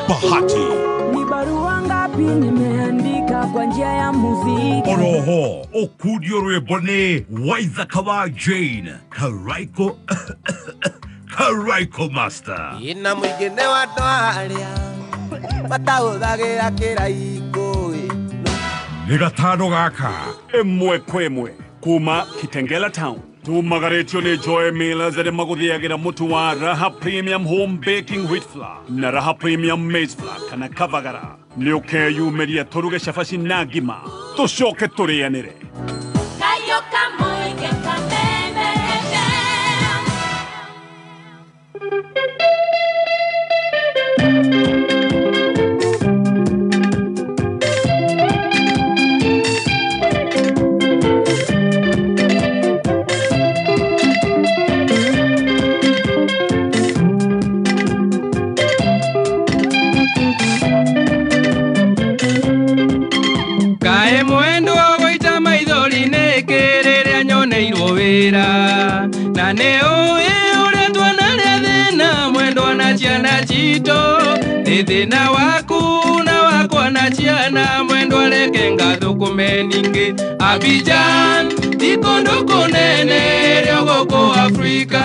Bahati. Ni barua ngapi nimeandika kwa njia ya muziki. Oroho okudio rwimbo nĩ Waithaka wa Jane Karaiko Karaiko Master. Ina mũingĩ nĩ wa andũ arĩa matahũthagĩra kĩraikũ. Nĩ gatano gaka ĩmwe kwa ĩmwe kuma Kitengela Town. Tumagaretio nĩ Joy Millers arĩa magũthĩagĩra mũtu wa Raha Premium Home Baking Wheat Flour na Raha Premium Maize Flour kana Kavagara. Nĩ ũkeyumĩria tũruge cabaci na ngima tũcoke tũrĩanĩre. Na nĩ ũĩ ũrĩa twanarĩa thĩna mwendwa na ciana citũ nĩ thĩna waku na wakwa na ciana mwendwa reke ngathũkũme ningĩ Abidjan ti kũndũ kũnene rĩo gũkũ Afrika.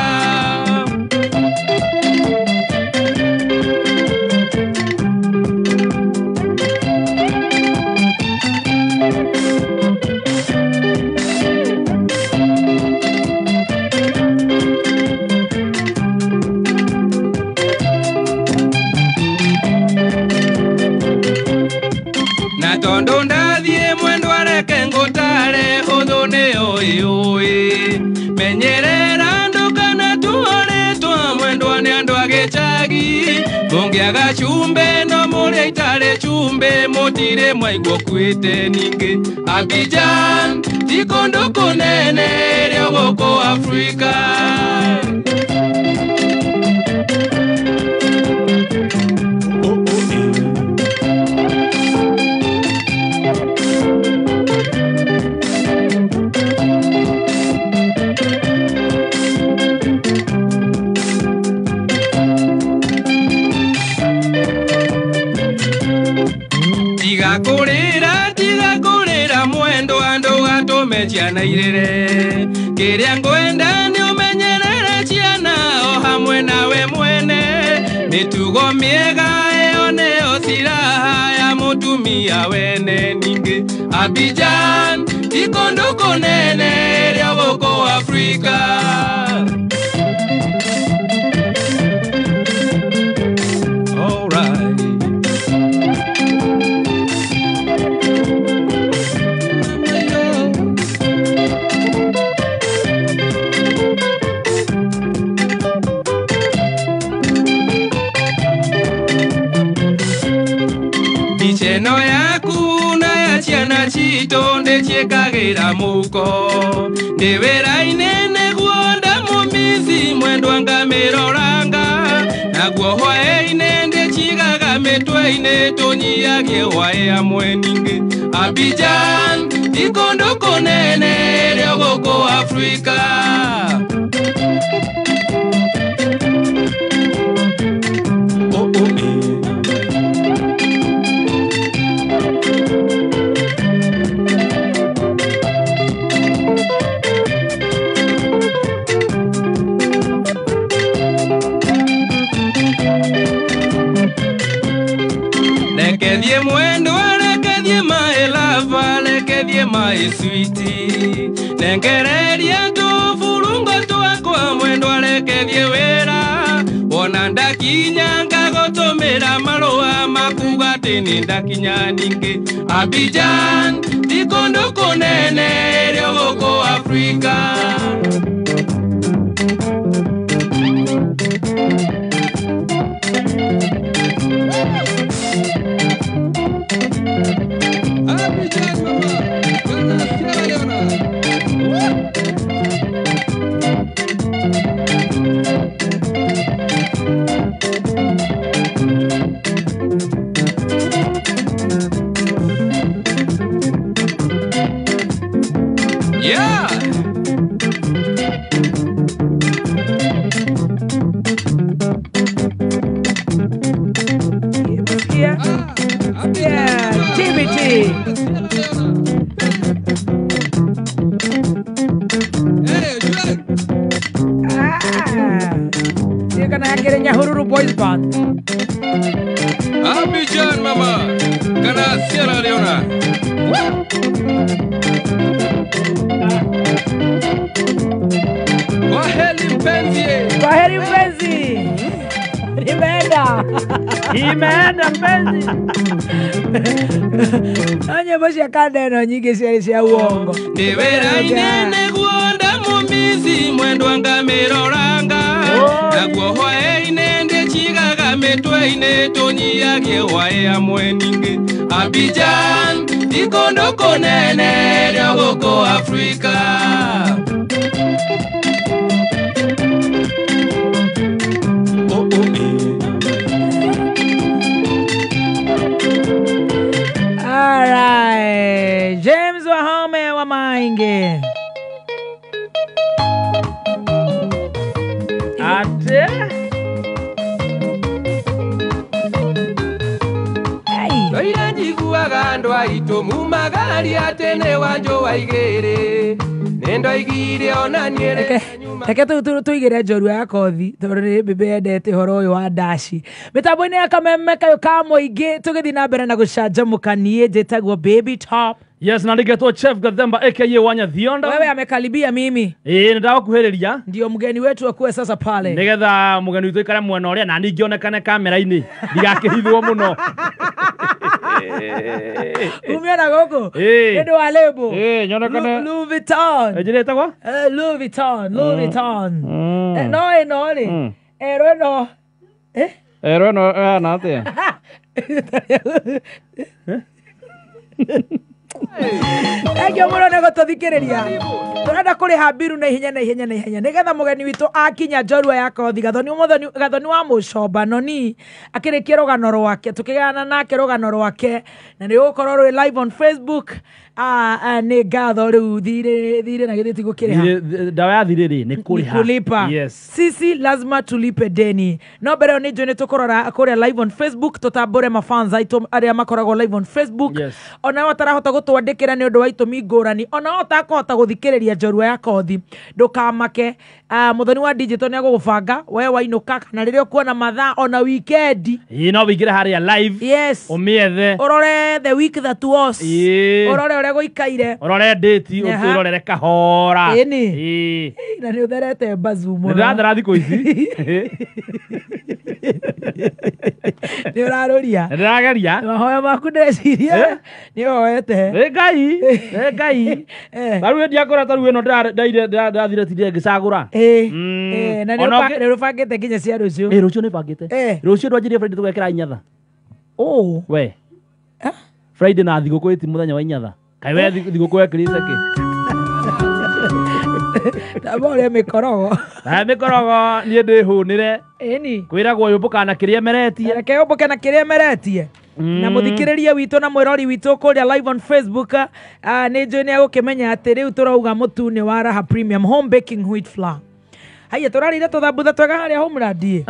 Tondu ndathiĩ mwendwa reke ngũtare ũthũ nĩ ũĩ ũĩ menyerera ndũkana tuorĩtwa mwendwa nĩ andũ a gĩcagi mũngĩaga cumbĩ no mũrĩa itarĩ cumbĩ mũtirĩ mwaigua ũkuĩte ningĩ Abidjan ti kũndũ kũnene rĩo gũkũ Afrika. Tiga kũrĩra mwendwa ndũgatũme ciana irĩre kĩrĩa ngwenda nĩ ũmenyerere ciana o hamwe nawe mwene mĩtugo mĩega ĩyo nĩyo silaha ya mũtumia wene ningĩ Abidjan ti kũndũ kũnene rĩo gũkũ Afrika. Eno yaku na ya ciana citũ ndĩciĩkagĩra mũhuko ndĩ wĩra-inĩ nĩguo ndamũmici mwendwa ngamĩroranga naguo hwaĩ-inĩ ndĩcigaga mĩtwe-inĩ tũnyiagie hwaĩ hamwe ningĩ Abidjan ti kũndũ kũnene rĩo gũkũ Afrika. Rekethie mwendwa rekethie my lover rekethie my sweetie nengereria tũburungo twakwa mwendwa rekethie wĩra wona ndakinya ngagũtũmĩra marũa makuga atĩ nĩ ndakinya ningĩ Abidjan ti kũndũ kũnene rĩo gũkũ Afrika. Yeah! Yeah. Yeah, TBT. Ah. You're gonna get in Nyahururu Boys Band. Abidjan mama, kana Sierra Leone. Kwaheri mpenzi. Kwaheri mpenzi. Nimeenda. Imeenda mpenzi. Anye bosi akanda eno nyingi cia uongo. Ni wera inene guonda mumizi mwendwa ngamiroranga. Naguo hwae-inĩ ndĩcigaga mĩtwe-inĩ tũnyiagie hwaĩ amwe ningĩ. Abidjan ti kũndũ kũnene rĩo gũkũ Afrika. Oh, oh, eh. All right. James Wahome wa Maingi. Ate. Ndoira njiguaga andũ aitũ mumagaria tene wanjũ waigĩrĩ. Nĩndoigire ona niĩ Reke reke tuigire njorua ya kothi tondũ nĩ mbĩmbĩ yendete ũhoro ũyũ wa ndaci. Mĩtambo-inĩ ya kameme kayũ ka mũingĩ tũgĩthiĩ na mbere na gũcanjamũka. Niĩ njĩtagwo Baby Top. Yes, na ndigetwo Chef Gathemba aka Wanya Thionda. Wewe amekaribia mimi. Nĩndagũkuhĩrĩria. Ndio mgeni wetu akuwe sasa pale. Nĩgetha mũgeni witũ aikare mwena ũrĩa na niĩ ngĩonekane kamera-inĩ ndigakĩhithwo mũno. Umiona gũkũ? Nĩ ũndũ wa lebo. Nyonekane. Louis Vuitton. Ĩnjĩrĩtagwo? Louis Vuitton, Louis Vuitton. No ĩno rĩ. Ero ĩno. Ero ĩno ĩhana atĩa? Thengiũ mũno nĩ gũtũthikĩrĩria. Tũrenda kũrĩha mbiru na ihenya na ihenya na ihenya nĩgetha mũgeni witũ akinya njorua ya kothi Gathoni mũthoni Gathoni wa Mũcomba noni akĩrĩkia rũgano rwake tũkĩgana nake rũgano rwake na nĩ ũgũkorwo rwĩ live on Facebook. Nĩ ngatho rĩu thirĩ na githĩ ti gũkĩrĩha. Ndawa ya thirĩ rĩ nĩ kũrĩha. Kulipa. Yes. Sisi lazima tulipe deni. No mbere nĩ njũĩ nĩ tũkũrora kũrĩa live on Facebook tũtambũre mafans aitũ arĩa makoragwo live on Facebook. Yes. Ona ũtarahota gũtwandĩkĩra nĩ ũndũ wa itũmi ngũrani ona ũtakũhota gũthikĩrĩria njorua ya kothi ndũkamake. Mũthoni wa digital nĩ agũgũbanga we wainũka kana rĩrĩa ũkuona mathaa ona weekend. No wĩingĩre harĩa live. Yes. Ũmĩethe. Ũrore the week that was. Ũrore ũrĩa gũikaire. Ũrore date ũtwĩrorere kahora. Ĩni. Na nĩ ũtherete mbazu mũno. Nĩndĩrathera thikũ ici. Nĩ ũrarũria. Nĩndĩrageria. Mahoya maku ndĩreciria nĩ ũhoete. Nĩ Ngai. Nĩ Ngai. Tarĩu ndiakũra tarĩu ĩno ndathire tindire ngĩcagũra. Na nĩ ũbangĩte nginya cia rũciũ. Rũciũ nĩ bangĩte. Rũciũ ndwanjirie Friday tũgekĩra inyatha. We. Friday na thigũkũ ĩti mũthenya wa inyatha. Kaĩ we thigũkũ wekĩrĩte kĩ? Tamba ũrĩe mĩkorogo. Mĩkorogo niĩ ndĩhũnĩre. Ĩni. Kwĩragwo yũmbũkaga na kĩrĩa ĩmeretie. Reke yũmbũke na kĩrĩa ĩmeretie. Na mũthikĩrĩria witũ na mwĩrori witũ kũrĩa live on Facebook nĩ njũĩ nĩ agũkĩmenya atĩ rĩu tũrauga mũtu nĩ wa Raha Premium Home Baking Wheat Flour. Haiya tũrarĩire tũthambutha twega harĩa Homeland.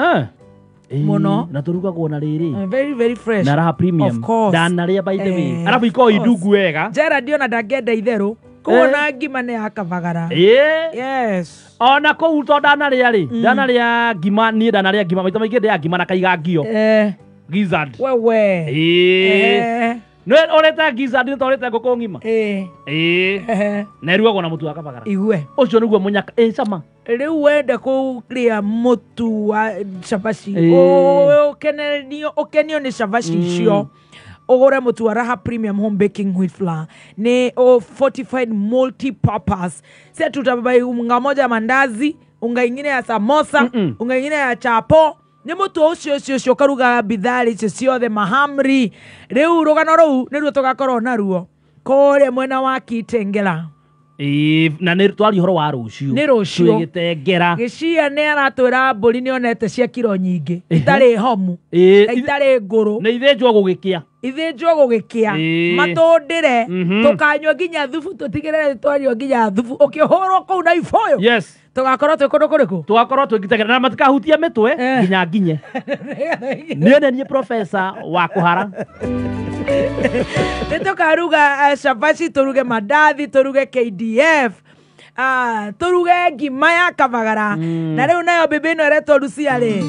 Mũno. Na tũrugagwo na rĩrĩ. Very very fresh. Na Raha Premium. Of course. Ndanarĩa by the way. Arabu ikoragwo indungu wega. Gerald ona ndangĩenda itherũ. Kuona ngima nĩ ya kabagara. Yes. Ona kũu to ndanarĩa rĩ. Ndanarĩa ngima niĩ ndanarĩa ngima maita maingĩ ndĩaga ngima na kaigangio. Gizzard. Wewe. Nĩ ũrĩte gizzard nĩ ta ũrĩte ngũkũ ng'ima. Na ĩrugagwo na mũtu wa kabagara. Igue. Ũcio nĩguo mũnyaka. Cama. Rĩu wenda kũrĩa mũtu wa cabaci ũkenio nĩ cabaci icio ũgũre mũtu wa Raha Premium Home Baking Wheat Flour. Ni fortified multi-purpose. Si tutabai unga moja mandazi, unga ingine ya samosa, unga ingine ya chapo. Nĩ mũtu ũcio ũcio ũcio ũkaruga bidhaa icio ciothe mahamri. Rĩu rũgano rũu nĩruo tũgakorwo naruo kũrĩa mwena wa Kitengela. Na nĩ twaria ũhoro wa rũciũ. Nĩ rũciũ. Twĩgĩtengera. Gĩcia nĩ aratwĩra mbũri nĩ onete cia kiro nyingĩ itarĩ homu na itarĩ ngũrũ. Nĩ ithĩnjwo gũgĩkĩa. Ithĩnjwo gũgĩkĩa. Matũndĩre. Tũkanyua nginya thubu tũtigĩrĩre twanyua nginya thubu ũkĩhũrwo kũu na ibũyũ. Yes. Tũgakorwo twĩ kũndũ kũrĩkũ? Tũgakorwo twĩgĩtengera na matikahutia mĩtwe nginya nginye. Niĩ nĩ niĩ professor wa kũhara. Nĩ tũkaruga cabaci, tũruge mandathi, tũruge KDF, tũruge ngima ya kabagara. Na rĩu nayo mbĩmbĩ ĩno ĩretwo Lucia rĩ,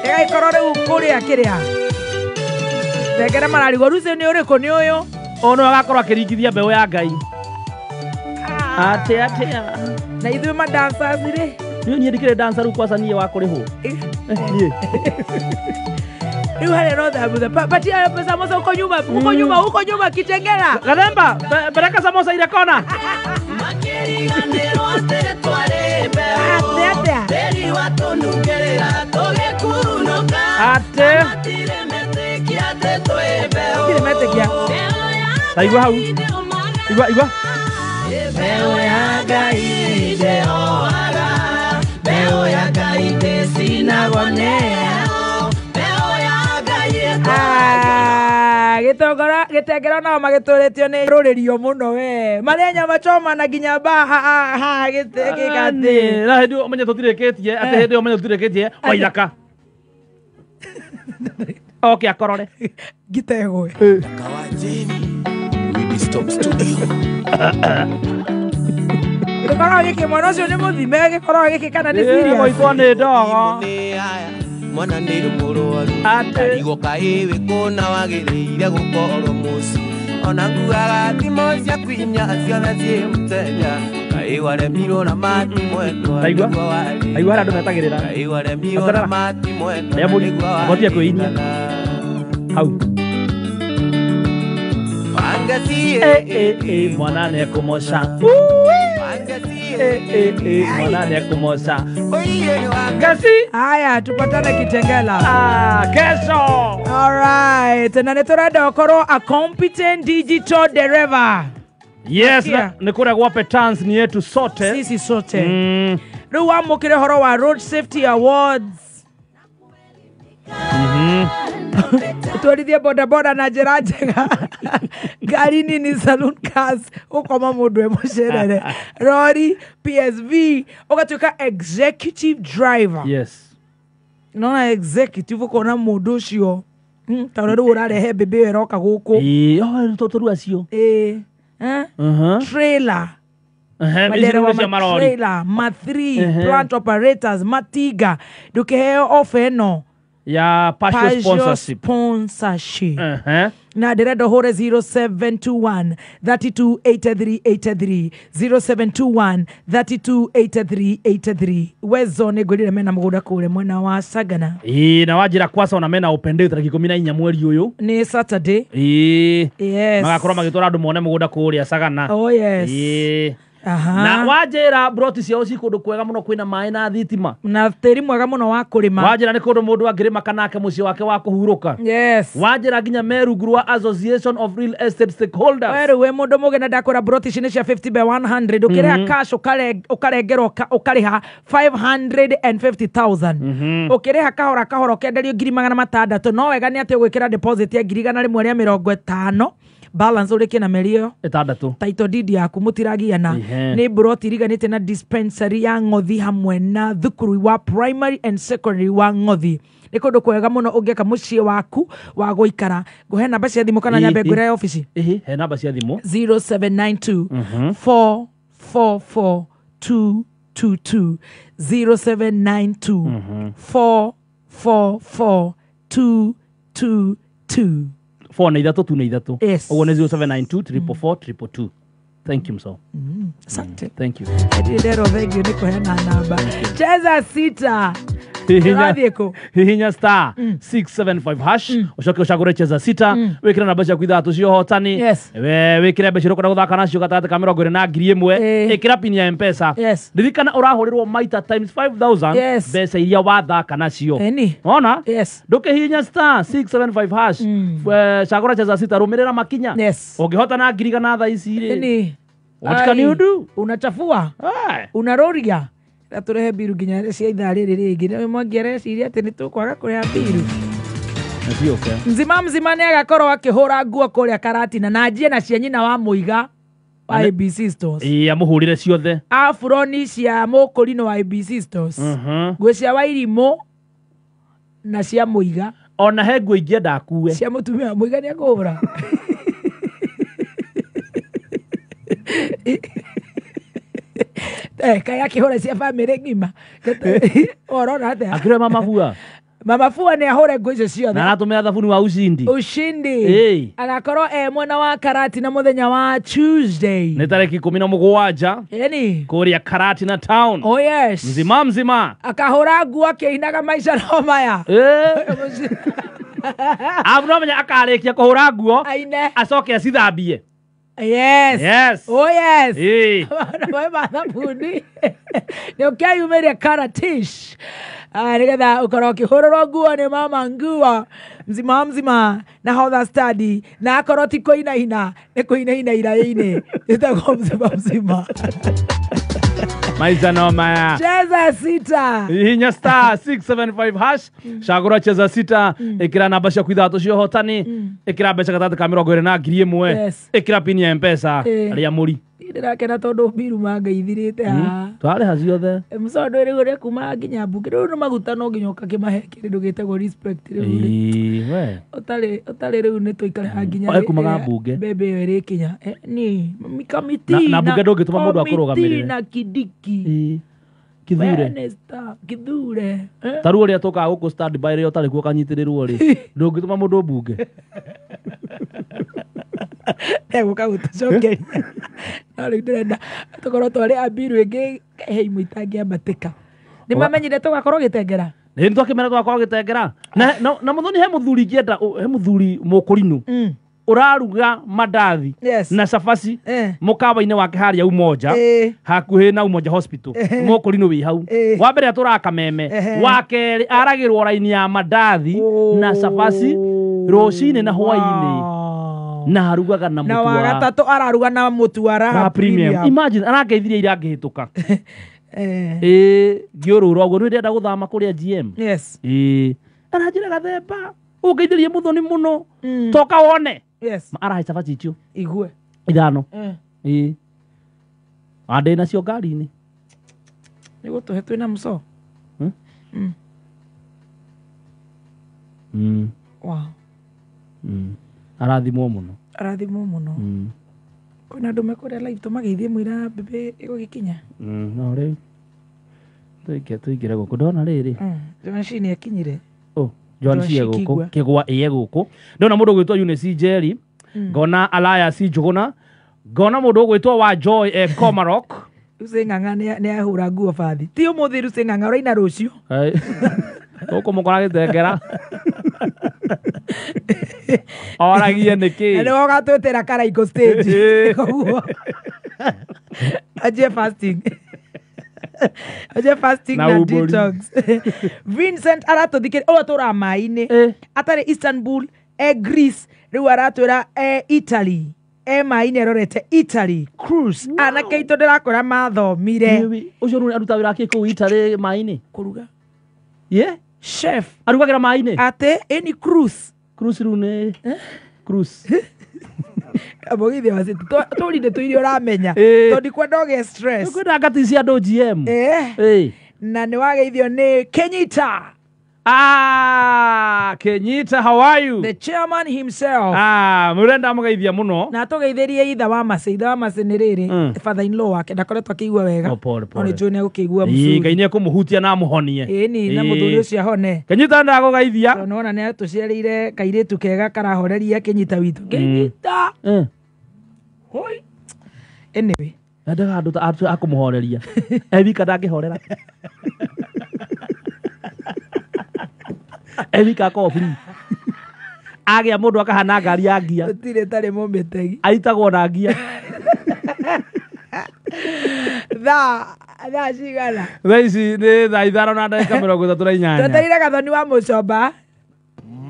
ĩgagĩkorwo rĩu kũrĩa kĩrĩa thengere mararigwo Lucia nĩ ũrĩkũ nĩ ũyũ? Ũyũ nĩwe agakorwo akĩringithia mbeũ ya Ngai. Atĩa atĩa. Na ithuĩ ma dancers rĩ? Niĩ ndikĩrĩ dancer rĩu kwaca niĩ wa kũrĩhwo. Niĩ. Rĩu harĩa no thambutha. Patia pesa mosa uko nyuma, uko nyuma, uko nyuma Kitengela. Gathemba, peleka samosa ile kona. Ate ate. Ate. Ate. Ta igua hau. Igua igua. Gitongora gitengera nao magituritio ni ruririo muno we maria nyama choma na nginya ba ha ha gikathi na hindi umenye tutirikitie ati hindi umenye tutirikitie waithaka oke akorore gitegwe gikoragwo giki mwana ucio ni muthime gikoragwo giki kana ni serious goitwo ni ndogo mwana nĩ mũrwaru ndarigwo kaĩ wĩ kũna wagĩrĩire gũkorwo mũciĩ ona nguaga thimũ ciaku inya ciothe ciĩ mũtenya kaĩ waremirwo na mati mwendwa taigua taigua harĩa andũ metagĩrĩra kaĩ waremirwo na mati mwendwa rĩa mũri ngotire kwĩinia hau mwana nĩekũmoca mwana nĩekũmoca Gasi. Haya, tupatane Kitengela. Kesho. All right. Na nĩtũrenda ũkorwo a competent digital driver. Yes, nĩ kũrĩa gwa Petans ni yetu sote. Sisi sote. Rĩu wamũkĩre ũhoro wa Road Safety Awards. Twarithie boda boda na njĩra njega. Ngari nini saloon cars ũkoma mũndũ e mũcerere. Rori PSV ũgatuĩka executive driver. Yes. Nona executive ũkona mũndũ ũcio ta ũrĩa rĩu ũrarehe mbĩmbĩ ĩyo ĩroka gũkũ. Ĩĩ, tũtũ acio. Ĩĩ. Trailer. Madereva ma trailer, ma 3 plant operators, matiga ndũkĩheo offer ĩno ya partial sponsorship. Na ndĩrenda ũhũre 0721 328383 0721 328383 Wezo nĩ ngwĩrire mena mũgũnda kũrĩa mwena wa Sagana. Ĩĩ, na wanjĩra kwasa ona mena open day tarĩki 14 mweri ũyũ. Nĩ Saturday. Ĩĩ. Yes. Magakorwo magĩtwara andũ mone mũgũnda kũrĩa Sagana. Oh yes. Ĩĩ. Na wanjĩra broti ciao ci kũndũ kwega mũno kwĩna maĩ na thitima na tĩri mwega mũno wa kũrĩma. Wanjĩra nĩ kũndũ mũndũ angĩrĩma kana ake mũciĩ wake wa kũhurũka. Yes. Wanjĩra nginya me rungu rwa Association of Real Estate Stakeholders. We rĩu wĩ mũndũ mũgĩ na ndakwĩra broti ici nĩ cia 50 by 100 ũkĩrĩha cash ũkarengerwo ũkarĩha 550,000 ũkĩrĩha kahora kahora ũkenderio 600,000 no wega nĩ atĩ ũgwĩkĩra deposit ya 150,000 balance ũrĩkie na mĩeri ĩyo 6 title deed yaku mũtiragiana. Nĩ broti iriganĩte na dispensary ya Ng'othi hamwe na thukuru wa primary and secondary wa Ng'othi. Nĩ kũndũ kwega mũno ũngĩaka mũciĩ waku wa gũikara. Ngũhe namba cia thimũ kana nyambe ngwĩre ofici? Ĩhĩ, he namba cia thimũ 0792 444 222 0792 444 222 4 na 3 2 na 3. Yes. Ũguo nĩ 0792 444 222. Thank you mso. Asante. Thank you. Ndero thank you nĩ kũheana namba. Cheza sita. Hihinya star 675 hash ucoke ucagure cheza sita wikire namba ciaku ithatũ cia ũhotani. Wikire mbeca iria ũkwenda gũthaka nacio gatagatĩ ka 20 na 1000 ĩkĩra pin ya M-Pesa. Ririkana ũrahũrĩrwo maita times 5000 mbeca iria wathaka nacio. Ona ndũkĩhihinya star 675 hash cagũra cheza sita rũmĩrĩra makinya. Ũngĩhota na 100,000 thaa ici rĩ What can you do? Unachafua. Unaroria. Tũrehe mbiru nginya cia ithaa rĩrĩ rĩngĩ. Nĩ mwangi areciria atĩ nĩ tũkwaga kũrĩha mbiru. Mzima mzima nĩ agakorwo akĩhũra nguo kũrĩa Karatina na anjie na cia nyina wa Mũiga wa ABC Stores. Ĩĩ amũhũrĩre ciothe. Aburoni cia Mũkũrinũ wa ABC Stores. Nguo cia Wairimũ na cia Mũiga. Ona he nguo ingĩenda akue. Cia mũtumia wa Mũiga nĩ akũhũra. Kai akĩhũra cia bamĩrĩ ng'ima. Ũrona atĩa? Akĩrĩa mama bua. Mama Fua nĩ ahũre nguo icio ciothe. Na aratũmĩra thabuni wa Ushindi. Ushindi. Agakorwo e mwena wa Karatina mũthenya wa Tuesday. Nĩ tarĩki 17. Ĩni. Kũrĩa Karatina town. Oh yes. Mzima mzima. Akahũra nguo akĩinaga maica no maya. Abu no menya akarĩkia kũhũra nguo. Aine. Acoke acithambie. Yes. Yes. Oh yes. Eh. Maĩ ma thabuni. Nĩ ũkĩyumĩria Karatish. Nĩgetha ũkorwo ũkĩhũrĩrwo nguo nĩ mama nguo mzima mzima na hodha study na akorwo ti kũinaina nĩ kũinaina iraĩ-inĩ ĩtagwo mzima mzima. Maica no maya. Cheza sita. Hihinya star 675 hash. Cagũra cheza sita. Ĩkĩra namba ciaku ithatũ cia ũhotani. Ĩkĩra mbeca gatagatĩ ka 20 na 1000. Ĩkĩra pini ya M-Pesa. Rĩa mũri. Ndĩrakena tondũ mbiru mangaithirĩte haha. Twarĩha ciothe. Mũcondo rĩu ũrĩa kuma nginya mbunge rĩu nĩ maguta no nginya ũkakĩmahe kĩndũ gĩtagwo respect rĩu rĩ. Ũtarĩ rĩu nĩ tũikare haha nginya kumaga mbunge. Mbembe ĩyo ĩrĩkinya. Ni kamiti na mbunge ndũngĩtũma mũndũ akũrũgamĩrĩre. Na Kindiki. Kithure. Kithure. Ta rĩu ũrĩa tũkaga gũkũ stand by rĩrĩa ũtarĩ kuo ũkanyitĩrĩrwo rĩ. Ndũngĩtũma mũndũ mbunge. Egũka gũtũcokeria. No rĩu ndĩrenda tũkorwo twarĩ a mbiru ĩngĩ he imwe itangĩambatĩka. Nĩ mamenyire tũgakorwo gĩtengera. Nĩ twakĩmera tũgakorwo gĩtengera. Na mũthoni he mũthuri ingĩenda he mũthuri mũkũrinũ. Ũraruga mandathi na cabaci mũkawa-inĩ wake harĩa Umoja hakuhĩ na Umoja Hospital. Mũkũrinũ wĩ hau. Wa mbere atũraga Kameme. Wa kerĩ aragĩrwo raini ya mandathi na cabaci rũcinĩ na hwaĩ-inĩ. Na arugaga na mũtu wa gatatũ araruga na mũtu wa Raha Premium. Imagine arangeithirie iria ngĩhĩtũka. Ngĩũrũra ũguo nĩ ndĩrenda gũthama kũrĩa GM. Yes. Aranjĩra gathemba ũngeithĩrie mũthoni mũno toka wone. Yes. Arahe cabaci icio igue ithano. Andĩ nacio ngari-inĩ. Nĩ gũtũhe twĩna mũco. Wow. Arathimwo mũno. Arathimwo mũno. Kwĩna andũ mekũrĩa live tũmageithie mũira mbembe ĩgũgĩkinya. No rĩu tũingĩre gũkũ ndona rĩrĩ. Joan C nĩ akinyire. Oh, Joan C gũkũ kĩgwa ĩye gũkũ. Ndona mũndũ ũgwĩtwo Eunice Njeri, ngona Elias Njũgũna, ngona mũndũ ũgwĩtwo wa Joy Komarok. Lucy Ng'ang'a nĩ ahũra nguo bathi. Ti ũmũthĩ Lucy Ng'ang'a ũraina rũciũ. Gũkũ mũkora gĩtengera. Oragie nĩkĩ? Na nĩwe ũgatwĩtĩra Karaiko stage. Koguo anjie fasting. Anjie fasting na detox. Vincent aratũthikĩrĩria ũyũ atũraga maĩ-inĩ. Atarĩ Istanbul, Greece, rĩu aratwĩra Italy. Maĩ-inĩ arorete Italy cruise. Anake aitũ ndĩrakora mathomire. Ũcio rĩu aruta wĩra kĩ kũu Italy maĩ-inĩ? Kũruga. Ye? Chef. Arugagĩra maĩ-inĩ? Atĩ ĩni cruise. Cruise rĩu nĩ cruise. Mũgithi wa city. Tũrinde tũirio ũramenya. Tondũ ndikwenda ũgĩe stress. Kwenda ngati cia andũ GM. Na nĩ wageithio nĩ Kenyita. Kenyita, how are you? The chairman himself. Mũrenda mũgeithia mũno. Na tũgeithĩrie itha wa Macĩ. Itha wa Macĩ nĩ rĩrĩ father in law wake ndakoretwo akĩigua wega. Oh, pole pole. No nĩ njũĩ nĩ egũkĩigua mũcuri. Ngai nĩ ekũmũhutia na amũhonie. Ĩni na mũthuri ũcio ahone. Kenyita ndagũgeithia. Tondũ nĩwona nĩ atũciarĩire kairĩtu kega karahoreria Kenyita witũ. Kenyita. Hoi. Anyway. Endaga andũ akũmũhoreria. Ewika ndangĩhorera. Ewika akorwo free. Agĩa mũndũ akahana ngari ya ngia. Gũtirĩ tarĩ mũmĩtegi. Aitagwo na ngia. Thaa cigana? Thaa ici nĩ thaa 5:38. Twetereire Gathoni wa Mũcomba.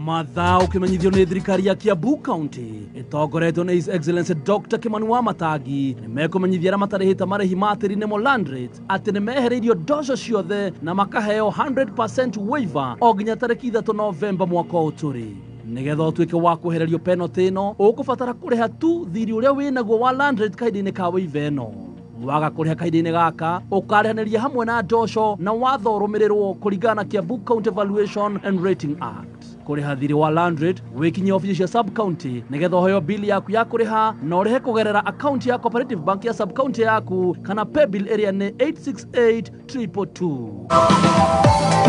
Mathaa ũkĩmenyithio nĩ thirikari ya Kiambu County ĩtongoretio nĩ His Excellency Dr. Kimani Wamatangi nĩ mekũmenyithia arĩa matarĩhĩte marĩhi ma tĩri nĩmo land rate atĩ nĩ mehereirio ndoco ciothe na makaheo 100% waiver o nginya tarĩki 3 Novemba mwaka ũyũ tũrĩ. Nĩgetha ũtuĩke wa kwehererio penalty ĩno ũkũbatara kũrĩha tu thirĩ ũrĩa wĩnaguo wa land rate kahinda-inĩ ka waiver ĩno. Waga kũrĩha kahinda-inĩ gaka ũkarĩhanĩria hamwe na ndoco na watho ũrũmĩrĩrwo kũringana na Kiambu County Valuation and Rating Act. Kũrĩha thirĩ wa land rate wĩkinyie obici cia sub county nĩgetha ũheo bili yaku ya kũrĩha na ũrĩhe kũgerera akaunti ya Cooperative Bank ya sub county yaku kana paybill ĩrĩa nĩ 868222.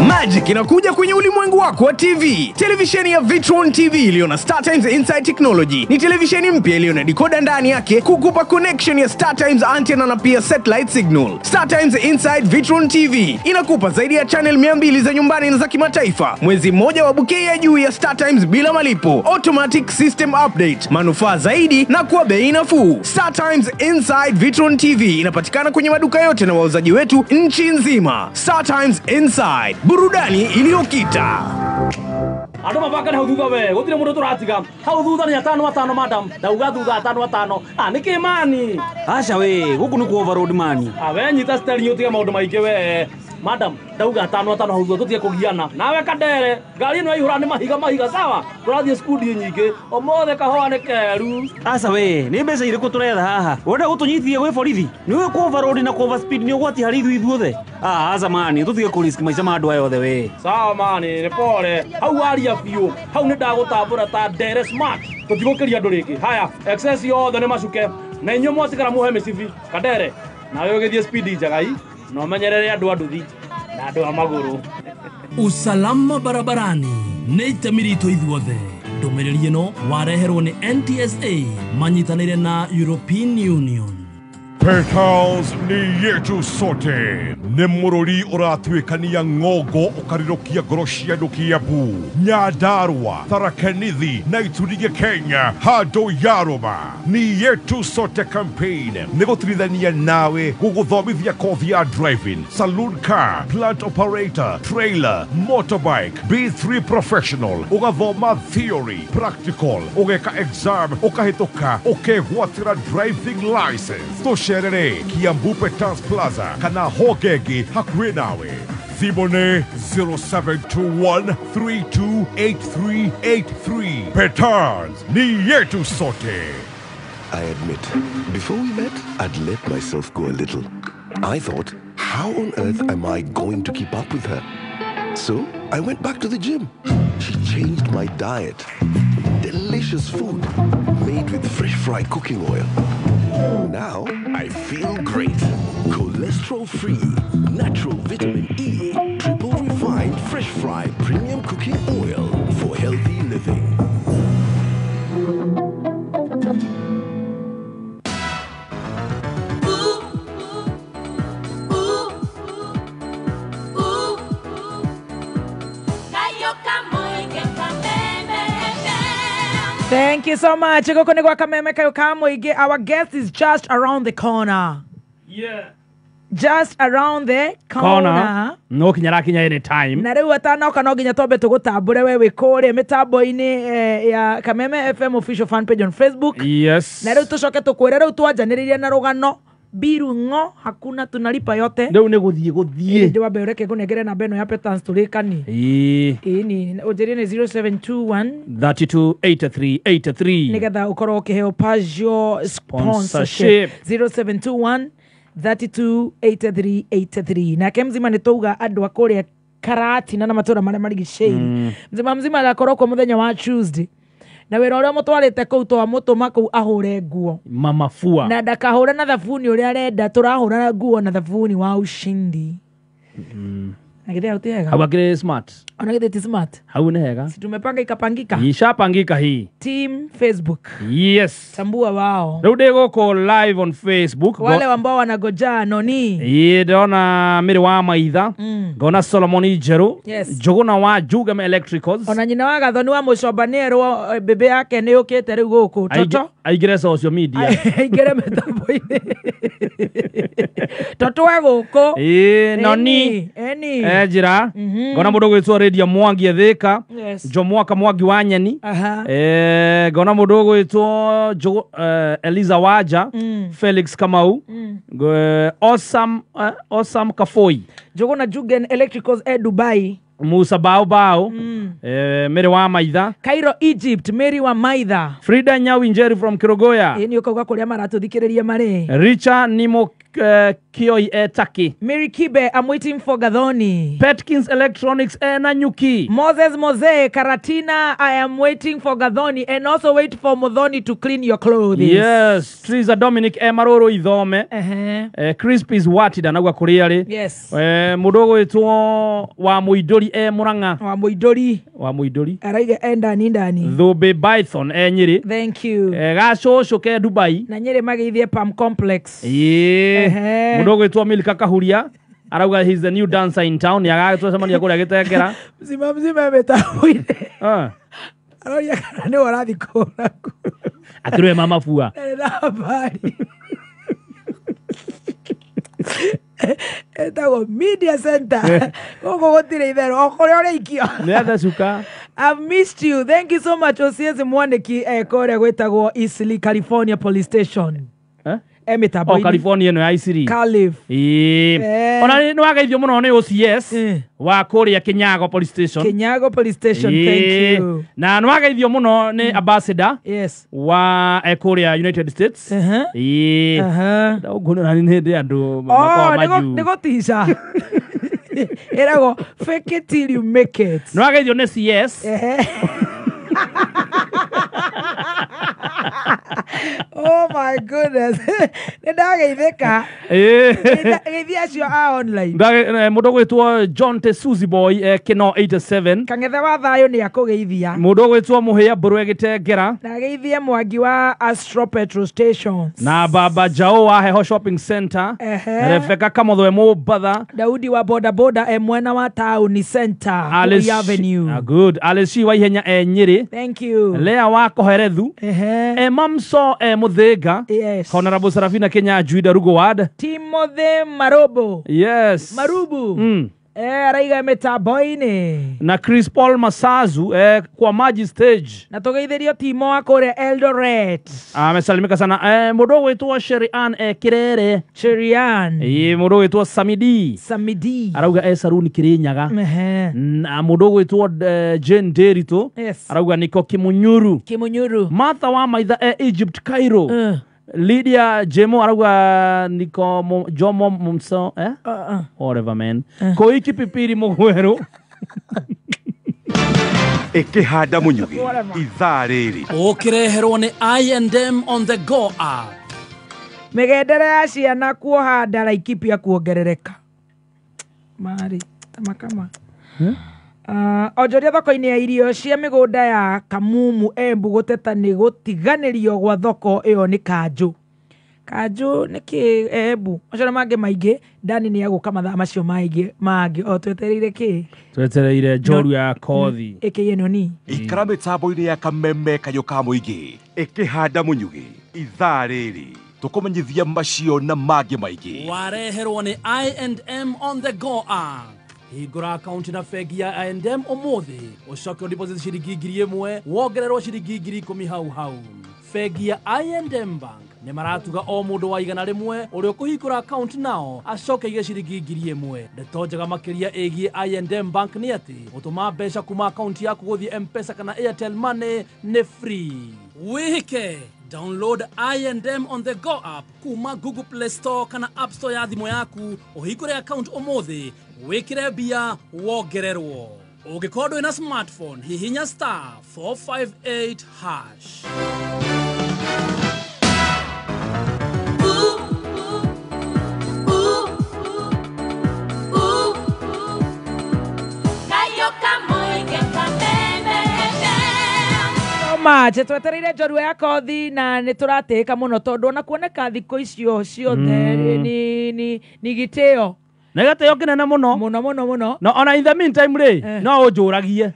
Magic inakuja kwenye ulimwengu wako wa TV. Televisheni ya Vitron TV iliyo na Star Times Inside Technology ni televisheni mpya iliyo na decoder ndani yake kukupa connection ya Star Times antenna na pia satellite signal. Star Times Inside Vitron TV inakupa zaidi ya channel 200 za nyumbani na za kimataifa, mwezi mmoja wa bouquet ya juu ya Star Times bila malipo, automatic system update, manufaa zaidi na kwa bei nafuu. Star Times Inside Vitron TV inapatikana kwenye maduka yote na wauzaji wetu nchi nzima. Star Times Inside, burudani iliyokita. Andå mabangane hau thutha we gũtirĩ mũndũ tũratiga hau thutha nĩ atano atano madam ndauga thutha atano atano nĩ kĩ mani aca we gũkũ nĩ ku overload mani we nyita steering ũtige maũndũ maingĩ we madam ndauga atano atano hau thutha tũtige kũgiana nawe Kandere ngari ĩno yaihũra nĩ mahiga mahiga sawa tũrathiĩ skudi nyingĩ ũmũthĩ kahũa nĩ keru aca we nĩ mbeca irĩkũ tũretha haha ũrenda gũtũnyitithia gwĩ borithi nĩ ũĩ ku overload na ku overspeed nĩ ũgwati harĩ ithuĩ ithuothe aca mani tũtige kũ risk maica ma andũ aya othe we sawa mani nĩ pole hau waria biũ hau nĩ ndagũtambũra ta Ndere Smart tũtigũkĩria andũ rĩngĩ haya excess yothe nĩ macuke na inyuĩ mwatigara muhe mĩcibi Kandere nawe ũgĩthiĩ speed njagai na ũmenyerere andũ a nduthi na andũ a magũrũ. Usalama barabarani nĩ itemi ritũ ithuothe. Ndũmĩrĩri ĩno wareherwo nĩ NTSA manyitanĩire na European Union. Petals ni yetu sote. Nĩ mũrũri ũratuĩkania ng'ongo ũkarirũkia ngoro cia andũ Kiambu, Nyandarua, Tharaka Nithi na Ituri Kenya handũ yarũma. Ni yetu sote campaign nĩ gũtirithania nawe gũgũthomithia kothi ya driving, saloon car, plant operator, trailer, motorbike, B3 professional, ũgathoma theory, practical, ũgeka exam, ũkahĩtũka, ũkegwatĩra driving license. Tũcerere Kiambu Petals Plaza kana Hogegi hakuhĩ nawe. Thimũ nĩ 0721328383. Petals ni yetu sote. I admit, before we met, I'd let myself go a little. I thought, how on earth am I going to keep up with her? So I went back to the gym. She changed my diet. Delicious food made with fresh fried cooking oil. Now I feel great. Cholesterol-free, natural vitamin E, triple refined fresh fry premium cooking oil for healthy living. Thank you so much. Our guest is just around the corner. Yeah. Just around the corner. No kinya kinya any time. Na riu atanoka no nginya twambe tugutambure we wi kuria mitambo-ini ya Kameme FM official fan page on Facebook. Yes. Na riu tucoke tukwire riu twanjaniririe na rugano biru ng'o hakuna tunalipa yote. Riu ni guthie guthie. Ndi wambe ureke ngunengere namba ĩno ya Petals turikani. Ĩĩ. Ĩni unjĩrie nĩ 0721 328383 nigetha ukorwo ukiheo partial sponsorship 0721 328383. Nake mzima nĩ tauga andũ a kũrĩa Karatina na matũra marĩa marigicĩirie. Mzima mzima agakorwo kuo mũthenya wa Tuesday. Na wĩra ũrĩa mũtwarĩte kũu twamũtũma kũu ahũre nguo mama fua na ndakahũre na thabuni ũrĩa arenda tũrahũra nguo na thabuni wa ushindi. Na githĩ hau ti hega? Hau akĩrĩ smart. Ona githĩ ti smart? Hau nĩ hega. Si tumepanga ikapangika. Ishapangika hii. Team Facebook. Yes. Tambua wao. Rĩu ndĩ gũkũ live on Facebook. Wale ambao wanagoja noni. Ĩĩ ndĩrona Mary wa Maitha. Ngona Solomon Njeru. Yes. Njũgũna wa Jugem Electricals. Ona nyina wa Gathoni wa Mũcomba nĩ erwo bebe yake nĩ yũkĩte rĩu gũkũ. Toto. Aingĩre social media. Aingĩre mĩtambo-inĩ. Totwe gũkũ. Ĩĩ noni. Eni. Njĩra. Ngona mũndũ ũgwĩtwo Radio Mwangi Ethĩka. Yes. Jomwaka Mwangi wa Nyeni. Aha. Ngona mũndũ ũgwĩtwo Eliza Waja. Felix Kamau. Osam Kafoi. Njũgũna Jugen Electricals e Dubai. Musa Bao Bao. Mary wa Maitha. Cairo Egypt, Mary wa Maitha. Frida Nyawi Njeri from Kirogoya. Ĩĩ nĩ ũkauga kũrĩa maratũthikĩrĩria marĩ. Richard Nimo Kioi Etaki. Mary Kibe, I'm waiting for Gathoni. Petkins Electronics Nanyuki. Moses Mose Karatina, I am waiting for Gathoni and also wait for Muthoni to clean your clothes. Yes, Triza Dominic Maroro Ithome. Crispis Watida nagwa kũrĩa rĩ. Yes. Mũndũ ũgwĩtwo wa Mũindũri Murang'a. Wa Mũindũri. Wa Mũindũri. Araiga ndani ndani. Thũmbĩ Python Nyĩrĩ. Thank you. Gacũcũ ke Dubai. Na Nyĩrĩ magĩithie Palm Complex. Ĩĩ. Mũndũ ũgwĩtwo Milka Kahuria arauga he's the new dancer in town. Yagagĩtũcemania kũrĩa Gĩtengera. Mzima mzima mĩtambo-inĩ. Aroria kana nĩwe ũrathiĩ kũhũra nguo. Akĩrwe mama bua. Ndarĩ na habari. Etagwo Media Center. Gũkũ gũtirĩ itherũ o kũrĩa ũraikio. Nĩ athe cuka. I've missed you. Thank you so much. Osiezi Mwandĩki kũrĩa gwĩtagwo Eastleigh, California Police Station. O California ĩno ya Eastleigh. Calif. Ĩĩ. Ona nĩ wageithio mũno nĩ OCS wa kũrĩa Kinyago Police Station. Kinyago Police Station, thank you. Na nĩ wageithio mũno nĩ ambassador yes wa kũrĩa United States. Ĩĩ. Ũguo nĩ hĩndĩ andũ makoragwo majuu. Nĩ gũtica. Ĩragwo fake it till you make it. Nĩ wageithio nĩ CS. Oh my goodness. Nĩ ndageithĩka. Geithia acio a online. Mũndũ ũgwĩtwo John Tesuzi Boy Kino 87. Kang'ethe wa thayũ nĩ akũgeithia. Mũndũ ũgwĩtwo Mũhĩa Mbũrũ Gĩtengera. Na ageithie Mwangi wa Astro Petrol Station. Na Baba Jao wa Heho Shopping Center. Rebecca Kamotho e Mũmbatha. Daudi wa boda boda e mwena wa Town Center. Alice Avenue. Good. Alice wa Ihenya e Nyĩrĩ. Thank you. Lea wa Koherethu. Mamso Muthinga. Yes. Honorable Serafina Kenya Juida Rugo Ward. Timothy Marobo. Yes. Marubu. Araiga mĩtambo-inĩ. Na Chris Paul Masazu kwa Maji Stage. Na tũgeithĩrio Timo wa kũrĩa Eldoret. Amesalimika sana. Mũndũ ũgwĩtwo Sherian Kirere. Sherian. Mũndũ ũgwĩtwo Samidi. Samidi. Arauga Saruni Kirinyaga. Na mũndũ ũgwĩtwo Jane Derito. Yes. Arauga niko Kimunyuru. Kimunyuru. Martha wa Maitha Egypt Cairo. Lydia Jemo arauga niko Jomo Mumso whatever man. Koiki Pipiri Mugweru. Ikihanda Munyugi ithaa rĩrĩ. Ũkĩreherwo nĩ I&M on the go app. Mĩgendere ya ciana kuoha nda Laikipia kuongerereka. Marĩ tamakama. Onjoria thoko-inĩ ya irio cia mĩgũnda ya Kamumu Embu gũteta nĩ gũtiganĩrio gwa thoko ĩyo nĩ kanjũ. Kanjũ nĩ kĩ Embu? Macio na mangĩ maingĩ. Dani nĩ agũka mathaa macio maingĩ mangĩ o twetereire kĩ? Twetereire njoru ya kothi. Ĩkĩ ĩno ni. Ikara mĩtambo-inĩ ya Kameme kayũ ka mũingĩ. Ĩkĩhanda Munyugi ithaa rĩrĩ. Tũkũmenyithia macio na mangĩ maingĩ. Wareherwo nĩ I&M on the go app. Hingũra akaunti na bengi ya I&M ũmũthĩ ũcoke deposit ciringi 1,000 wongererwo ciringi 10,000 hau hau. Bengi ya I&M Bank nĩ maratuga o mũndũ wa 100 ũrĩa ũkũhingũra akaunti nao acoke aige ciringi 1,000. Ndeto njega makĩria ĩgiĩ I&M Bank nĩ atĩ gũtũma mbeca kuma akaunti yaku gũthiĩ M-Pesa kana Airtel Money nĩ free. Wĩhĩke Download I&M on the go app kuma Google Play Store kana App Store ya thimũ yaku ũhingũre account ũmũthĩ wĩkĩre mbia wongererwo. Ũngĩkorwo ndũrĩ na smartphone hihinya star 458 hash. Much twetereire njorua ya kothi na nä tå ratä ka må no tondå ona kuoneka thikå icio ciothe ni gĩtĩo na gĩtĩo kĩnene mũno mũno mũno mũno no ona in the meantime rĩ no ũnjũragie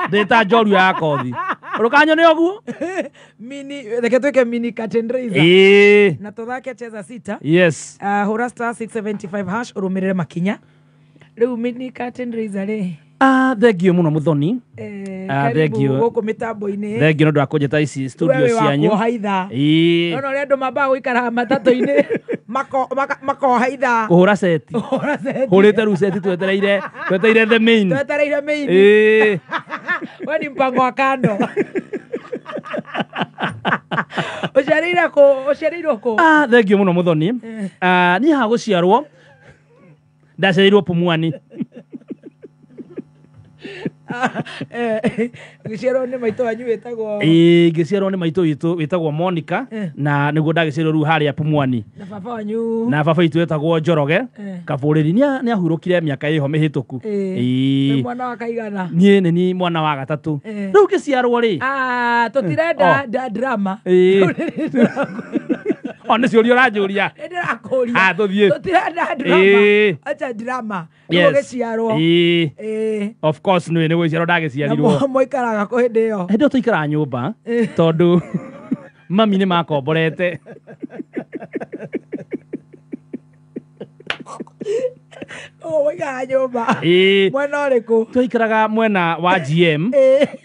ndĩ ta njorua ya kothi. Rukanyone ũguo. Mini reke twĩke mini curtain raiser. Ĩĩ. Na tũthake cheza sita. Yes. Hũra star 675 hash ũrũmĩrĩre makinya. Rĩu mini curtain raiser rĩ. Ah, thengio mũno Muthoni. Ah, thengio. Gũkũ mĩtambo-inĩ. Thengio nĩ ũndũ wa kũnjĩta ici studio cianyu. Wa kuoha ithaa. Ĩĩ. Nona ũrĩa andũ mambaga gũikara matatũ-inĩ makoha ithaa. Kũhũra seti. Kũhũra seti. Hũrĩte rĩu seti twetereire the main. Twetereire main. Ĩĩ. We ni mpango wa kando. Ũciarĩire kũ? Ũciarĩirwo kũ? Ah, thengio mũno Muthoni. Ah, niĩ haha gũciarwo ndaciarĩirwo Pumwani. Gĩciarwo nĩ maitũ wanyu wĩtagwo? Ĩĩ, ngĩciarwo nĩ maitũ witũ wĩtagwo Monica, na nĩguo ndagĩciarwo rĩu harĩa Pumwani. Na baba wanyu? Na baba witũ wĩtagwo Njoroge Kabũrĩri. Nĩ ahurũkire mĩaka ĩho mĩhĩtũku. Ĩĩ. Mwana wa kaigana? Niĩ nĩ niĩ mwana wa gatatũ. Rĩu ngĩciarwo rĩ? Ah, tũtirenda drama. Ĩĩ. O nĩ ciũria ũranjũria. Nĩ ndĩrakũria. Ah, tũthiĩ. Tũtirenda drama. Acha drama. Rĩu ũgĩciarwo. Ĩĩ. Of course nĩ gũciarwo ndagĩciarirwo. Mũikaraga kũ hĩndĩ ĩyo? Hĩndĩ ĩyo tũikaraga nyũmba tondũ mami nĩ makomborete. Mũikaraga nyũmba. Ĩĩ. Mwena ũrĩkũ? Twaikaraga mwena wa GM.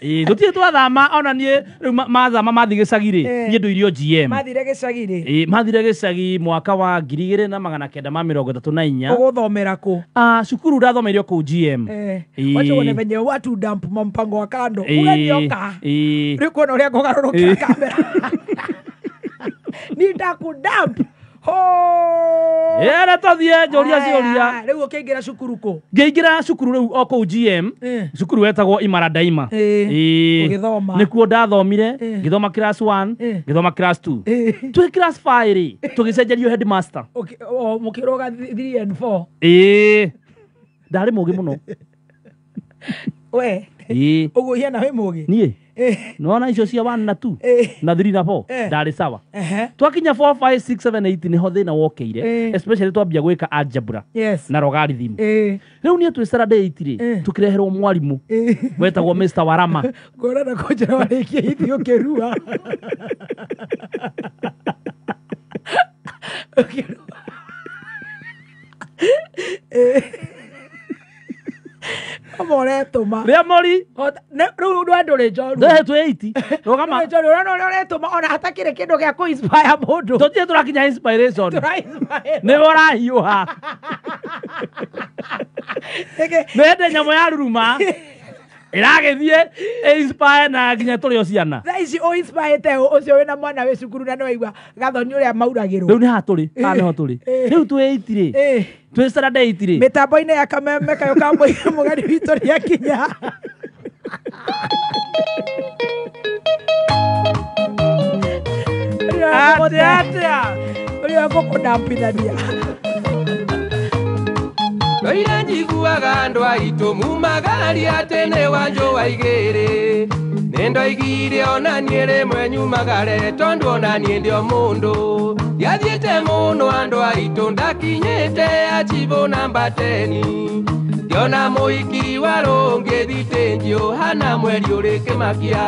Ĩĩ, tũtirĩ twathama ona niĩ rĩu mathama mathiĩ gĩcagi rĩ, niĩ ndũirio GM. Mathire gĩcagi rĩ? Ĩĩ, mathire gĩcagi mwaka wa 1934. Ũgũthomera kũ? Ah, cukuru ndathomeire kũu GM. Ĩĩ. Wacha wone venye watu dump mpango wa kando. Ũgenioka. Ĩĩ. Rĩu kuona ũrĩa ngũgarũrũkĩra kamera. Ni ndakũdump. Ho! Ĩra tũthiĩ njũria ciũria. Rĩu ũkĩingĩra cukuru kũ? Ngĩingĩra cukuru rĩu o kũu GM, cukuru wetagwo Imara Daima. Ĩĩ. Ũgĩthoma. Nĩkuo ndathomire, ngĩthoma class 1, ngĩthoma class 2. Twĩ class 5 rĩ, tũgĩcenjerio headmaster. Mũkĩrũga 3 and 4. Ĩĩ. Ndarĩ mũgĩ mũno. We. Ĩĩ. Ũguo hiana wĩ mũgĩ? Niĩ. Nĩwona icio cia 1 na 2 na 3 na 4 ndarĩ sawa. Twakinya 4 5 6 7 8 nĩho thĩna wokĩire, especially twambia gwĩka algebra na logarithm. Rĩu niĩ twĩ Saturday 8 rĩ, tũkĩreherwo mwarimũ wetagwo Mr. Warama. Ngona na kũnjĩra warĩkia ithi ũkĩrua. Ũkĩrua. Ũretũma. Rĩa mori. Rĩu ndũrĩ njorua. Ndehe twĩ 8. Rũgama. Ndũrĩ njorua, ũrona ũrĩa ũretũma ona hatakĩrĩ kĩndũ gĩa kũ-inspire mũndũ. Tũtirĩ tũrakinya inspiration. Tũra-inspire. Nĩwe ũrahiũha. Nĩwende nyamũ ya ruruma. Ĩragĩthiĩ inspire na nginya tũrĩ o ciana. Thaa ici ũ-inspirĩte ũcio wĩna mwana wĩ cukuru na nĩwaigua Gathoni ũrĩa mauragĩrwo. Rĩu nĩ haha tũrĩ, haha nĩho tũrĩ. Rĩu twĩ 8 rĩ. Twĩ Saturday 8 rĩ. Mĩtambo-inĩ ya kameme kayũ ka mũgeni witũ nĩakinya. Atĩa atĩa. Ũrĩa ngũkũdampithania. Ndoire njiguaga andũ aitũ mumagaria atĩ nĩ wanjũ wa igĩrĩ. Nĩ ndoigire ona niĩ rĩmwe nyumagare tondũ ona niĩ ndĩ o mũndũ. Ndiathiĩte mũno andũ aitũ ndakinyĩte achibũ namba 10. Ngĩona mũhiki wa rũngĩ thitĩnji ũhana mweri ũrĩ kĩmakia.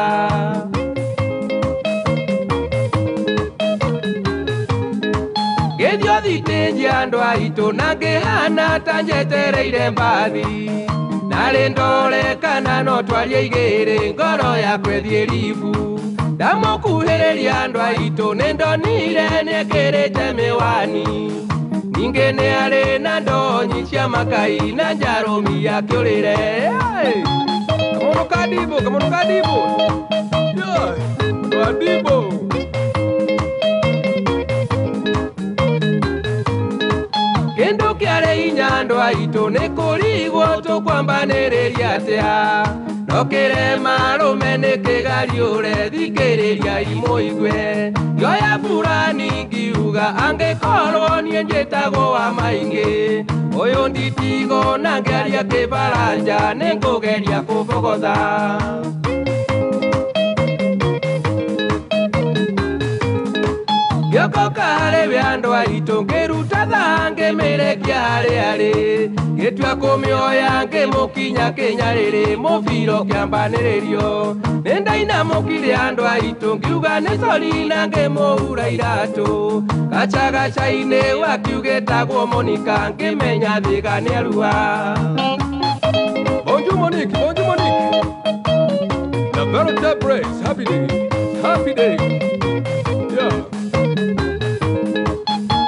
Ngĩthiĩ thitĩnji andũ aitũ na ngĩhana ta njetereire mbathi. Narĩ ndore kana no twarie igĩrĩ ngoro yakwa ĩthiĩ ribu. Ndamũkuhĩrĩria andũ aitũ nĩ ndonire nĩekĩrĩte mĩwani. Ningĩ nĩ arĩ na ndonyi cia makai na njarũmi akĩũrĩre. Kamũndũ ka ndibũ, kamũndũ ka ndibũ. Mũndũ wa ndibũ. Kĩndũ kĩarĩ hinya andũ aitũ nĩ kũrigwo tũkwambanĩrĩria atĩa. No kĩrema rũme nĩ kĩgariũre thikĩrĩria imũigue. Ngĩoya burani ngiuga angĩkorwo niĩ njĩtagwo wa maingĩ. Ũyũ nditigo na ngĩaria kĩbaranja nĩngũgeria kũbogotha. Ngĩokoka harĩ we andũ aitũ ngĩruta thaa ngĩ Ngĩmĩrekia harĩa arĩ Ngĩtua kũmĩoya ngĩmũkinya kĩnyarĩrĩ Mũbira ũkĩambanĩrĩrio Nĩndainamũkire andũ aitũ Ngiuga nĩ sori na ngĩmũhura iratũ Gacagaca-inĩ wakiugĩtagwo Monica Ngĩmenya thiga nĩarua Bonjour Monique, bonjour Monique. La véritable race, happy day, happy day. Yeah.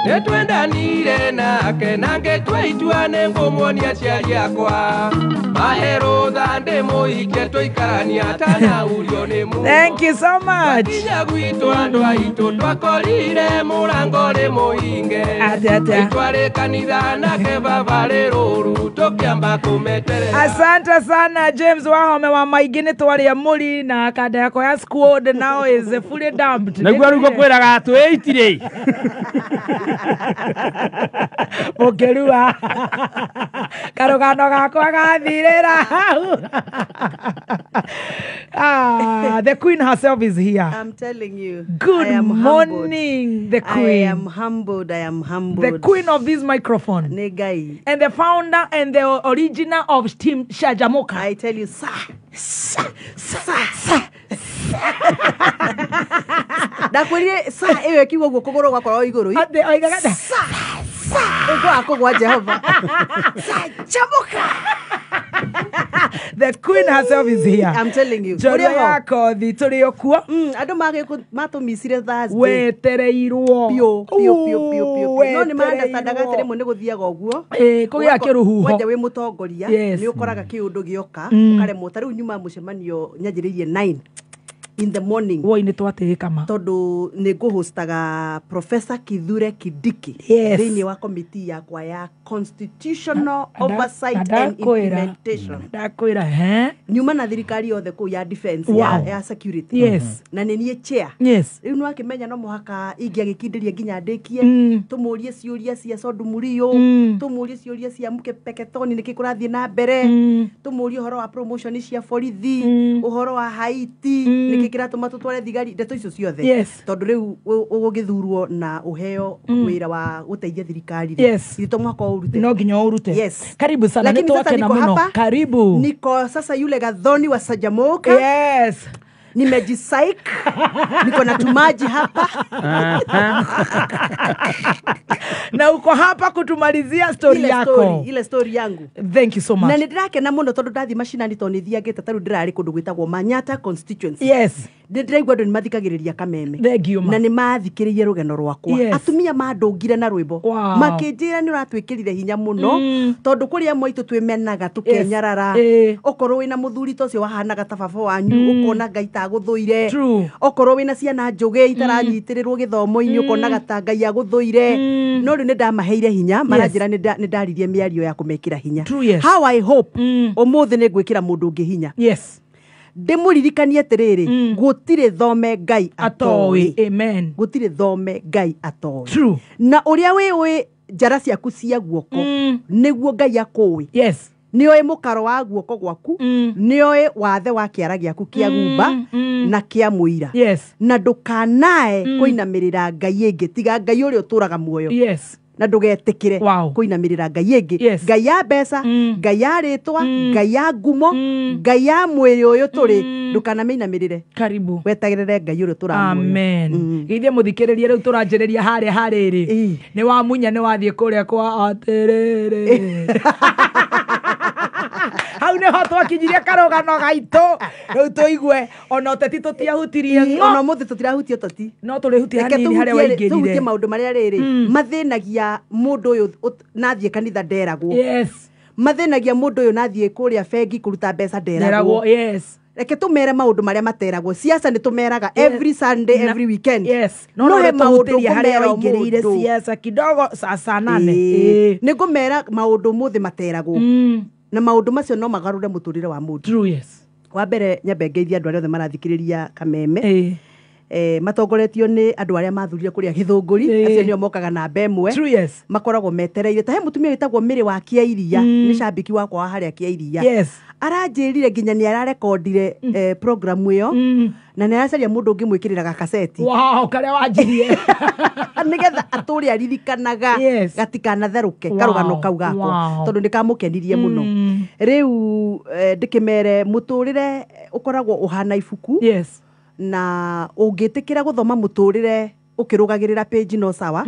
Nĩtwendanire nake na ngĩtua itua nĩngũmuonia aciari akwa mahe rũtha ndĩmũhikie tũikarania atanaurio nĩ muo. Thank you so much. Kinya gwitũ andũ aitũ twakorire mũrango rĩ mũhinge Itwarĩ kanitha nake baba rĩ rũru tũkĩamba kũmeterera. Asante sana James Wahome wa Maingĩ nĩ twarĩa mũri na kanda yakwa ya squad now is fully dumped. Naguo rĩu ngũkwĩraga twĩitirĩ Mũkĩrua karũgano gakwa gathirĩra hau. Ah, the queen herself is here. I'm telling you. Good I am morning, humbled. The queen. I am humbled. I am humbled. The queen of this microphone. Negai. And the founder and the original of Team Shajamoka. I tell you, sir. Sa, sa, sa. Ndakwĩrire sa ĩyo ĩkiuga ũguo kũgũrũ gwakorwo igũrũ. Atĩ oigaga sa sa ĩkwaga kũgwa Jehova. Shajamoka. The queen herself is here. I'm telling you. Njorua ya kothi tũrĩ o kuo. Andũ matũmicire Thursday. Wetereirwo. Biũ biũ biũ biũ biũ. No nĩ ma-understandaga atĩ rĩmwe nĩ gũthiaga ũguo. Kũgĩa kĩrũhuho. Kwanja wĩ mũtongoria nĩ ũkoraga kĩũndũ gĩoka ũkaremwo. Ta rĩu nyuma mũcemanio nyanjĩrĩirie 9 in the morning. Woi nĩ twatĩĩka ma. Tondũ nĩ ngũhostaga Professor Kithure Kindiki Yes. thĩinĩ wa committee yakwa ya Constitutional Oversight and Implementation. Ndakwĩra he Nyuma na thirikari yothe kũu ya defense Wow. ya security. Yes. Na nĩ niĩ chair. Yes. Rĩu nĩwakĩmenya no mũhaka ingĩagĩkindĩria nginya ndĩkie tũmũrie ciũria cia Sondu Muriu, tũmũrie ciũria cia Mkepeketoni nĩkĩ kũrathiĩ na mbere, tũmũrie ũhoro wa promotion cia borithi, ũhoro wa Haiti nĩkĩ kĩratũma tũtware thigari, ndeto icio ciothe. Yes. Tondũ rĩu ũgũgĩthurwo na ũheo wĩra wa gũteithia thirikari rĩ. Yes. Githĩ to mũhaka ũrute. No nginya ũrute. Yes. Karibu sana, Lakini sasa nĩtwakena niko mũno. hapa. Karibu. Niko sasa yule Gathoni wa Sajamoka. Yes. Nimejisaik. Niko na tumaji hapa. Na uko hapa kutumalizia story ile yako. Ile story yangu. Thank you so much. Na nĩndĩrakena mũno tondũ ndathiĩ macinani tondũ nĩthiangĩte ta rĩu ndĩrarĩ kũndũ gwĩtagwo Manyata constituency. Yes. Ndĩraigua andũ nĩmathikagĩrĩria kameme. Thank you, ma. Na nĩmathikĩrĩirie rũgano rwakwa. Yes. Atumia mandũngire na rwĩmbo. Wow. Makĩnjĩra nĩ ũratwĩkĩrire hinya mũno tondũ kũrĩ amwe aitũ twĩmenaga tũkenyarara. Yes. Okorwo wĩna mũthuri ta ũcio wahanaga ta baba wanyu ũkona Ngai tagũthũire. True. Okorwo wĩna ciana njũgĩ itaranyitĩrĩrwo gĩthomo-inĩ ũkonaga ta Ngai agũthũire. No rĩu nĩndamaheire hinya maranjĩra nĩndaririe mĩario ya kũmekĩra hinya. True, yes. How I hope ũmũthĩ nĩngwĩkĩra mũndũ ũngĩ hinya. Yes. Ndĩmũririkanie atĩrĩrĩ gũtirĩ thome Ngai atoĩ. Amen. Gũtirĩ thome Ngai atoĩ. True. Na ũrĩa wĩũĩ njara ciaku cia guoko nĩguo Ngai akũĩ. Yes. Nĩoĩ mũkaro wa guoko gwaku, nĩoĩ wathe wa kĩara gĩaku kĩa gumba na kĩa mũira. Yes. Na ndũkanae kũinamĩrĩra Ngai ĩngĩ tiga Ngai ũrĩa ũtũraga muoyo. Yes. Na ndũgetĩkĩre Wow. kũinamĩrĩra Ngai ĩngĩ. Yes. Ngai ya mbeca, Ngai ya rĩtwa, Ngai ya ngumo, Ngai ya mwĩrĩ ũyũ tũrĩ, ndũkanamĩinamĩrĩre. Karibu. Weterere Ngai ũrĩa ũtũraga muoyo. Amen. Geithie mũthikĩrĩrie rĩu tũranjĩrĩria harĩa harĩrĩ. Nĩ wamunya nĩ wathiĩ kũrĩa kwa atĩrĩrĩ. Hau nĩho twakinyirie karũgano gaitũ. Rĩu tũigue ona ũteti tũtiahutirie ng'o. Ona ũmũthĩ tũtirahutia ũteti. No tũrĩhutia Reke hanini harĩa waingĩrire. tũhutie maũndũ marĩa rĩrĩ mathĩnagia mũndũ ũyũ nathiĩ kanitha nderagwo. Yes. Mathĩnagia mũndũ ũyũ nathiĩ kũrĩa bengi kũruta mbeca nderagwo. Nderagwo, yes. Reke tũmere maũndũ marĩa materagwo. Siasa nĩ tũmeraga every Sunday, every weekend. Yes. No No he maũndũ tũhutĩrie harĩa ngũmera waingĩrĩire ũmũndũ. siasa kidogo saa 8. Nĩ ngũmera maũndũ ũmũthĩ materagwo. Na maũndũ macio no magarũre mũtũrĩre wa mũndũ. True, yes. Wa mbere nyambe ngeithie andũ arĩa othe marathikĩrĩria kameme. Matongoretio nĩ andũ arĩa mathurire kũrĩa Gĩthũngũri, acio nĩo mokaga namba ĩmwe. True, yes. Makoragwo metereire. Ta he mũtumia wĩtagwo Mĩrĩ wa Kĩairia, nĩ cambiki wakwa wa harĩa Kĩairia. Yes. Aranjĩrire nginya nĩ ararekondire program ĩyo, na nĩ aracaria mũndũ ũngĩmwĩkĩrĩra gakaseti. Wow, karĩa wanjirie. Nĩgetha atũre aririkanaga, gatikanatherũke karũgano kau gakwa, tondũ nĩ kamũkenirie mũno. Rĩu ndĩkĩmere mũtũrĩre ũkoragwo ũhana ibuku. Yes. Na ũngĩtĩkĩra gũthoma mũtũrĩre ũkĩrũgagĩrĩra page no sawa.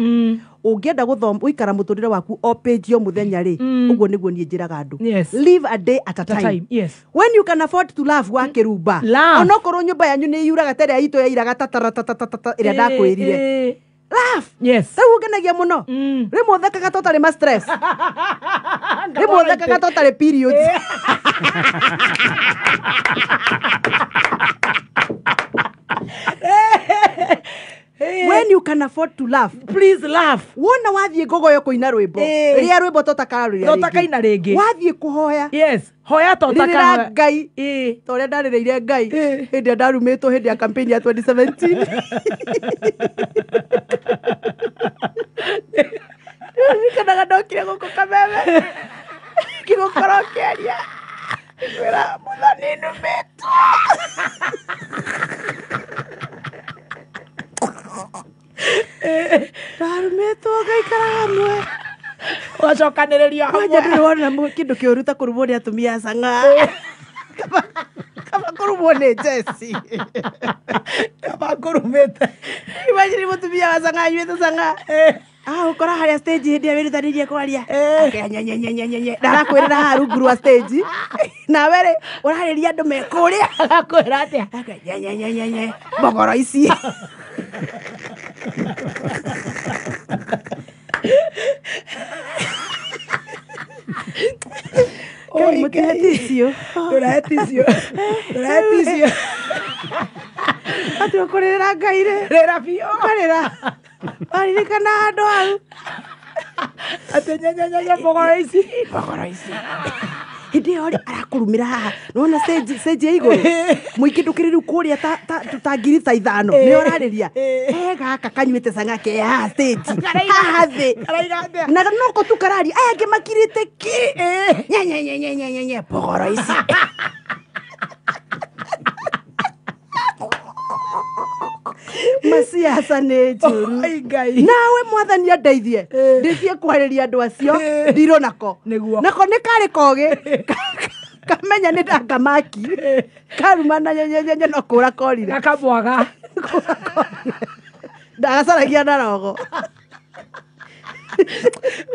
Ũngĩenda gũthoma ũikara mũtũrĩre waku o page o mũthenya rĩ, ũguo nĩguo niĩ njĩraga andũ. Yes. Live a day at a time. Yes. When you can afford to laugh wakĩrumba, onokorwo nyũmba yanyu nĩ yuraga ta ĩrĩa itũ yairaga tataratatata ĩrĩa ndakwĩrire. Laugh. Yes. Rĩu ũngenagia mũno. Rĩmwe ũthekaga ta ũtarĩ ma stress. Rĩmwe ũthekaga ta ũtarĩ periods. When you can afford to laugh, please laugh. Wona wathiĩ ngogoyo kũina rwĩmbo, rĩrĩa rwĩmbo tũtakarũrĩa rĩngĩ, tũtakaina rĩngĩ. Wathiĩ kũhoya, yes, hoya tũtakahoya Ngai, ta ũrĩa ndarĩrĩire Ngai hĩndĩ ĩrĩa ndarumĩtwo hĩndĩ ya campaign ya 2017. Ndirikanaga ndokire gũkũ Kameme ngĩgũkorwo ngĩaria, ngĩkwĩra Mũthoni numĩtwo. Ndarumĩtwo ngaikara hamwe, ũgacokanĩrĩrio hamwe. Kwanja ndũrĩ wona kĩndũ kĩũru ta kũrumwo nĩ atumia a cang'a. Kaba kũrumwo nĩ Jesse. Kaba kũrumĩte. Imagine mũtumia wa cang'a anyuĩte cang'a. Ũkora harĩa stage hĩndĩ ĩrĩa wĩrutanĩirie kwaria, akenyenyenyenyenyenye, na arakwĩrĩra haha rungu rwa stage. Nawe rĩ ũrarĩria andũ me kũrĩa, agakwĩra atĩa? Akenyenyenyenyenye, mbogoro ici. Ngai mũtihe tissue. Ndũrahe tissue. Ndũrahe tissue. Atirĩ kũrĩrĩra Ngai rĩ. Rĩra biũ. Ũkarĩra. Waririkana handũ hau. Atĩ nyenyenyenye mbogoro ici. Mbogoro ici. Hĩndĩ ĩyo rĩ arakũrumĩra haha. Nĩwona stage ya igũrũ. Mũingĩ ndũkĩrĩ rĩu kũrĩa ta ngiri ta ithano. Nĩyo ũrarĩria. He gaka kanyuĩte cang'a ke haha stage. Haha thĩ. Na noko tu kararia. Aya angĩ makirĩte ki. Nyenyenyenyenyenye mbogoro ici. Maciaca nĩ njũru. Nawe mwathani andeithie ndĩthiĩ kwarĩria andũ acio ndirũ nako. Nako nĩ karĩ kogĩ kamenya nĩ ndakamaki karuma na nyenyenyenye no kũra korire. Gakamwaga. Ndagacaragia na rogo.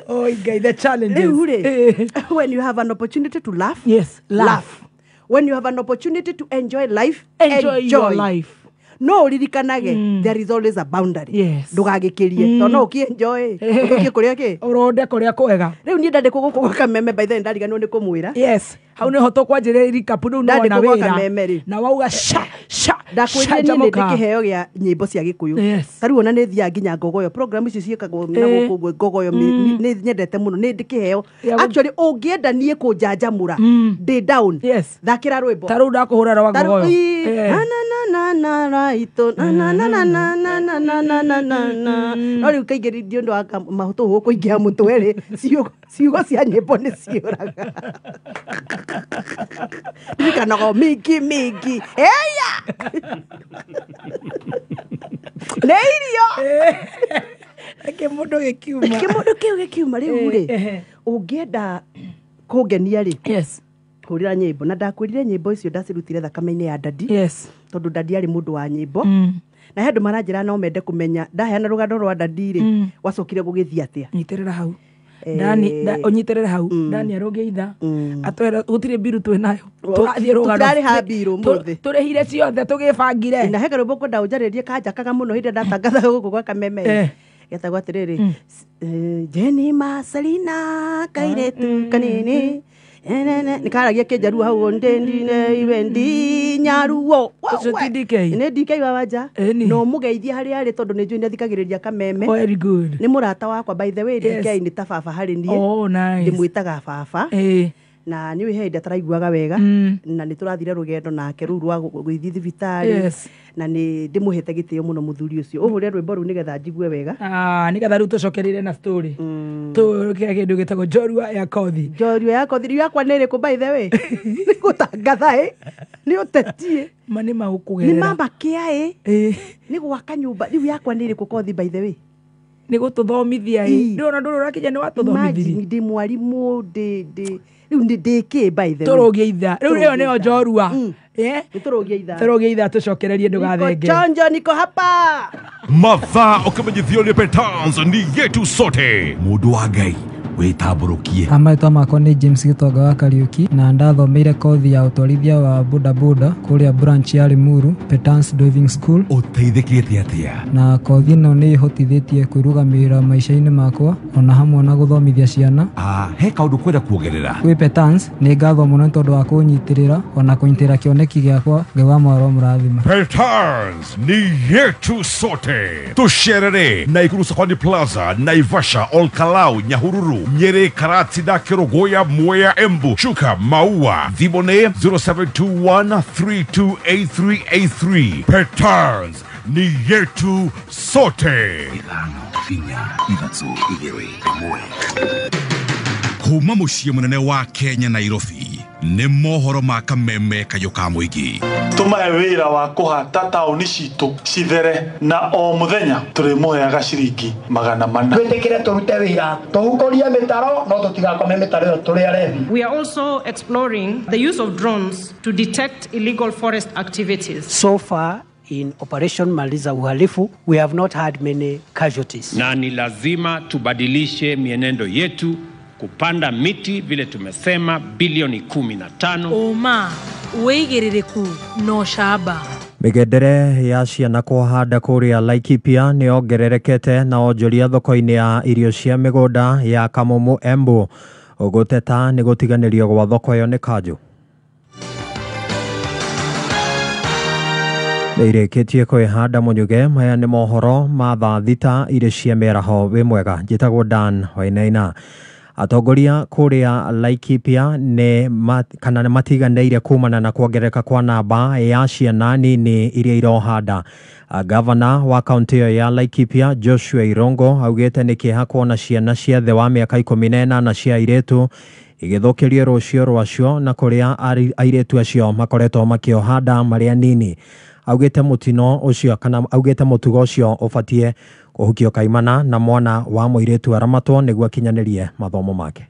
Oh Ngai, the challenges. Rĩu rĩ, when you have an opportunity to laugh, yes, laugh. When you have an opportunity to enjoy life, enjoy your life. No ũririkanage, there is always a boundary. Yes. Ndũgagĩkĩrie. Tondũ no ũkĩenjoy. Ũthũkie kũrĩa kĩ? Ũronde kũrĩa kwega. Rĩu niĩ ndandĩkwo gũkũ gwa Kameme, by the way ndariganĩrwo nĩ kũmwĩra. Yes. Hau nĩho tũkwanjĩrĩria recap rĩu nĩwona wĩra. Na wauga sha sha. Ndakwĩrire niĩ nĩ ndĩ kĩheo gĩa nyĩmbo cia Gĩkũyũ. Yes. Ta rĩu ona nĩ thiaga nginya Ngogoyo. Program icio ciĩkagwo na gũkũ ũguo Ngogoyo nĩ nyendete mũno, nĩ ndĩ kĩheo. Actually ũngĩenda niĩ kũnjanjamũra, ndĩ down. Yes. Thakĩra rwĩmbo. Ta rĩu ndakũhũra rwa Ngogoyo. Na na na na na ito na na na na na na na na na na na na. No rĩu kaingĩ nĩ ũndũ wa mahũtũ kũingĩha mũtwe rĩ, ciugo cia nyĩmbo nĩ ciũraga. Ndirikanaga mingi mingi. Eya! Nĩ irio! Kĩmũndũ gĩkiuma. Kĩmũndũ kĩu gĩkiuma rĩu rĩ, ũngĩenda kũngenia rĩ, yes, hũrĩra nyĩmbo. Na ndakwĩrire nyĩmbo icio ndacirutire thakame-inĩ ya dadi. Yes. Tondũ dadi arĩ mũndũ wa nyĩmbo. Na he andũ maranjĩra no mende kũmenya ndaheana rũgano rwa dadi rĩ, gwacokire gũgĩthiĩ atĩa. Nyitĩrĩra hau. Dani, ũnyitĩrĩre hau. Dani arũngĩitha. Atwĩra gũtirĩ mbiru twĩ nayo. Tũrathiĩ rũgano. Tũtirarĩha mbiru ũmũthĩ. Tũrĩhire ciothe tũgĩbangire. Na he karwĩmbo ngwenda ũnjarĩrie kanjakaga mũno hĩndĩ ĩrĩa ndatangathaga gũkũ gwa Kameme. Getagwo atĩrĩrĩ, Jenny Marcelina kairĩtu kanini. Nĩ karagia kĩnjaruo hau ndĩndine iwe ndi nyaruo. Ũcio ti DK? Nĩ DK wa Wanja. No mũgeithie harĩa arĩ tondũ nĩ njũĩ nĩ athikagĩrĩria Kameme. Very good. Nĩ mũrata wakwa by the way. DK nĩ ta baba harĩ niĩ. Oh, nice. Ndĩmwĩtaga baba. Na nĩ he ndataraiguaga wega na nĩ tũrathire rũgendo nake rũu rwa gũthiĩ thibitarĩ na nĩ ndĩmũhete gĩtĩo mũno mũthuri ũcio. Ũhũre rwĩmbo rũu nĩgetha njigue wega. Nĩgetha rĩu tũcokerire na story. Tũkĩra kĩndũ gĩtagwo njorua ya kothi. Njorua ya kothi rĩu yakwa nĩ ĩrĩkũ by the way? Nĩ gũtangatha ĩ, nĩ ũtetie. Ma nĩ magũkũgerera. Nĩ mamakia ĩ. Nĩ gwaka nyũmba. Rĩu yakwa nĩ ĩrĩkũ kothi by the way? Nĩ gũtũthomithia ĩ. Ndũrona ndũrĩ ũrakinya nĩ watũthomithirie. Imagine ndĩ mwarimũ ndĩ rĩu nĩ ndĩ kĩ by the way. Tũrũgie ithaa. Rĩu ĩyo nĩyo njorua. Nĩ tũrũgie ithaa. Tũrũgie ithaa tũcokererie ndũgathenge. Niko chonjo niko hapa. Mathaa ũkĩmenyithio nĩ Petans ni yetu sote. Mũndũ wa Ngai wĩtambũrũkie. Marĩtwa makwa nĩ James Gĩtonga wa Kariũki na ndathomeire kothi ya ũtwarithia wa bodaboda kũrĩa branch ya Limuru Petans Driving School. Ũteithĩkĩte atĩa? Na kothi ĩno nĩ ĩhotithĩtie kwĩrũgamĩrĩra maica-inĩ makwa ona hamwe na gũthomithia ciana. He kaũndũ kwenda kuongerera? Kwĩ Petans nĩ ngatho mũno nĩ tondũ wa kũnyitĩrĩra ona kũnyitĩrĩra kĩoneki gĩakwa. Ngai wa mwaro mũrathima. Petans ni yetu sote. Tũcerere Naikuru Sokoni Plaza, Naivasha, Olkalau, Nyahururu, Nyeri, Karatina, Kerogoya, Mwea, Embu, Chuka, Maua. Thimũ nĩ 0721328383. Petans ni yetu sote. 5 4 3 2 1. Kuma mũciĩ mũnene wa Kenya Nairobi nĩ mohoro ma kameme kayũ ka mũingĩ. Tũmahe wĩra wa kũhata taũni citũ cithere na o mũthenya tũrĩmũheaga ciringi 400. Twĩtĩkĩre tũrute wĩra tũhukorie mĩtaro no tũtigakome mĩtaro ĩyo tũrĩ arebi. We are also exploring the use of drones to detect illegal forest activities. So far in Operation Maliza Uhalifu, we have not had many casualties. Na ni lazima tubadilishe mienendo yetu kupanda miti vile tumesema bilioni 15. Oma wĩigĩrĩrĩku no shaba. Mĩgendere ya ciana kũhanda kũrĩa Laikipia nĩ yongererekete na onjoria thoko-inĩ ya irio cia mĩgũnda ya Kamumu Embu gũteta nĩ gũtiganĩrio gwa thoko ĩyo nĩ kanjũ. Nĩirĩkĩtie kwĩhanda Mũnyuge. Maya nĩ mohoro ma thaa 6 irĩ cia mĩaraho. Wĩ mwega, njĩtagwo Dan Wainaina. Atongoria kũrĩa Laikipia nĩ kana nĩ matiganĩire kumana na kuongerereka kwa namba ya ciana nini iria irohanda. Gavana wa kaunti ĩyo ya Laikipia Joshua Irongo augĩte nĩ kĩeha kuona ciana cia thĩ wa mĩaka 18 cia airĩtu igĩthũkĩrio rũciũ rwacio na kũrĩa airĩtu acio makoretwo makĩohanda marĩ anini. Augĩte mũtino ũcio kana augĩte mũtugo ũcio ũbatie kũhukio kaimana na mwana wa mũirĩtu aramatwo nĩguo akinyanĩrie mathomo make.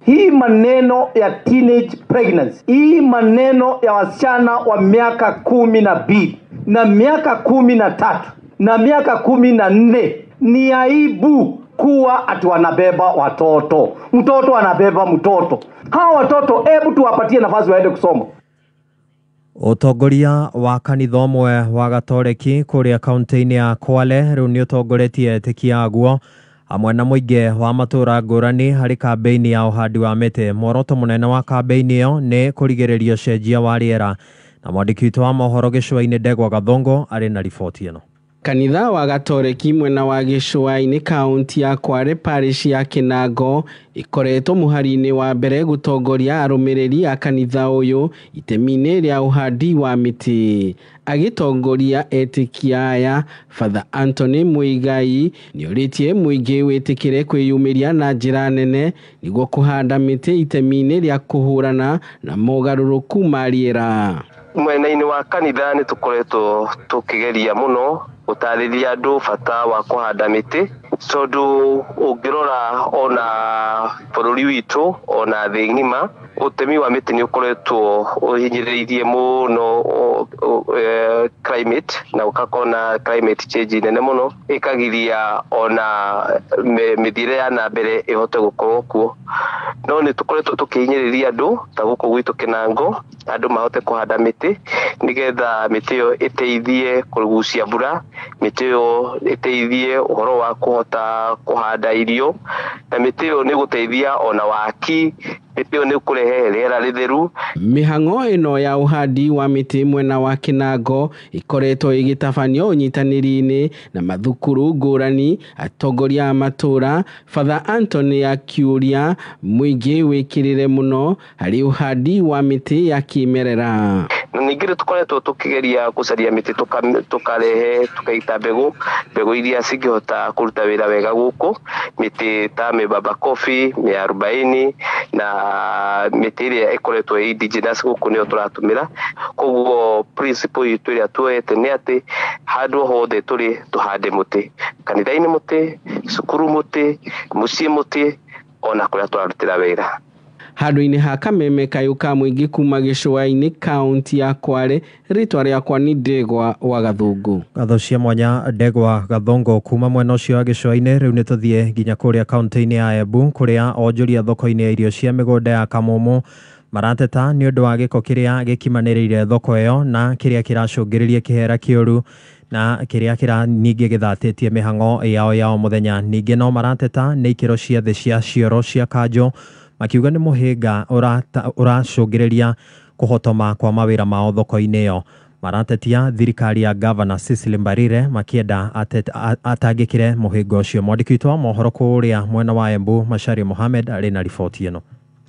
Hii maneno ya teenage pregnancy, hii maneno ya wasichana wa miaka 12 na miaka 13 na miaka 14 ni aibu kuwa ati wanabeba watoto. Mtoto anabeba mtoto. Hawa watoto hebu tuwapatie nafasi waende kusoma. Ũtongoria wa kanitha ũmwe wa Gatoreki kũrĩa kaunti-inĩ ya Kwale rĩu nĩ ũtongoretie etĩkia aguo hamwe na mũingĩ wa matũũra ngũrani harĩ kambĩini ya ũhandi wa mĩtĩ. Muoroto mũnene wa kambĩini ĩyo nĩ kũrigĩrĩria ũcenjia wa rĩera. Na mwandĩki witũ wa mohoro gĩcũa-inĩ Ndegwa Gathongo arĩ na riboti ĩno. Kanitha wa Gatoreki mwena wa gĩcũa-inĩ kaunti ya Kwale parish ya Kinango ikoretwo mũhari-inĩ wa mbere gũtongoria arũmĩrĩri a kanitha ũyũ itemi-inĩ rĩa ũhandi wa mĩtĩ. Agĩtongoria etĩkia aya, Father Anthony Muigai nĩorĩtie mũingĩ wĩtĩkĩre kwĩyumĩria na njĩra nene nĩguo kũhanda mĩtĩ itemi-inĩ rĩa kũhũrana na mogarũrũku ma rĩera. Mwena-inĩ wa kanitha nĩ tũkoretwo tũkĩgeria mũno gũtarĩria andũ bata wa kũhanda mĩtĩ tondũ ũngĩrora ona bũrũri witũ ona thĩ ng'ima ũtemi wa mĩtĩ nĩ ũkoretwo ũhinyĩrĩirie mũno climate na ũgakorwo na climate change nene mũno ĩkagiria ona mĩthiĩre ya na mbere ĩhote gũkorwo kuo. No nĩ tũkoretwo tũkĩhinyĩrĩria andũ ta gũkũ gwitũ Kinango andũ mahote kũhanda mĩtĩ nĩgetha mĩtĩ ĩyo ĩteithie kũgucia mbura, mĩtĩ ĩyo ĩteithie ũhoro wa kũhota kũhanda irio, na mĩtĩ ĩyo nĩ gũteithia ona waki Mĩtĩ ĩyo nĩ kũrehe rĩera rĩtheru. Mĩhang'o ĩno ya ũhandi wa mĩtĩ mwena wa Kĩnango ĩkoretwo ĩgĩtabanio ũnyitanĩri-inĩ na mathukuru ngũrani, atongoria a matũra. Father Anthony akiũria mũingĩ wĩkĩrĩre mũno harĩ ũhandi wa mĩtĩ ya kĩmerera. Na ningĩ nĩ tũkoretwo tũkĩgeria gũcaria mĩtĩ tũkarehe tũkaita mbegũ iria cingĩhota kũruta wĩra wega gũkũ, mĩtĩ ta mĩbaba coffee, mĩarubaini na mĩtĩ ĩrĩa ĩkoretwo ĩ indigenous gũkũ nĩyo tũratũmĩra. Koguo principle itũ ĩrĩa tuoete nĩ atĩ handũ hothe tũrĩ tũhande mũtĩ, kanitha-inĩ mũtĩ, cukuru mũtĩ, mũciĩ mũtĩ, ona kũrĩa tũrarutĩra wĩra. Handũ-inĩ ha kameme kayũ ka mũingĩ kuma gĩcũa-inĩ kaunti ya Kwale, rĩtwa rĩakwa nĩ Ndegwa wa Gathũngũ. Ngatho cia mwanya Ndegwa Gathũngũ kuma mwena ũcio wa gĩcũa-inĩ. Rĩu nĩ tũthiĩ nginya kũrĩa kaunti-inĩ ya Embu kũrĩa onjoria thoko-inĩ ya irio cia mĩgũnda ya Kamumu marateta nĩ ũndũ wa gĩko kĩrĩa gĩkimanĩrĩire thoko ĩyo na kĩrĩa kĩracũngĩrĩria kĩhera kĩũru na kĩrĩa kĩra ningĩ gĩthatĩtie mĩhang'o yao ya o mũthenya. Ningĩ no marateta nĩ ikĩro cia thĩ cia cioro cia kanjũ, makiuga nĩ mũhĩnga ũracũngĩrĩria kũhotoma kwa mawĩra mao thoko-inĩ ĩyo. Maratetia thirikari ya Gavana Cecily Mbarire makienda atangĩkĩre mũhĩnga ũcio. Mwandĩki witũ wa mohoro kũrĩa mwena wa Embu Macharia Mohamed arĩ na riboti ĩno.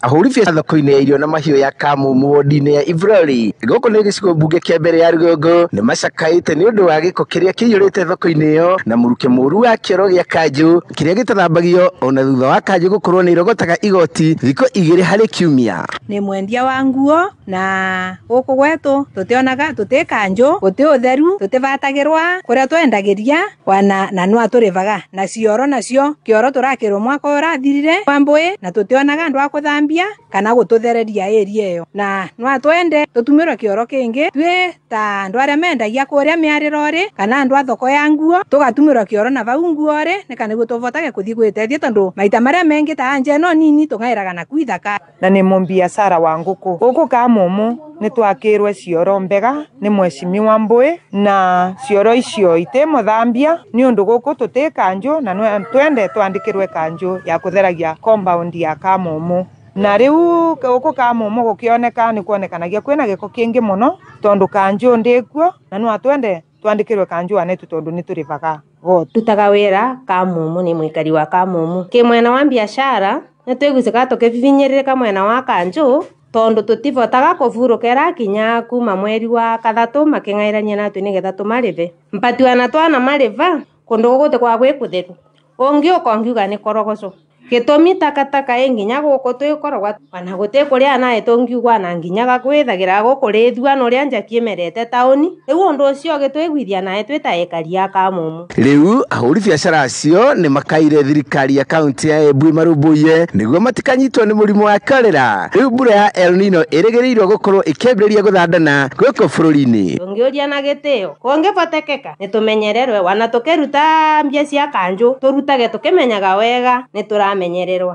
Ahũri biacara thoko-inĩ ya irio na mahiũ ya Kamumu wodi-inĩ ya Ivrori gũkũ nĩ gĩcigo mbunge kĩa mbere ya rũgongo nĩ macakaĩte nĩ ũndũ wa gĩko kĩrĩa kĩiyũrĩte thoko-inĩ ĩyo na mũrukĩ mũru wa kĩoro gĩa kanjũ kĩrĩa gĩtathambagio ona thutha wa kanjũ gũkorwo nĩ irogotaga igoti thikũ 2 harĩ kiumia. Nĩ mwendia wa nguo na gũkũ gwetũ tũtionaga tũtĩ kanjũ gũtĩ ũtheru tũtibatagĩrwa kũrĩa twendagĩria wana na no atũrĩvaga na cioro nacio kĩoro tũrakĩrwo mwaka ũrathirire wa mbũĩ na tũtionaga andũ a kũthambia kana gũtũthereria area ĩyo na no twende tũtumĩrwo kĩoro kĩngĩ twĩ ta andũ arĩa mendagia kũrĩa mĩarĩro rĩ kana andũ a thoko ya nguo tũgatumĩrwo kĩoro na vau nguo rĩ nĩ kana nĩguo tũvotage kũthiĩ gwĩtethia tondũ maita marĩa mengĩ ta anja ĩno nini tũng'aĩraga na kwithaka. Na nĩ mũmbiacara wa ngũkũ gũkũ Kamumu nĩ twakĩrwe cioro mbega nĩ mheshimiwa Mbui na cioro icio itimũthambia nĩ ũndũ gũkũ tũtĩ kanjũ na no twende twandĩkĩrwe kanjũ ya kũtheragia compound ya Kamumu. Na rĩu gũkũ Kamumu gũkĩoneka nĩ kuonekanagia kwĩna gĩko kĩingĩ mũno tondũ kanjũ ndĩkuo na no twende twandĩkĩrwe kanjũ anetu tondũ nĩ tũrĩvaga goti. Ndutaga wĩra Kamumu, nĩ mũikari wa Kamumu. Kĩ mwena wa biacara nĩ twĩgucĩkaga tũkĩbibinyĩrĩrĩka mwena wa kanjũ tondu tutivotaga kuvurukira kinya kuma mweri wa kathatu making'airania natwe nigetha tumarive mpatiwana twana mariva kundu gugu kwa gwi kutheru ungi ukongiuga ni korogoco gitumi takataka inginya guku twikoragwa ona guti kuria nae tungiugwa na nginyaga kwithagira guku rithua na uria njaki imerete tauni riu undu ucio gitwiguithia nae twita ekari a Kamumu. Riu ahuri biacara acio ni makaire thirikari ya kaunti ya Embu imarumbuiye niguo matikanyitwo ni murimu wa korera. Riu mbura ya El Nino irigirirwo gukorwo ikiambiriria guthandana guku bururi-ini. Tungiuria na gitio kungivotekeka ni tumenyererwe wana tukiruta mbia cia kanju turutage tukimenyaga wega ni turamenyererwa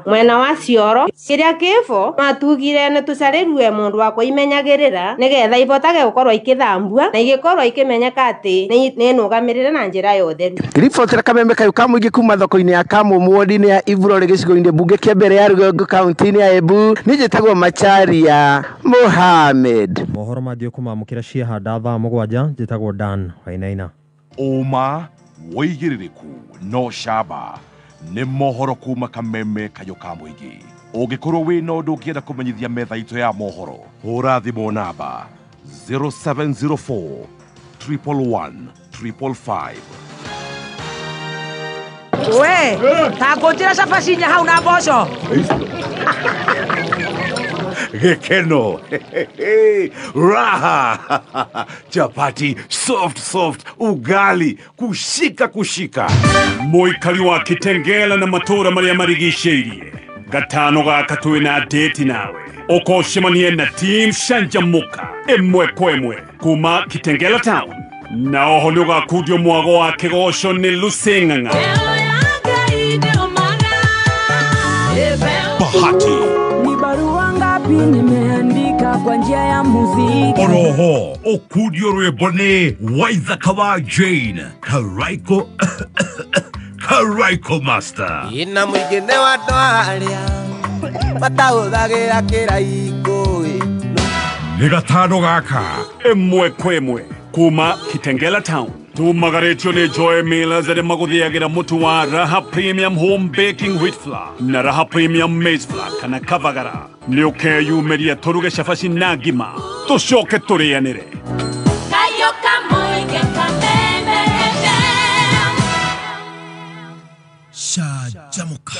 mwena wa cioro kiria kifo matugire ni tucarirue mundu wa kuimenyagirira nigetha ivotage gukorwo ikithambua na igikorwo ikimenyeka ati ni nugamirire na njira ya utheru. Ribotera kamembe kayu ka muingi kuma thoko-ini ya Kamumu wodi-ini ya Ivurori gicigo-ini mbunge kia mbere ya Rũgongo kaunti-ini ya Embu. Ni njĩtagwo Macharia Mohamed. Mohoro mangĩ ũkũmamũkĩra ciahanda thaa 7. Njĩtagwo Dan Wainaina. Ũma wĩigĩrĩrĩku no camba nĩ mohoro kuma kameme kayo ka mũingĩ. Ũngĩkorwo wĩna ũndũ ũngĩenda kũmenyithia metha itũ ya mohoro, hũra thimũ namba 0704 111 555. We, ta ngũnjĩra cabaci inya hau na mboco. Gikeno, raha, chapati, soft soft, ugali, kushika kushika. Muikari wa Kitengela na matura maria marigicĩirie gatano gaka twĩna date nawe ũkocemanie na team Canjamũka ĩmwe kwa ĩmwe kuma Kitengela town na oho nĩ ũgakundio mwago wa kĩgoco nĩ Lucy Ng'ang'a. Bahati ni barua ngapi nimeandika kwa njia ya muziki. Oroho okudio rwĩmbo nĩ Waithaka wa Jane Karaiko Karaiko Master. Ina mwingine wa twaria Matahũthagĩra kĩraikũ ĩ. Nĩ gatano gaka ĩmwe kwa ĩmwe kuma Kitengela Town tumagarĩtio nĩ Joy Millers arĩa magũthĩagĩra mũtu wa Raha Premium Home Baking Wheat Flour na Raha Premium Maize Flour kana Kavagara. Nĩ ũkeyumĩria tũruge cabaci na ngima tũcoke tũrĩanĩre. Canjamuka.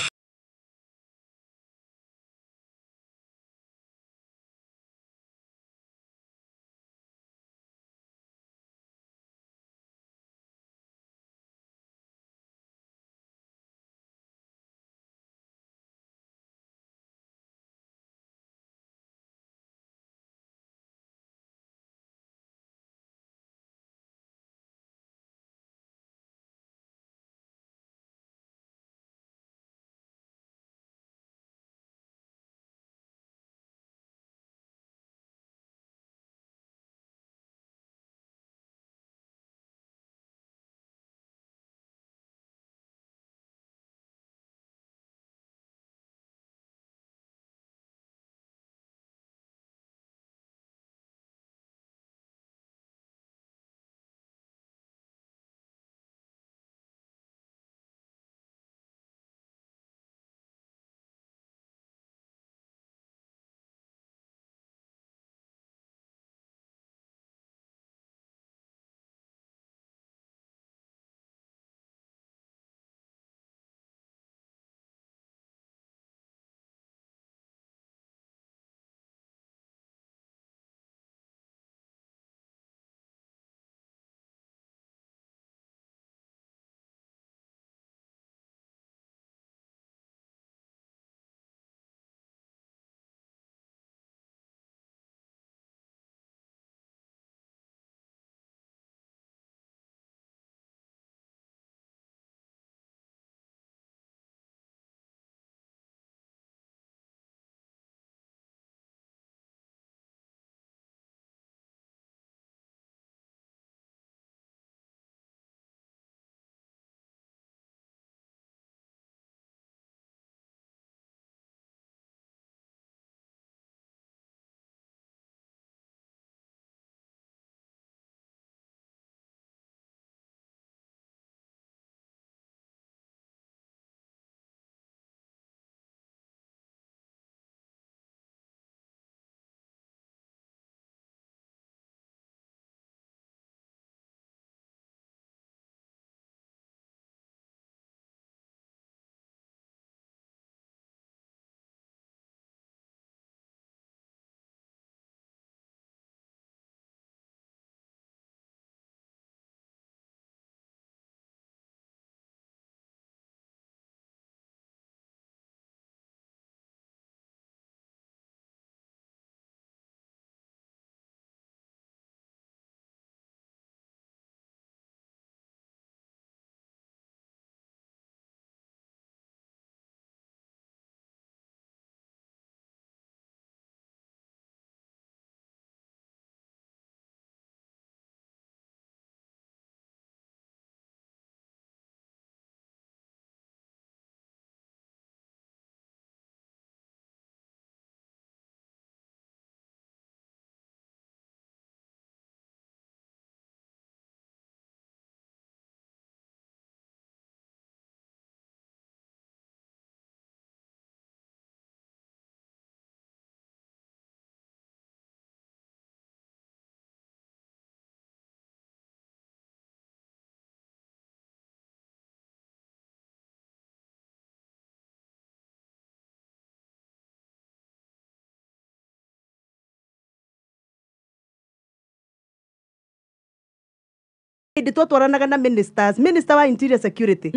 Hĩndĩ twatwaranaga na ministers, minister wa interior security,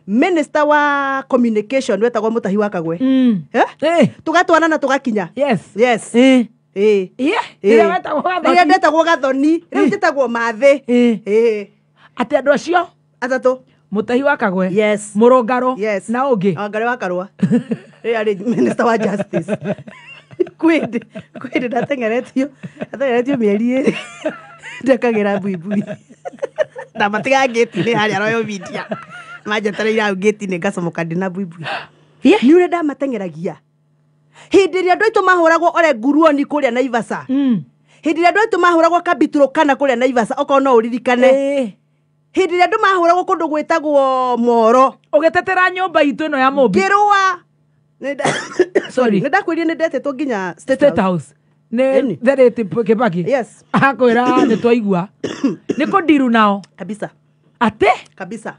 minister wa communication wetagwo Mutahi wa Kagwe, tugatwarana tugakinya. Yes, yes. Rĩrĩa ndetagwo Gathoni, rĩu njĩtagwo Mathĩ. Atĩ andũ acio atatũ, Mutahi wa Kagwe, yes, Mũrũngarũ, yes, na ũngĩ Wangari wa Karũa rĩrĩa arĩ minister wa justice. Kwĩndĩ ndateng'eretio mĩeri ĩrĩ ndekagĩra mbuibui na matiga ngĩti-inĩ harĩa Royal Media manjetereire hau ngĩti-inĩ ngacomoka ndĩna mbuibui. Nĩ ũrĩa ndamateng'eragia Hĩndĩ ĩrĩa andũ aitũ mahũragwo ore nguruoni kũrĩa Naivasha. Hĩndĩ ĩrĩa andũ aitũ mahũragwo Kabitũrũ kana kũrĩa Naivasha okorwo no ũririkane. Hĩndĩ ĩrĩa andũ mahũragwo kũndũ gwĩtagwo Moro. Ũgĩtetera nyũmba itũ ĩno ya Mũmbi. Ngĩrũa. Sorry. Nĩ ndakwĩrire nĩ ndetĩtwo nginya State House. Nĩ Thereti Kibaki. Yes. Akwĩra nĩ twaigua. Nĩ kũndiru nao. Kabisa. Atĩ? Kabisa.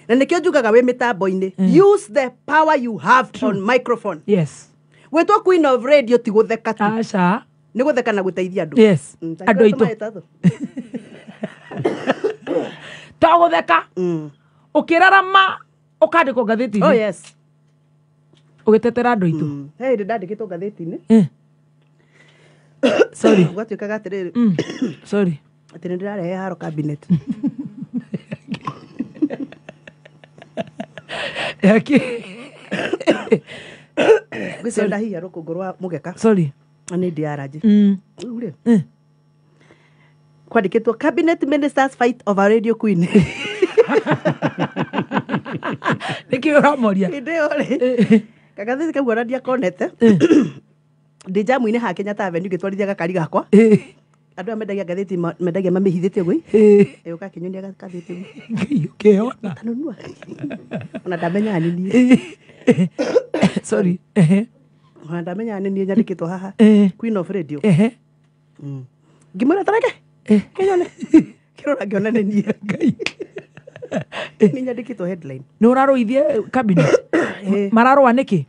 Na nĩkĩo njugaga wĩ mĩtambo-inĩ. Use the power you have on microphone. Yes. Gwĩtwo Queen of Radio ti gũtheka tu. Aca. Nĩ gũtheka na gũteithia andũ. Yes. Andũ aitũ. To gũtheka. Ũkĩrarama ũkandĩkwo ngathĩti-inĩ. Oh yes. Ũgĩtetera andũ aitũ. He hĩndĩ ndandĩkĩtwo ngathĩti-inĩ. Sorry. Gwatuĩkaga atĩrĩrĩ. Sorry. Atĩ nĩ ndĩrarehe haro cabinet. Yaki. Gwĩciria ndahihia rũkũngũ rwa mũgeka. Sorry. Na nĩ ndĩ allergy. Rĩu rĩ. Kwandĩkĩtwo cabinet ministers fight over radio queen. Nĩkĩ ũramoria? Hĩndĩ ĩyo rĩ. Kagathĩti kau ona ndiakonete. Ndĩ njamu-inĩ ha Kenyatta Avenue ngĩtwarithia gakari gakwa. Andũ aya mendagia ngathĩti mendagia mamĩhithĩte ũguo. Ĩũka akĩnyonia gathĩti ũguo. Ngai ũkĩona. Tanunua. Ona ndamenyaga nĩ niĩ. Sorry. Ona ndamenyaga nĩ niĩ nyandĩkĩtwo haha. Queen of Radio. Ngĩmwĩra tareke. Kĩnyone. Kĩrora ngĩona nĩ niĩ. Ngai. Nĩ nyandĩkĩtwo headline. Nĩ ũrarũithie cabinet. Mararũa nĩkĩ?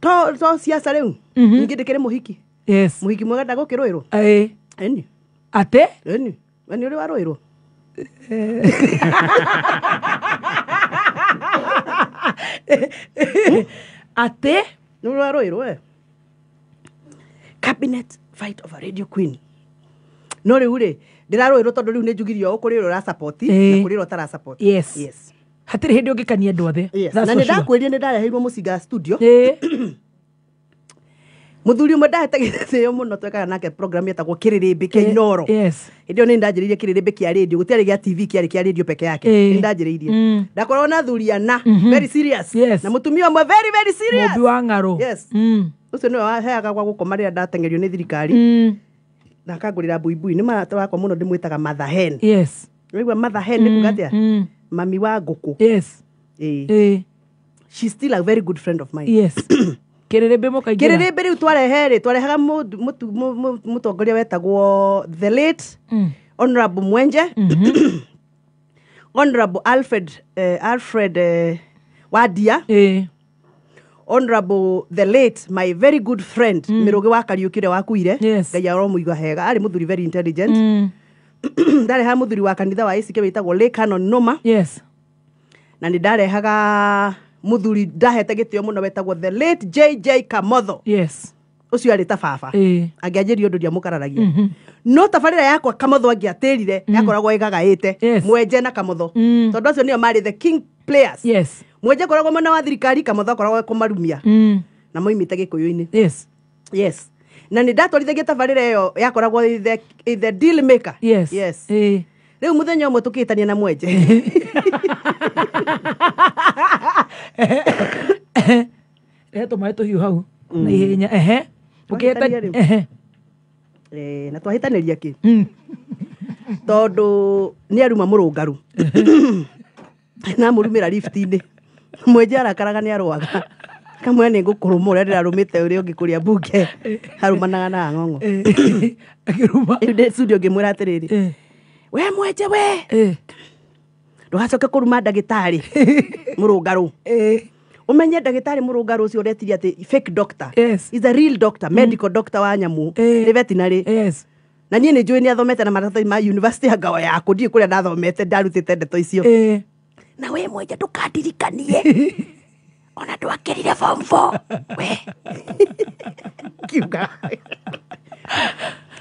To siasa rĩu. Ningĩ ndĩkĩrĩ mũhiki. Yes. Mũhiki mwega ndagũkĩrũĩrwo. Ĩni. Atĩ? Ĩni. We nĩ ũrĩ warũĩrwo? Atĩ? Nĩ ũrĩ warũĩrwo we? Cabinet fight over radio queen. No rĩu rĩ, ndĩrarũĩrwo tondũ rĩu nĩ njugirio ũũ kũrĩ ũrĩa ũrasupport na kũrĩ ũrĩa ũtarasupport. Yes. Yes. Hatirĩ hĩndĩ ũngĩkania andũ othe. Yes. That's Na for nĩ sure. ndakwĩrire nĩ ndareheirwo mũcinga studio. Mũthuri ũmwe ndahete gĩtĩo mũno twekaga nake program yetagwo Kĩrĩrĩmbĩ kĩa Inoro. Yes. Hĩndĩ ĩyo nĩ ndanjĩrĩirie kĩrĩrĩmbĩ kĩa radio, gũtiarĩ gĩa TV, kĩarĩ kĩa radio peke yake. Nĩ ndanjĩrĩirie. Ndakoragwo na athuri ana, very serious. Yes. Na mũtumia ũmwe very very serious. Mũmbi wa ng'arũ. Yes. Ũcio nĩwe waheaga gwa gũkoma rĩrĩa ndateng'erio nĩ thirikari. Na akangũrĩra buibui. Nĩ marata wakwa mũno ndĩmwĩtaga Mother Hen. Yes. Ũraigua Mother Hen nĩ kuga atĩa? Mami wa ngũkũ. Yes. She's still a very good friend of mine. Yes. Kĩrĩrĩmbĩ mũkaingĩra. Kĩrĩrĩmbĩ rĩu twarehe rĩ, twarehaga mũtongoria wetagwo the late Honorable Mwenje, Honorable Alfred Wadia, Honorable the late my very good friend Mĩrũgĩ wa Kariũki ũrĩa wakuire. Ngai aromũiga hega, arĩ mũthuri very intelligent. Ndarehaga mũthuri wa kanitha wa ACK wĩtagwo Lake Canon Noma. Yes. Na nĩ ndarehaga mũthuri ndahete gĩtĩo mũno wetagwo the late JJ Kamotho. Yes. Ũcio arĩ ta baba. Angĩanjĩria ũndũ ndiamũkararagia. No tabarĩra yakwa Kamotho angĩatĩrire yakoragwo ĩgagaĩte. Mwenje na Kamotho. Tondũ acio nĩo marĩ the king players. Yes. Mwenje akoragwo mwena wa thirikari, Kamotho akoragwo kũmarumia. Na moimĩte Gĩkũyũ-inĩ. Yes. Yes. Na nĩ ndatwarithagia tabarĩra ĩyo yakoragwo the deal maker. Yes. Yes. Rĩu mũthenya ũmwe tũkĩtania na Mwenje. Rehe tũmaĩ tũhiũ hau na ihenya. Mũkĩhĩtania. Na twahĩtanĩria kĩ? Tondũ nĩ aruma mũrũngaru. Na mũrumĩra lift-inĩ. Mwenje arakaraga nĩ arũaga. Kamwe nĩ ngũkũrũma ũrĩa ndĩrarũmĩte ũrĩa ũngĩ kũrĩa mbunge. Arumanaga na ng'ong'o. Akĩruma. Rĩu ndĩ studio ngĩmwĩra atĩrĩrĩ. We Mwenje we. Ndũgacoke kũruma ndagĩtarĩ mũrũngarũ. Ũmenye ndagĩtarĩ mũrũngarũ ũcio ũretirie atĩ fake doctor. Yes. Is a real doctor, medical doctor wa nyamũ. Nĩ veterinary. Yes. Na niĩ nĩ njũĩ nĩ athomete na maratathi ma university ya ngao yaku, ndiũĩ kũrĩa ndathomete, ndarutĩte ndeto icio. Na we Mwenje ndũkandirikanie. Ona ndwakĩrire form 4. We. Kiuga.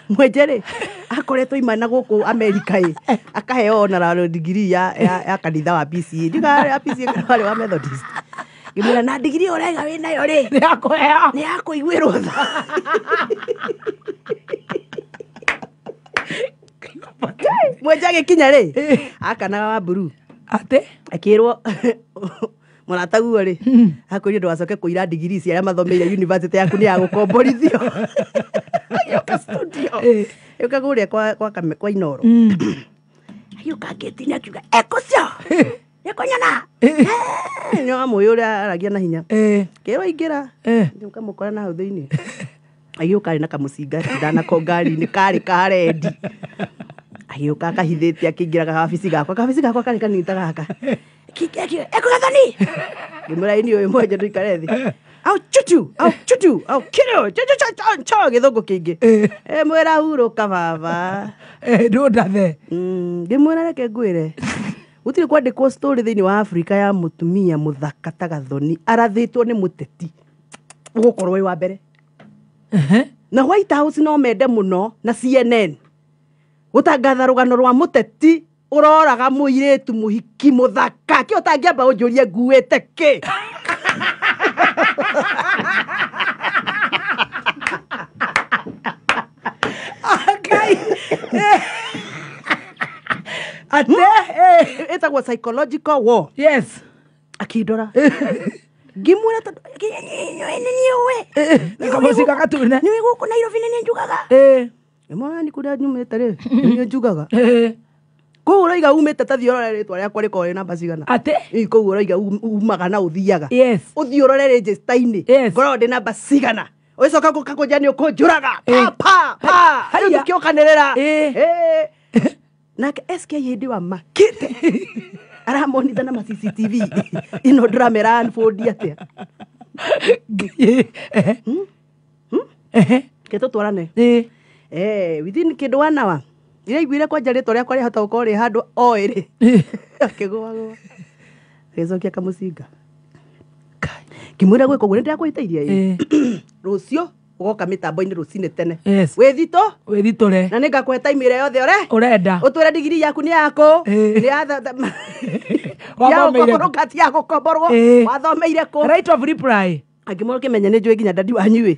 Mwenje rĩ, akoretwo imana gũkũ Amerika ĩ, akaheo honorary degree ya kanitha wa PCA. Ndiuga ya PCA kana warĩ wa Methodist. Ngĩmwĩra na degree ũraiga wĩ nayo rĩ, nĩ ya kũheo. Nĩ ya kũiguĩrwo tha. Mwenje agĩkinya rĩ, akanaga wa mburu. Atĩ? Akĩrwo Mũrataguo rĩ akwĩrire ndũgacoke kũira ndigiri ici arĩa mathomeire university yaku nĩ ya gũkomborithio. Agĩũka studio, agĩũka kũrĩa kwa Inoro, agĩũka ngĩti-inĩ akiuga ekũcio nĩkũnyona nĩ wamũĩ ũrĩa aragia na hinya kĩrwo ingĩra ũkamũkora na hau thĩinĩ. Agĩũka arĩ na kamũcinga ndanako ngari-inĩ karĩ ka rendi, agĩũka akahithĩte akĩingĩra kawabici gakwa, kawabici gakwa karĩ kanini ta gaka. Ekũgathani ngĩmwĩra ini ũyũ mwenje ndũikare thĩ au chuchu au chuchu au kiro chuchu cho gĩthũngũ kĩingĩ mwĩra hurũka baba ndũndathe. Ngĩmwĩra reke ngwĩre gũtirĩ kwandĩkwo story thĩinĩ wa Afrika ya mũtumia mũthaka ta Gathoni arathĩtwo nĩ mũteti ũgũkorwo wĩ wa mbere. Na White House no mende mũno na CNN gũtangatha rũgano rwa mũteti ũroraga mũirĩtu mũhiki mũthaka kĩ ũtangĩamba ũnjũrie nguĩte kĩ. Ate ĩtagwo psychological war. Yes. Akĩndora ngĩmwĩra tondũ nĩũĩ kamũcinga gatune nĩũĩ gũkũ Nairobi nĩ niĩ njugaga. Ngĩmwĩra nĩ kũrĩa nyumĩte rĩ nĩ niĩ njugaga. Kũu ũroiga umĩte ta thiĩ ũrore rĩtwa rĩakwa rĩkorwo rĩ namba cigana. Atĩ kũu ũroiga umaga na ũthiaga. Yes. Ũthiĩ ũrore register-inĩ ngoragwo ndĩ namba cigana. Ũgĩcoka gũka kũnjia nĩ ũkũnjũraga pa pa pa rĩu tũkĩũkanĩrĩra. Nake SK hĩndĩ wa makĩte aramonitha na ma CCTV ĩno ndĩramera unfold atĩa. Ke tũtwarane within kĩndũ one hour iraiguire kwanja rĩtwa rĩakwa rĩahota gũkorwo rĩ handũ o ĩrĩ akĩgũagũa agĩcokia kamũcinga ngĩmwĩra gwĩka ũguo nĩndĩrakwĩhĩtĩirie ĩ rũciũ ũgoka mĩtambo-inĩ rũcinĩ tene wĩthitũ wĩthitũre na nĩngakũhe time ĩrĩa yothe ũrenda ũtwĩre ndigiri yaku nĩ yakũ nĩ ya gũkomborwo ti ya gũkomborwo wathomeire kũ right of reply. Angĩmwĩra ũkĩmenye nĩ njũĩ nginya dadi wanyu ĩ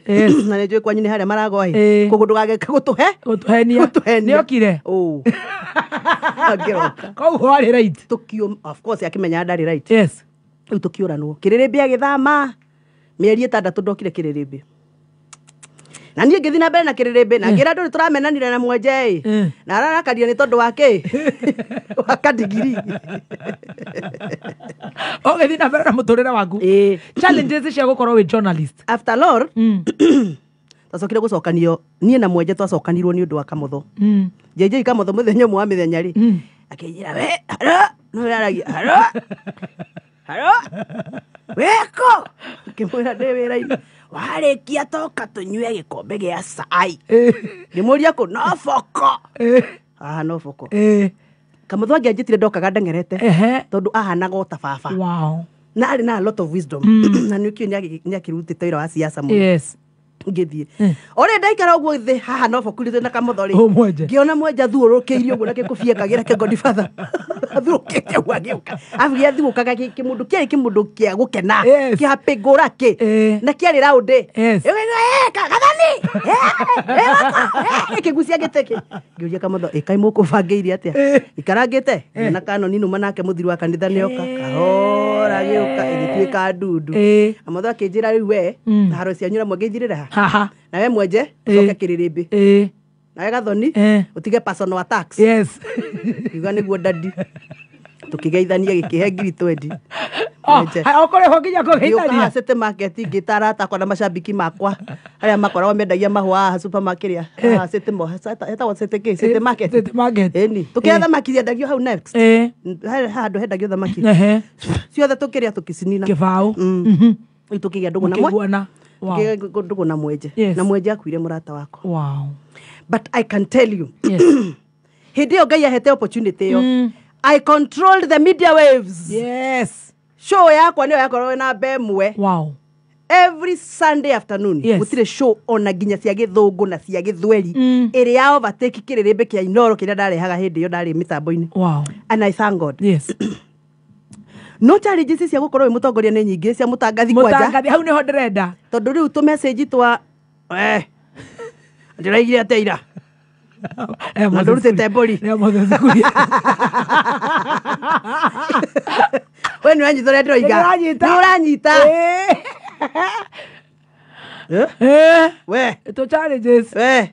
na nĩ njũĩ kwanyu nĩ harĩa maragwa ĩ koguo ndũgagĩke gũtũhe gũtũhenia nĩokire angĩroka koguo warĩ right. Tũkio of course akĩmenya ndarĩ right. Yes. Rĩu tũkĩũranwo kĩrĩrĩmbĩ agĩthama mĩeri 6 ndokire kĩrĩrĩmbĩ na niĩ ngĩthiĩ na mbere na kĩrĩrĩmbĩ na ngĩra andũ nĩ tũramenanire na mwenje ĩ na ararakaria nĩ tondũ wa kĩ wa kadigiri. Ũgĩthiĩ na mbere na mũtũrĩre waku. Challenges cia gũkorwo wĩ journalist after all twacokire gũcokanio niĩ na mwenje twacokanirwo nĩ ũndũ wa Kamotho. JJ Kamotho mũthenya ũmwe wa mĩthenya rĩ akĩnjĩra we haro no aragia haro haro weko ngĩmwĩra ndĩ wĩra-inĩ warĩkia toka tũnyue gĩkombe gĩa cai ngĩmũria kũ no boko haha no boko. Kamotho angĩanjĩtire ndokaga ndeng'erete tondũ ahanaga o ta baba. Wow. Na arĩ na a lot of wisdom na nĩkĩo nĩakĩrutĩte wĩra wa siasa mũno. Yes. Ngĩthiĩ ũrĩa ndaikara ũguo thĩ haha no bokurĩte na Kamotho rĩ ngĩona mwenja athiũrũrũkĩirie ũguo na gĩkũbia kagĩra kĩa Godfather athiũrũkĩte ũguo agĩũka arabu gĩathiũkaga kĩmũndũ kĩarĩ kĩmũndũ kĩa gũkena kĩhapĩ ngũra kĩ na kĩarĩ raũndĩ Gathani kĩgucia gĩtĩ kĩ ngĩũria Kamotho ĩ kaĩ mũkũbangĩire atĩa ikarangĩte na kanoni numa nake mũthiri wa kanitha nĩoka kahora agĩũka ĩgĩtuĩka ndundu. Kamotho akĩnjĩra rĩu we na haro cianyu na mwangĩithirĩra haha nawe mwenje ucoke kĩrĩrĩmbĩ nawe Gathoni ũtige personal attacks. Yes. Ngiuga nĩguo dadi tũkĩgeithania gĩkĩhe ngiri 20. Okorwo nginya kũgeithania City Market ngĩta arata akwa na macambiki makwa arĩa makoragwo mendagia mahũa haha supermarket ĩrĩa haha City Mall hetagwo City kĩ City Market. City Market. Ĩni tũkĩrĩa thamaki ciendagio hau next handũ hendagio thamaki ciothe tũkĩrĩa tũkĩcinina kĩbaũ rĩu tũkĩgĩa ndũgũ na mwe ndũgũ na mwenje na mwenje akuire mũrata wakwa. Wow. But I can tell you hĩndĩ ĩyo Ngai ahete opportunity ĩyo I controlled the media waves. Yes. Show yakwa nĩyo yakoragwo na ĩmwe. Wow. Every Sunday afternoon gũtirĩ show ona nginya cia gĩthũngũ na cia gĩthweri ĩrĩa ya overtake kĩrĩrĩmbĩ kĩa Inoro kĩrĩa ndarehaga hĩndĩ ĩyo ndarĩ mĩtambo-inĩ. Wow. And I thank God. Yes. No challenges cia gũkorwo wĩ mũtongoria nĩ nyingĩ cia mũtangathi kwanja. Mũtangathi hau nĩho ndĩrenda. Tondũ rĩu tũ message twa ndĩraigire atĩa ira na ndũrutĩte mbũri. We nĩ ũranyita ũrĩa ndĩroiga. Nĩ ũranyita. Nĩ ũranyita. We. Tũ challenges. We.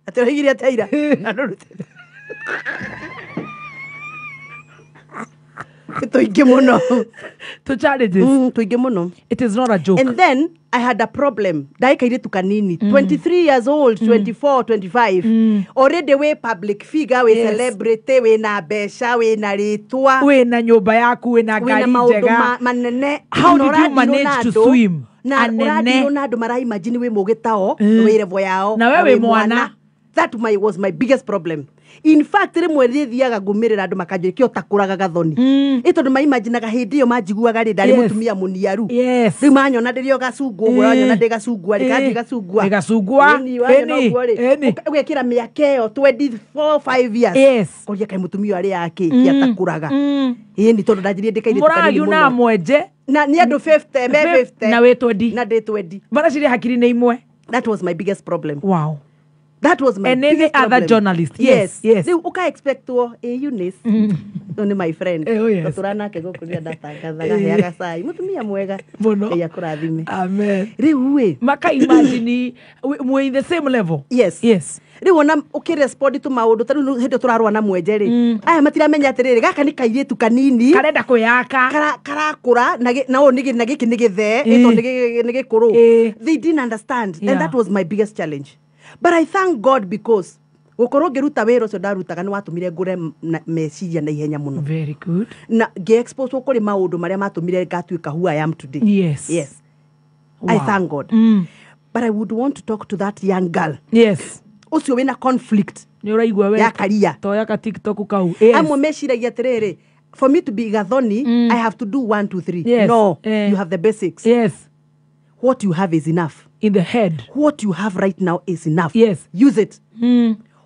Atĩ ũraigire atĩa ira? Na ndũrutĩte. Nĩ tũingĩ mũno. Tũ challenges. Tũingĩ mũno. It is not a joke. And then I had a problem. Ndai kairĩtu kanini, 23 years old, 24, 25. Already wĩ public figure, wĩ celebrity, wĩna mbeca, wĩna rĩtwa. Wĩna nyũmba yaku, wĩna wĩna ngari maũndũ njega. manene. How Na did you ũradirwo manage na to andũ- swim? Na Anene. ũradirwo na andũ maraimagine wĩ mũgĩ tao, wĩ level yao. Na we wĩ mwana. That was my biggest problem. In fact, rĩmwe rĩthiaga ngũmĩrĩra andũ makanjĩra kĩo takũraga gathoni. Ĩ tondũ maimaginaga hĩndĩ ĩyo manjiguaga rĩ ndarĩ mũtumia mũniaru. Rĩu manyona ndĩrĩ o gacungwa ũguo, wanyona ndĩ gacungwa rĩ, kandi gacungwa. Ndĩ gacungwa. Ĩni, wanyona Ĩni, ũguo rĩ, ĩni. Ũgekĩra mĩaka ĩyo 24, 5 years. Koria kaĩ mũtumia ũyũ arĩ yake kĩ atakũraga. Ĩni tondũ ndanjirie ndĩ kairĩtu kanini Mũragiu na mũno. mwenje. Na nĩ andũ 50, me 50. Na wĩ 20. Na ndĩ 20. Maraciria hakiri nĩ imwe. That was my biggest problem. Wow. That was my And any biggest other problem. journalist. Yes, yes. Rĩu ũka expect wo, Eunice. Ũyũ nĩ my friend. Oh, yes. Tũtũra nake gũkũ rĩrĩa ndatangathaga heaga cai. Mũtumia mwega. Mũno. Ngai akũrathime. Amen. Rĩu ĩ. Maka imagine we're in the same level. Yes. Yes. Rĩu ona ũkĩrespond tũ maũndũ ta rĩu hĩndĩ tũrarũa na mwenje rĩ. Aya matiramenya atĩrĩrĩ gaka nĩ kairĩtu kanini. Karenda kwĩyaka. Karakũra na na ũyũ nĩ na gĩkĩ nĩ gĩthee, ĩto nĩ gĩkũrũ. They didn't understand and that was my biggest challenge. But I thank God because gũkorwo ngĩruta wĩra ũcio ndarutaga nĩ watũmire ngũre meciria na ihenya mũno. Very good. Na ngĩ-expose kũrĩ maũndũ marĩa matũmire ngatuĩka who I am today. Yes. Yes. I Wow. thank God. But I would want to talk to that young girl. Yes. Ũcio wĩna conflict. Nĩ ũraigua we. Ya career. Toya ka TikTok kau. Yes. Amwe meciragia atĩrĩrĩ, for me to be Gathoni, I have to do 1, 2, 3. Yes. No, you have the basics. Yes. What you have is enough. In the head. What you have right now is enough. Yes. Use it.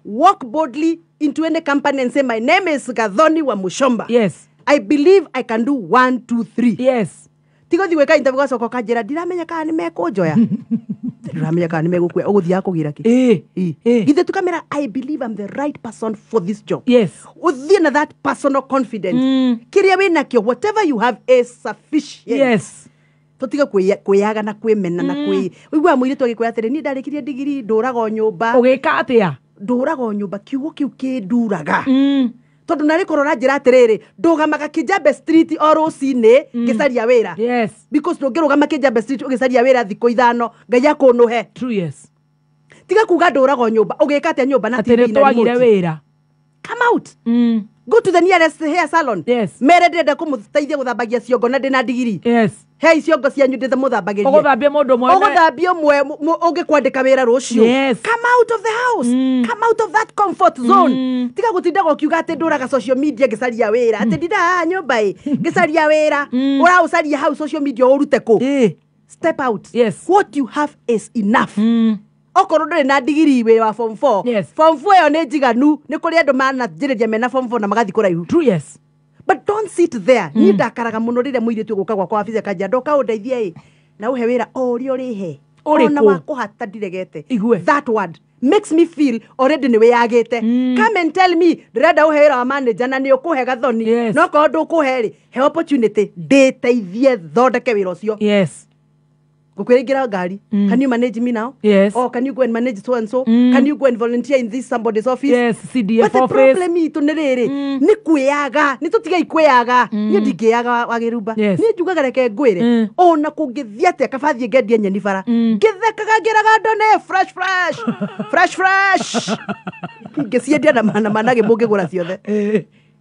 Walk boldly into any company and say, my name is Gathoni wa Mushomba. Yes. I believe I can do 1, 2, 3. Yes. Tigo thiĩ gwĩka interview gacoka ũkanjĩra ndiramenya kana nĩ mekũnjoya. Ndiramenya kana nĩ megũkuoya ũgũthiaga kũgĩra kĩ. Githĩ tukamera I believe I'm the right person for this job. Yes. Ũthiĩ na that personal confidence. Kĩrĩa wĩnakĩo, whatever you have is sufficient. Yes. Tũtige kwĩyaga na kwĩmena na kwĩ ũiguaga mũirĩtu agĩkwĩra atĩrĩ niĩ ndarĩkirie ndigiri ndũraga o nyũmba. Ũgĩka atĩa? Ndũraga o nyũmba kiugo kĩu kĩnduraga. Tondũ narĩ korwo ũranjĩra atĩrĩrĩ ndũgamaga Kijambe Street o rũcinĩ ngĩcaria wĩra. Yes. Because ndũngĩrũgama Kijambe Street ũgĩcaria wĩra thikũ 5 Ngai akũnũhe. True, yes. Tiga kuga ndũraga o nyũmba ũgĩka atĩa nyũmba na Atĩ TV nĩ na twagire remote. wĩra. Come out. Go to the nearest hair salon. Yes. Mere ndĩrenda kũmũteithia gũthambagia ciongo na ndĩna ndigiri. Yes. Hei ciongo cianyu ndĩmũthambagĩrie. Ũgũthambia mũndũ ũmwe na- Ũgũthambia ũmwe ũngĩkwandĩka wĩra rũciũ. Yes. Come out of the house. Come out of that comfort zone. Tiga gũtindaga ũkiuga atĩ ndũraga social media ngĩcaria wĩra. Atĩ ndindaga haha nyũmba ĩ ngĩcaria wĩra. Ũraũcaria hau social media ũrute kũ? Step out. Yes. What you have is enough. Okorwo ndũrĩ na ndigiri wĩ wa form 4. Yes. Form 4 ĩyo nĩ njiganu. Nĩ kũrĩ andũ mananjĩrĩria mena form 4 na magathiĩ kũraihu. True, yes. But don't sit there. Niĩ ndakaraga mũno rĩrĩa mũirĩtu ũgũka gwakwa wabici akanjĩra ndoka ũndeithie ĩ na ũhe wĩra o ũrĩa ũrĩhe. Ũrĩkũ? Ona wa kũhata ndiregete. Igue. That word makes me feel already nĩ wĩyagĩte. Come and tell me ndĩrenda ũhe wĩra wa manager na nĩ ũkũhe Gathoni. Yes. No korwo ndũkũhe rĩ, he opportunity ndĩteithie thondeke wĩra ũcio. Yes. Ngũkwĩra ingĩra ngari. Can you manage me now? Yes. Or can you go and manage so and so? Can you go and volunteer in this somebody's office? Yes, CDF But the office. problem itũ nĩ rĩrĩ, nĩ kwĩyaga, nĩ tũtigei kwĩyaga. Niĩ ndingĩyaga wa Gĩrumba. Yes. Niĩ njugaga reke ngwĩre, ona kũngĩthiĩ atĩa kaba thiĩ ngendie nyeni bara. Ngĩthekaga ngĩraga ndone fresh fresh. Fresh fresh. Ingĩciendia na mana managĩ mũngĩgũra ciothe.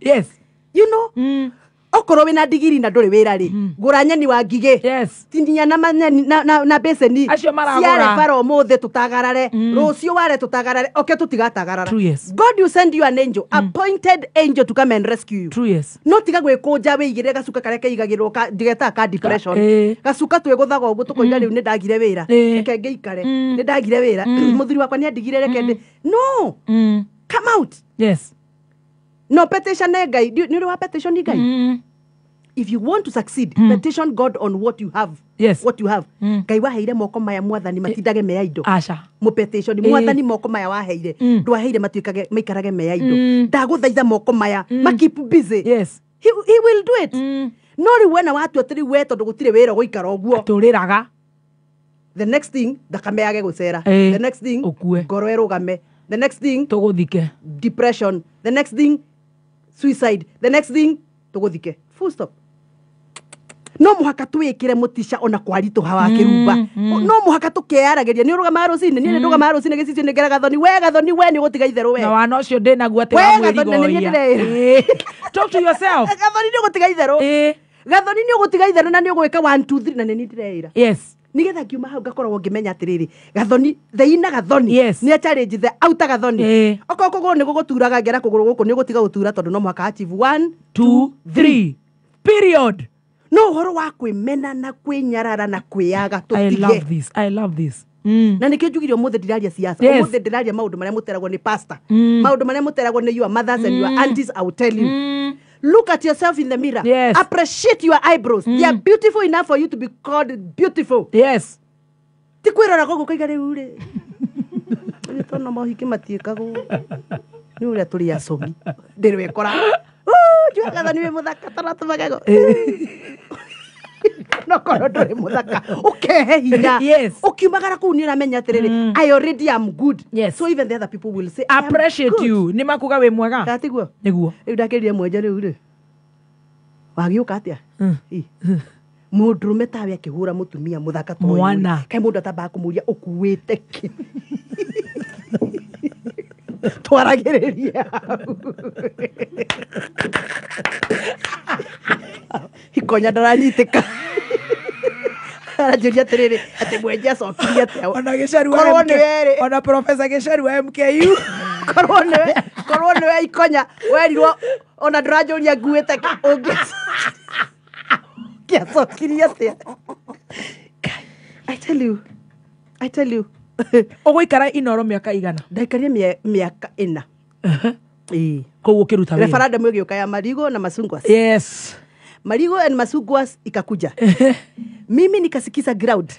Yes. You know? Okorwo wĩna ndigiri na ndũrĩ wĩra rĩ, gũra nyeni wa ngigĩ. Yes. Tinia na manyeni na beceni. Acio maragũra. Ciare bara ũmũthĩ tũtagarare. Rũciũ ware tũtagarare. Oke tũtigatagarara. True, yes. God will send you an angel, appointed angel to come and rescue you. True, yes. No tiga gwĩkũnja wĩigĩrĩre gacuka karĩa keigagĩrwo ndigetaga ka depression. Gacuka twĩgũthaga ũguo tũkoiga rĩu nĩ ndagire wĩra. Reke ngĩikare. Nĩ ndagire wĩra. Mũthuri wakwa nĩ andigire reke ndĩ. No. Come out. Yes. No petition Ngai. Nĩ ũrĩ wa petition Ngai? If you want to succeed, petition God on what you have. Yes. What you have. Ngai waheire moko maya mwathani matindage meya indo. Aca. Mũpetition mwathani moko maya waheire. Ndwaheire matuĩkage maikarage meya indo. Ndagũthaitha moko maya ma keep busy. Yes. He will do it. No rĩu wena watua atĩ rĩu we tondũ gũtirĩ wĩra ũgũikara ũguo. Tũrĩraga. The next thing thakame yage gũcera. The next thing ũkue. Ngoro ĩrũgame. The next thing tũgũthike. Depression. The next thing suicide. The next thing tũgũthike. Full stop. No mũhaka twĩkĩre mũtica ona kwaritũha wa kĩrumba. No mũhaka tũkearagĩria. Nĩ ũrũgamaga rũcinĩ, niĩ nĩ ndũgamaga rũcinĩ gĩcicio nĩ ngera Gathoni, we Gathoni, we nĩ ũgũtiga itherũ we. Na wana ũcio ndĩ naguo atĩ We wa Gathoni, nĩ niĩ mwĩrigoia. ndĩreĩra. Talk to yourself. Gathoni nĩ ũgũtiga itherũ. Gathoni nĩ ũgũtiga itherũ na nĩ ũgwĩka 1 2 3 na nĩ niĩ ndĩreĩra. Yes. Nigetha ngiuma hau ngakoragwo ngĩmenya atĩrĩrĩ, Gathoni the inner Gathoni nĩ a challenge the outer Gathoni. Okorwo kũgũrũ nĩ gũgũturaga ngera kũgũrũ gũkũ nĩ ũgũtiga gũtura tondũ no mũhaka achieve 1 2 3 period. No ũhoro wa kwĩmena na kwĩnyarara na kwĩyaga I tũtige. love this. I love this. Na nĩkĩo njugire ũmũthĩ ndiraria siasa. Ũmũthĩ ndĩraria maũndũ marĩa mũteragwo nĩ pastor. Maũndũ marĩa mũteragwo nĩ your mothers and your aunties, I will tell you. Look at yourself in the mirror. Yes. Appreciate your eyebrows. They are beautiful enough for you to be called beautiful. Yes. Ti kwĩrora gũkũ kũiga rĩu rĩ. Nĩ tondũ mohiki matiĩkagwo. Nĩ ũrĩa tũrĩ acomi. Ndĩrwekora. Njua Gathoni wĩ mũthaka tondũ tũmagego. No korwo ndũrĩ mũthaka ũkehe hinya. Yes. Ũkiumagara kũu nĩ ũramenya atĩrĩrĩ, I already am good. Yes. So even the other people will say I am Appreciate good. you. Nĩ makuga wĩ mwega. Tatiguo? Nĩguo. Rĩu ndakĩrire mwenje rĩu rĩ. Wagĩũka atĩa? Mũndũrũme tawe akĩhũra mũtumia mũthaka ta ũyũ. Mwana. Kaĩ mũndũ atambaga kũmũria ũkuĩte kĩ? Twaragĩrĩria hau. Ikonya ndaranyitĩka. Aranjũria atĩrĩrĩ, atĩ mwenje acokirie atĩa? Ona Gĩcaru wa Korwo MK nĩ werĩ. Ona Professor Gĩcaru wa MKU. Korwo nĩwe Ikonya werirwo ona ndũranjũria nguĩte kĩ, ũngĩacokirie atĩa? I tell you, I tell you. Ũgũikara Inoro mĩaka igana? Ndaikarire mĩaka 4. Ĩĩ. Kũu ũkĩruta wĩra. Referendum ĩgĩũka ya Marigo na Masungwas. Yes. Marigo and Masungwas ikakuja. Mimi nikasikisa ground.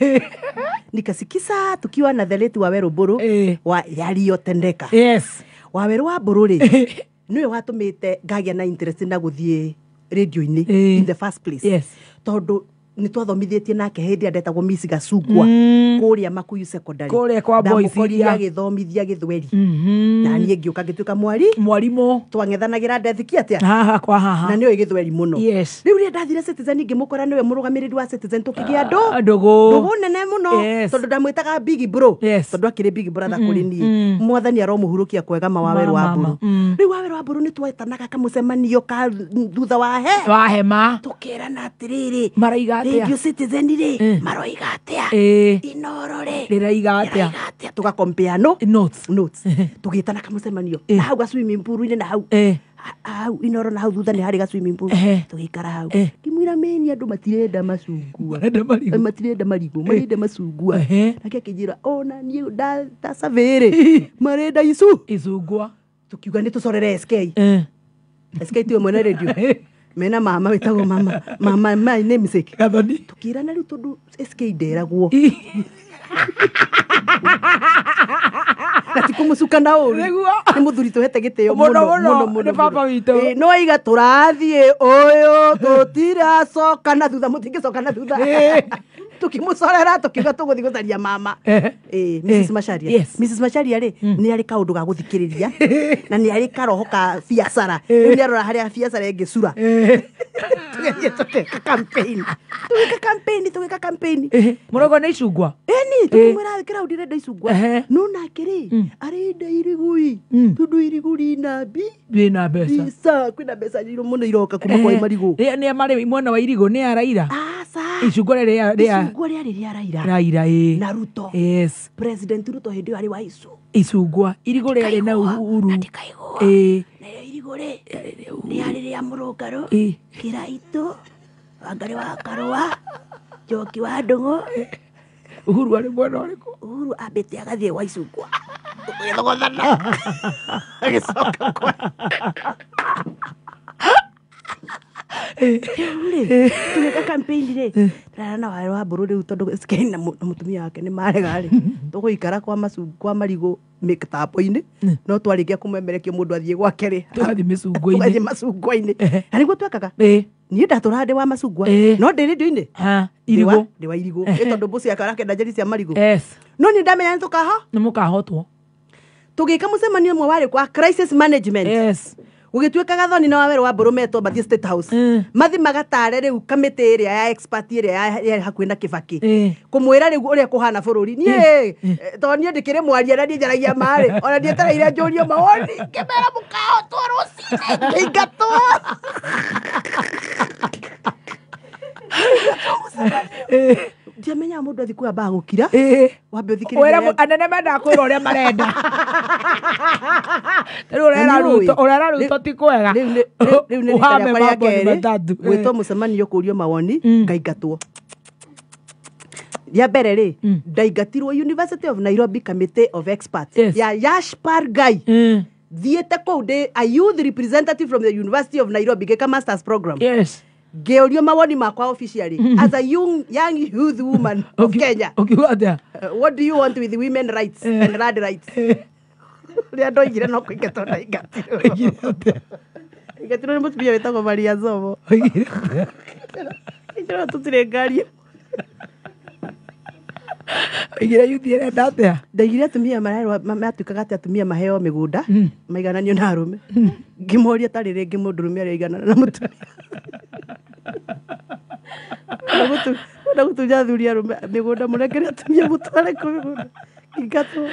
Nikasikisa tukiwa na the late Waweru Mburu wa yaliyotendeka. Yes. Waweru wa Mburu rĩ, nĩwe watũmĩte ngagĩa na interest na gũthiĩ radio-inĩ in the first place. Yes. Tondũ nĩ twathomithĩtie nake hĩndĩ ĩrĩa ndetagwo Miss Gacungwa kũrĩa Makuyu Secondary. Kũrĩa kwa boys Ndamũkorire iria. agĩthomithia gĩthweri. Na niĩ ngĩũka ngĩtuĩka mwarimũ. Twang'ethanagĩra ndethiki atĩa? Haha kwa haha. Na nĩoĩ gĩthweri mũno. Yes. Rĩu rĩrĩa ndathire Citizen ngĩmũkora nĩwe mũrũgamĩrĩri wa Citizen tũkĩgĩa ndũgũ. Ndũgũ nene mũno. Yes. Tondũ ndamwĩtaga big bro. Yes. Tondũ akĩrĩ big brother kũrĩ niĩ. Mwathani aromũhurũkia kwega ma Waweru wa Mburu. Rĩu Waweru wa Mburu nĩ twetanaga kamũcemanio ka thutha wa he. Wa hema. Tũkerana atĩrĩrĩ. Maraiga atĩa? Radio Citizen rĩ, maroiga atĩa? Inoro rĩ, Rĩraiga atĩa? Tũgakompea notes. Notes. Tũgĩtana kamũcemanio. Na hau ga swimming pool-inĩ na hau. Hau Inoro na hau thutha nĩ harĩ ga swimming pool. Tũgĩikara hau. Ngĩmwĩra meni andũ matirenda macungwa. Matirenda marigũ, marenda macungwa. Nake akĩnjĩra ona niĩ ndasurvey rĩ, marenda icungwa. Tũkiuga nĩ tũcorere SK. SK tiwe mwene radio. Mena mama wĩtagwo mama mama my namesake. Gathoni. Tũkĩrana rĩu tondũ SK nderagwo. Na ti kũmũcuka na ũru. Nĩ mũthuri tũhete gĩtĩo Mũno, mũno, mũno, nĩ baba witũ. No aiga tũrathiĩ ũyũ tũtiracoka na thutha, mũtingĩcoka na thutha. Tũkĩmũcorera tũkiuga tũgũthiĩ gũcaria mama. Mrs. Macharia. Yes. Mrs. Macharia rĩ, nĩ arĩ kaũndũ ga gũthikĩrĩria na nĩ arĩ karoho ka biacara. Rĩu nĩ arora harĩa biacara ĩngĩcura. Tũgĩthiĩ tũgĩka campaign. Tũgĩka campaign, tũgĩka campaign. Mũrogo nĩ icungwa? Ĩni, tũkĩmwĩra kĩraundi renda icungwa. No nake rĩ, arenda irigũ. Tondũ irigũ rĩna Rĩna mbeca. Mbeca, kwĩna mbeca nyingĩ mũno iroka kuma kwa marigũ. Nĩ marĩ mwena wa irigũ nĩ araira? Aca. Icungwa rĩrĩa rĩa Icungwa rĩarĩ rĩa Raila. Raila, ĩĩ. Na Ruto. Yes. President Ruto hĩndĩ ĩyo arĩ wa icu. Icungwa. Irigũ rĩarĩ na Uhuru. Ĩĩ. Narĩo irigũ rĩ, rĩarĩ rĩa Mũrũngarũ, Kĩraitũ, Wangarĩ wa Karũa, Njoki wa Ndũng'ũ. Uhuru arĩ mwena ũrĩkũ? Uhuru ambĩte agathiĩ gwa icungwa. Gũgĩthogothana. Agĩcoka kwa. Rĩu rĩ, tũgĩka campaign rĩ, tũrarana na Waweru wa Mburu rĩu tondũ SK na mũtumia wake nĩ marega rĩ, tũgũikara kwa kwa marigũ mĩtambo-inĩ, no twarĩkia kũmemerekia mũndũ athiĩ gwake rĩ, Tũgathiĩ mĩcungwa-inĩ. Tũgathiĩ macungwa-inĩ. Na nĩguo twekaga. Niĩ ndatũraga ndĩ wa macungwa no ndĩ rĩndiũ-inĩ irigũ. Ndĩ wa irigũ ĩ tondũ mbũci yakwa arakenda njeri cia marigũ. Yes. No niĩ ndamenya nĩ tũkaho nĩ mũkahotwo. Tũgĩka mũcemanio ũmwe warĩ kwa crisis management. Yes. Gũgĩtuĩka Gathoni na Wawerũ wa Mbũrũ metwo mathiĩ State House mathi magatare rĩu kamĩtĩ ĩrĩa ya expert ĩrĩa ya hakuhĩ na Kĩbakĩ kũmwĩra rĩu ũrĩa kũhana bũrũri. Niĩ tondũ niĩ ndĩkĩrĩ mwaria na niĩ njaragia marĩ ona ndietereire njũrio mawoni ngĩmera mũkahotwo rũcinĩ ngĩingatwo. Ndiamenyaga mũndũ athiĩ kwambaga gũkira wambe ũthikĩrĩrie anene mendaga kwĩra ũrĩa marenda. Rĩu ũrera Ruto ti kwega. Rĩu nĩ rita rĩakwa rĩa kerĩ gwĩtwo mũcemanio kũũrio mawoni ngaingatwo. Rĩa mbere rĩ ndaingatirwo University of Nairobi Committee of Experts ya Yashpal Gai. Thiĩte kũu ndĩ a youth representative from the University of Nairobi ngĩka masters program. Yes. Ngĩũrio mawoni makwa officially as a young youth woman of Kenya. Ũkiuga atĩa? What do you want with women rights and land rights? Rĩrĩa ndoigire no kũingatwo ndaingatirwo. Ingatirwo nĩ mũtumia wĩtagwo Maria Zomo. Ĩnjĩra tũtirĩ ngari. Oigire youth ĩrenda atĩa? Ndaigire atumia matuĩkaga atĩ atumia maheo mĩgũnda maigananio na arũme. Ngĩmoria tarĩ rĩngĩ mũndũrũme arĩa aiganana na mũtumia. Ona gũtunya athuri arũme mĩgũnda mũnengere atumia mũtware kũ mĩgũnda. Ngĩingatwo.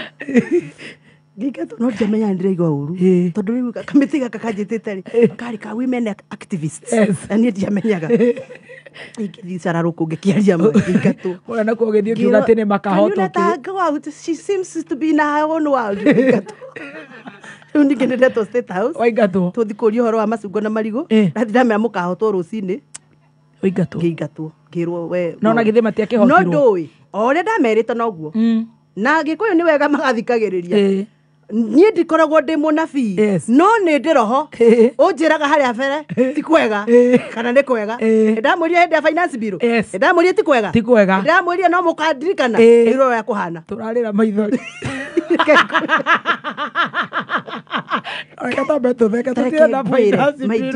Ngĩingatwo no ndiamenya nĩndĩraigua ũru tondũ rĩu kamĩtĩ gaka kanjĩtĩte rĩ karĩ ka women activists na niĩ ndiamenyaga. Ingĩthiĩ cararũkũ ngĩkĩaria ma ngĩingatwo. Ũrĩa nakuo ũgĩthiĩ ũkiuga atĩ nĩ makahotwo. Can you let her go out? She seems to be in her own world. Ngĩingatwo. Rĩu ningĩ nĩndetwo State House. Waingatwo. Tũthiĩ kũũria ũhoro wa macungwa na marigũ. Ndathi ndamera mũkahotwo rũcinĩ. Ũingatwo. Ngĩingatwo. Ngĩrwo we. No na githĩ matiakĩhotirwo. No ndũĩ. O ũrĩa ndamerĩte noguo. Na Gĩkũyũ nĩ wega magathikagĩrĩria. Niĩ ndikoragwo ndĩ mũnabii no nĩ ndĩ roho ũnjĩraga harĩa mbere ti kwega kana nĩ kwega. Ndamwĩrire hĩndĩ ya finance bill ndamwĩrire ti kwega ti kwega ndamwĩrire no mũkandirikana rĩu ũrĩa kũhana tũrarĩra maithori. Reke twambe tũtheke tũtirenda finance bill.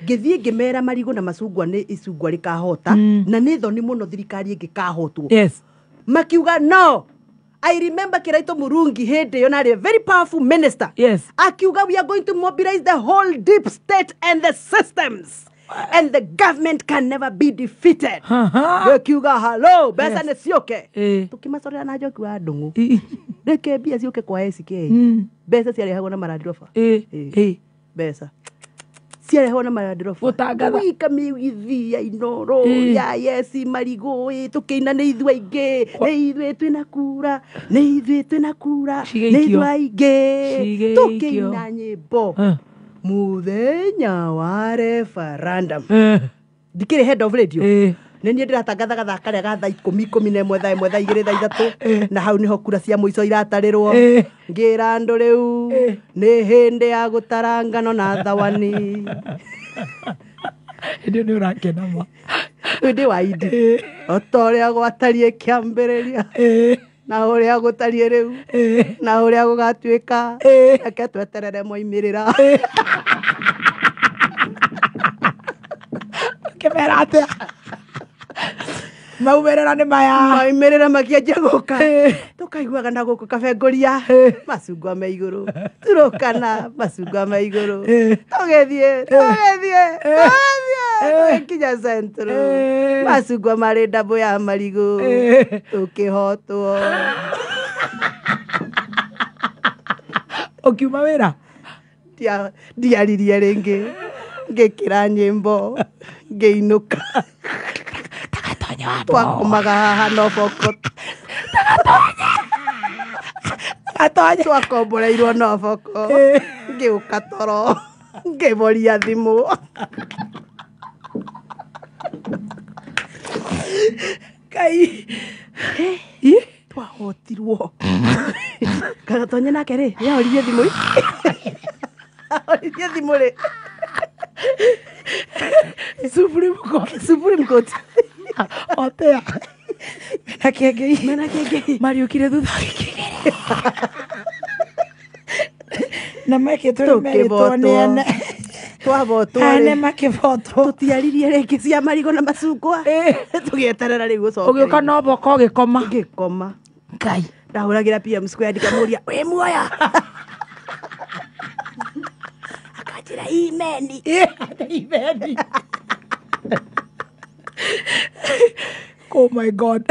Ngĩthiĩ ngĩmera marigũ na macungwa nĩ icungwa rĩkahota na nĩ thoni mũno thirikari ĩngĩkahotwo. Makiuga no. I remember Kiraito Murungi hĩndĩ ĩyo narĩ a very powerful minister. Yes. Akiuga we are going to mobilize the whole deep state and the systems and the government can never be defeated. Akiuga hello mbeca nĩ ciũke. Tũkĩmacorera na Njoki wa Ndũng'ũ. Reke mbia ciũke kwa SK. Mbeca ciarehagwo na marandiroba. Mbeca ciarehagwo na marandiroba. Gũtangatha. Gwika mĩgithi ya Inoro ya yesi marigũ tũkĩina nĩ ithuĩ aingĩ nĩ ithuĩ twĩna kura nĩ ithuĩ twĩna kura nĩ ithuĩ aingĩ tũkĩina nyĩmbo mũthenya wa referendum. Ndikĩrĩ head of radio. Nĩ niĩ ndĩratangatha gathaka karĩa ga thaa 10, 11, thaa 1, thaa 2, thaa 3 na hau nĩho kura cia mũico iratarĩrwo. Ngĩra andũ rĩu nĩ hĩndĩ ya gũtara ngano na thawani. Hĩndĩ ĩyo nĩ ũrakena ma. Rĩu ndĩ wa indi o ta ũrĩa gwatariĩ kĩambĩrĩria na ũrĩa gũtariĩ rĩu na ũrĩa gũgatuĩka reke tweterere moimĩrĩra. Kĩmera atĩa? Maumĩrĩra nĩ maya. Maumĩrĩra makĩanjia gũka. Tũkaiguaga na gũkũ Kabengũria macungwa me igũrũ. Turũkana macungwa me igũrũ. Tũgĩthiĩ tũgĩthiĩ tũgĩthiĩ tũgĩkinya Central. Macungwa marĩ ndabũ ya marigũ. Tũkĩhotwo. Ũkiuma wĩra? Ndiaririe rĩngĩ. Ngĩkĩra nyĩmbo ngĩinũka. Twakomaga haha no boko. Twakomboreirwo no boko. Ngĩũka toro ngĩboria thimũ. Ngai. Twahotirwo. Gagatonye nake rĩ nĩahoririe thimũ. Ahoririe thimũ rĩ. Supreme Court. Supreme Court. Otea. Mena kĩengei. Mena kĩengei. Mariũkire thutha wa kĩgere. Na mekĩtwo nĩ merĩtwo nĩ ene. Twavotwo Ene makĩvotwo. Tũtiaririe rĩngĩ cia marigũ na macungwa. Tũgĩeterera rĩu gũcokeria. Ũgĩũka na ũboka ũgĩkoma. Ngĩkoma. Ngai. Ndahũragĩra PM Square ndikamũria wĩ muoya. Akanjĩra imeni. Imeni. Oh my God.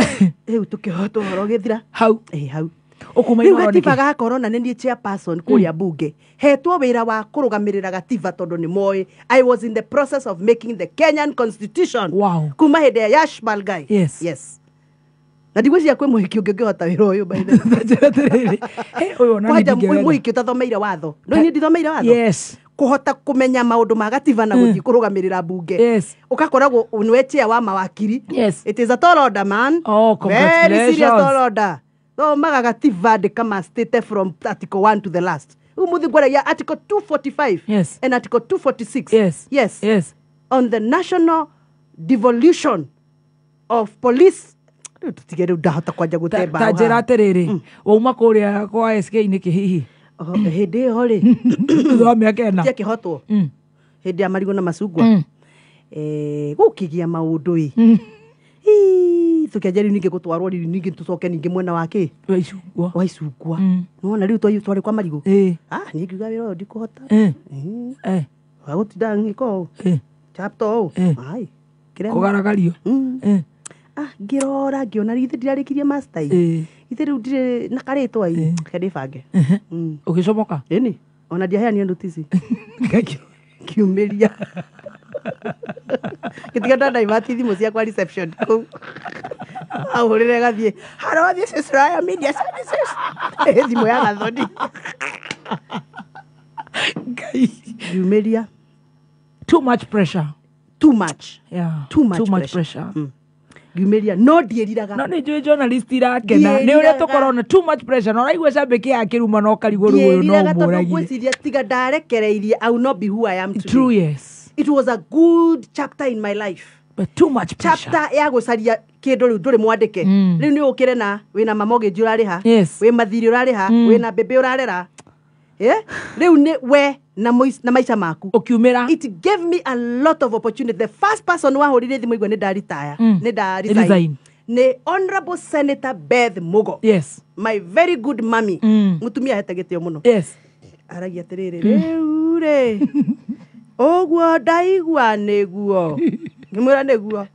Rĩu tũkĩhotwo ũhoro ũgĩthira. Hau. Ĩ hau. Ũkuma Rĩu ihoro gatiba nĩkĩ? ga corona nĩ niĩ chairperson kũrĩa bunge hetwo wĩra wa kũrũgamĩrĩra gatiba tondũ nĩ moĩ I was in the process of making the Kenyan constitution. Wow. Kuma hĩndĩ ya Yash Balgai. Yes. Yes. Na ndigwĩciria kwĩ mũhiki ũngĩ ũngĩhota wĩra ũyũ by the way. Ũyũ ona niĩ Kwanja ndingĩwenda. mũhiki ũtathomeire watho. No niĩ ndithomeire watho. Yes. Kũhota kũmenya maũndũ ma gatiba na gũthiĩ kũrũgamĩrĩra bunge. Yes. Ũgakoragwo nĩwe chair wa mawakiri. Yes. It is a tall order, man. Oh, Very serious congratulations. tall order. Thomaga gatiba ndĩka state from article 1 to the last. Umuthi ngwaragia article 245 Yes. and article 246. Yes. Yes. Yes. On the national devolution of police. Rĩu tũtige rĩu ndahota kwanja gũte mbaũ Ta njĩra haha. atĩrĩrĩ, wauma kũrĩa kwa SK nĩkĩ hihi? Hĩndĩ ĩyo rĩ Thutha wa mĩaka ĩna. Ndiakĩhotwo hĩndĩ ya marigũ na macungwa. Gũkĩgĩa maũndũ ĩ. Ii, tũkĩanjia rĩu ningĩ gũtwarwo rĩu ningĩ tũcoke ningĩ mwena wa kĩ? Wa icungwa. Wa icungwa. Nĩwona rĩu twarĩ kwa marigũ. Ah, niĩ ngiuga wĩra ũyũ ndikũhota. Wa gũtinda ngĩka ũũ. Chapter ũũ. Ai. Kĩrema. Kũgaragario. Ah, ngĩrora ngĩona githĩ ndirarĩkirie master ĩ. Githĩ rĩu ndirĩ na karĩtwa ĩ. Reke ndĩbange. Ũgĩcomoka? Ĩni. Ona ndiaheanire notice. Ngiumĩria. Gĩtiga ndadaivati thimũ ciakwa reception kũu. Ahũrĩre gathiĩ. Hello, this is Royal Media Services. Thimũ ya Gathoni. Ngai. Ngiumĩria. Too much pressure. Too much. Yeah. Too much Too much pressure. pressure. Ngiumĩria no ndiĩriraga. No nĩ njũĩ journalist irakena nĩ ũrĩa tũkorwo na too much pressure na ũraigua cambĩki ya kĩruma no karigwo rĩu ũyũ no Ndiĩriraga tondũ ũmũragire. ngwĩciria tiga ndarekereirie I will not be who I am today. True, yes. It was a good chapter in my life. But too much pressure. Chapter ya gũcaria kĩndũ rĩu ndũrĩ mwandĩke. Rĩu nĩ ũkĩre na wĩna mamortgage ũrarĩha. Yes. Wĩ mathirĩ ũrarĩha, wĩna mbembe ũrarera. Rĩu nĩ we na na maica maku. Ũkiumĩra. It gave me a lot of opportunity. The first person wahũrire thimũ igua nĩ ndaritaya. Nĩ ndaresign. Resign. Nĩ Honorable Senator Beth Mugo. Yes. My very good mommy. Mũtumia ahete gĩtĩo mũno. Yes. Aragia atĩrĩrĩ, rĩu rĩ ũguo ndaigua nĩguo. Ngĩmwĩra nĩguo.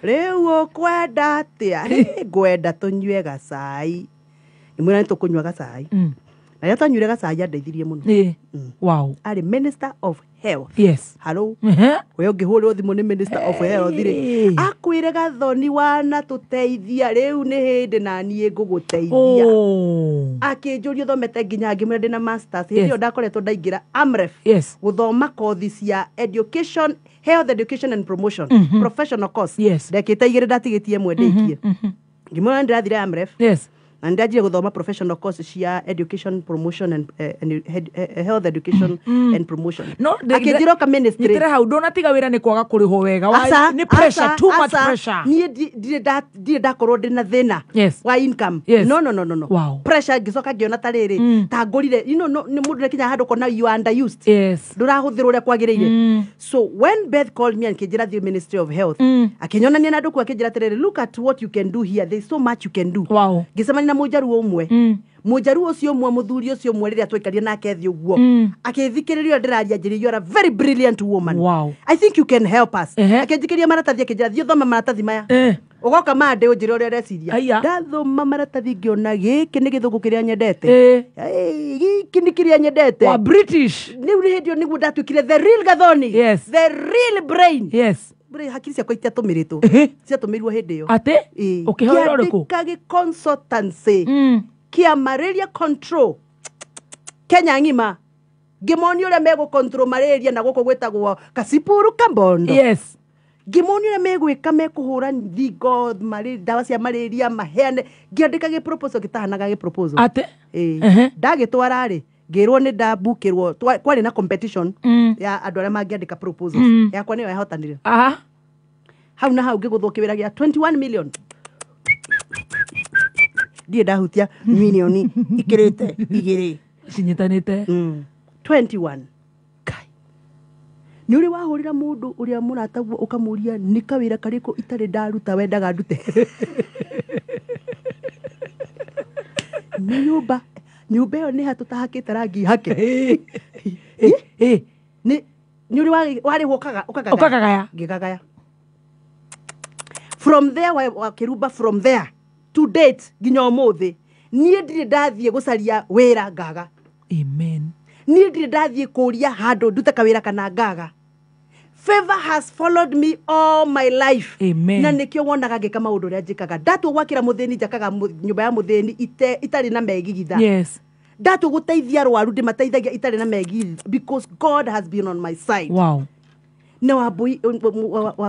Rĩu ũkwenda atĩa? Hĩ, ngwenda tũnyue gacai. Ngĩmwĩra nĩ tũkũnyua gacai. Na rĩrĩa twanyuire gacai andeithirie mũno. Wow. Arĩ Minister of Health. Yes. Hello. We ũngĩhũrĩrwo thimũ nĩ Minister of Health rĩ, akwĩre Gathoni wana tũteithia rĩu nĩ hĩndĩ na niĩ ngũgũteithia. Akĩnjũria ũthomete nginya ngĩmwĩra ndĩna masters. Hĩndĩ ĩyo ndakoretwo ndaingĩra AMREF. Yes. Gũthoma kothi cia education, health education and promotion. Professional course. Yes. Ndekĩte igĩrĩ ndatigĩtie ĩmwe ndĩkie. Ngĩmwĩra nĩndĩrathire AMREF. Yes. Na nĩndanjire gũthoma professional course cia education promotion and, health education and promotion. No, akĩnjĩra ũka ministry. Nyitĩra hau ndũnatiga wĩra nĩ kwaga kũrĩhwo wega. Aca, Nĩ pressure, aca, too much aca. pressure. Niĩ ndirĩ ndakorwo ndĩ na thĩna Yes. wa income. Yes. No, no, no, no, no. Wow. Pressure ngĩcoka ngĩona ta rĩrĩ ta ngũrire you know, no, nĩ mũndũ nĩkinya handũ ũkona you are underused. Yes. Ndũrahũthĩrwo ũrĩa kwagĩrĩire. So when Beth called me and akĩnjĩra thiĩ Ministry of Health, akĩnyonania na andũ kũu akĩnjĩra atĩrĩrĩ, look at what you can do here, there is so much you can do. Wow. Ngĩcemania na mũnjaruo ũmwe. Mũnjaruo ũcio ũmwe mũthuri ũcio ũmwe rĩrĩa twaikarire nake thĩ ũguo akĩthikĩrĩria ũrĩa ndĩraria njĩrĩ, you are a very brilliant woman. Wow. I think you can help us. Akĩnjikĩria maratathi akĩnjĩra thiĩ ũthome maratathi maya. Ũgoka Monday ũnjĩre ũrĩa ũreciria. Ndathoma maratathi ngĩona gĩkĩ nĩ gĩthũngũ kĩrĩa nyendete. Gĩkĩ nĩ kĩrĩa nyendete. Wa British. Rĩu nĩ hĩndĩ ĩyo nĩguo ndatuĩkire the real Gathoni. Yes. The real brain. Yes. Brain hakiri ciakwa itiatũmĩrĩtwo. Ciatũmĩrirwo hĩndĩ ĩyo. Atĩ? Ũkĩheo wĩra ũrĩkũ? Ngĩandĩka gĩ consultancy kĩa malaria control Kenya ng'ima. Ngĩmonia ũrĩa megũ control malaria na gũkũ gwĩtagwo Kasipuru Kambondo. Yes. Ngĩmonia ũrĩa megwĩka mekũhũra thingo ndawa cia malaria maheane. Ngĩandĩka gĩ proposal gĩtahanaga gĩ proposal. Atĩ? Ndagĩtwara rĩ ngĩrwo nĩ ndambukĩrwo kwarĩ na competition ya andũ arĩa mangĩandĩka proposals. Yakwa nĩyo yahotanire. Hau na hau ngĩgũthwo kĩwĩra gĩa 21 million. Ndirĩ ndahutia milioni ikĩrĩte igĩrĩ. Cinyitanĩte. 21. Nĩ ũrĩ wahũrĩra mũndũ ũrĩa mũrataguo ũkamũria nĩ kawĩra karĩkũ itarĩ ndaruta wendaga ndute? Nĩ nyũmba nyũmba ĩyo nĩ ha tũtahakĩte rangi hake? Nĩ nĩ ũrĩ warĩhwo ũkagagaya? Ũkagagaya. Ngĩgagaya from there wa Kĩrumba, from there to date nginya ũmũthĩ niĩ ndirĩ ndathiĩ gũcaria wĩra ngaga. Amen. Niĩ ndirĩ ndathiĩ kũria handũ ndute kawĩra kana ngaga. Favor has followed me all my life. Amen. Na nĩkĩo wonaga ngĩka maũndũ ũrĩa njĩkaga. Ndatua gwakĩra mũthĩni, njakaga nyũmba ya mũthĩni itarĩ na megigitha. Ndatua gũteithia arwaru, ndĩmateithagia itarĩ na megigitha, because God has been on my side. Na Wambui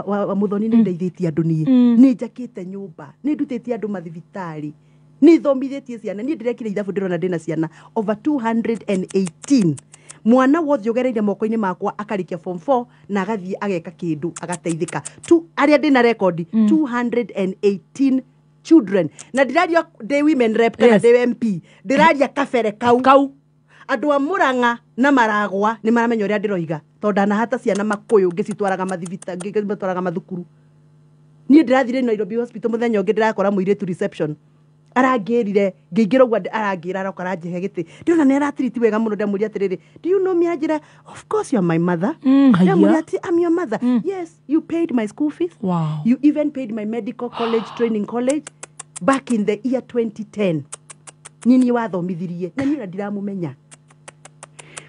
wa Muthoni, nĩ ndeithĩtie andũ niĩ. Nĩ njakĩte nyũmba, nĩ ndutĩtie andũ mathibitarĩ, nĩ thomithĩtie ciana. Niĩ ndĩrekire ithabu, ndĩrona ndĩna ciana over 218. Mwana wothe ũgereire moko-inĩ makwa akarĩkia form 4 na agathiĩ ageka kĩndũ agateithĩka tu. Arĩa ndĩna rekondi, 218 children. Na ndĩraria ndĩ women rep kana ndĩ MP, ndĩraria kabere kau kau. Andũ a Mũrang'a na Maragwa nĩ maramenya ũrĩa ndĩroiga, tondũ ndanahata ciana makũyũ ngĩcitwaraga mathibita, ngĩcitwaraga mathukuru. Niĩ ndĩrathire Nairobi Hospital mũthenya ũngĩ, ndĩrakora mũirĩtu reception arangĩrire, ngĩingĩra ũguo arangĩra, aroka aranjĩhe gĩtĩ. Ndĩrona nĩ aratiriti wega mũno. Ndamũria atĩrĩrĩ, "Do you know me?" Anjĩra, "Of course, you are my mother." Haya. Ndamũria atĩ, "I'm your mother?" "Yes, you paid my school fees. You even paid my medical college training college back in the year 2010. Nini wathomithirie na niĩ ona ndiramũmenya."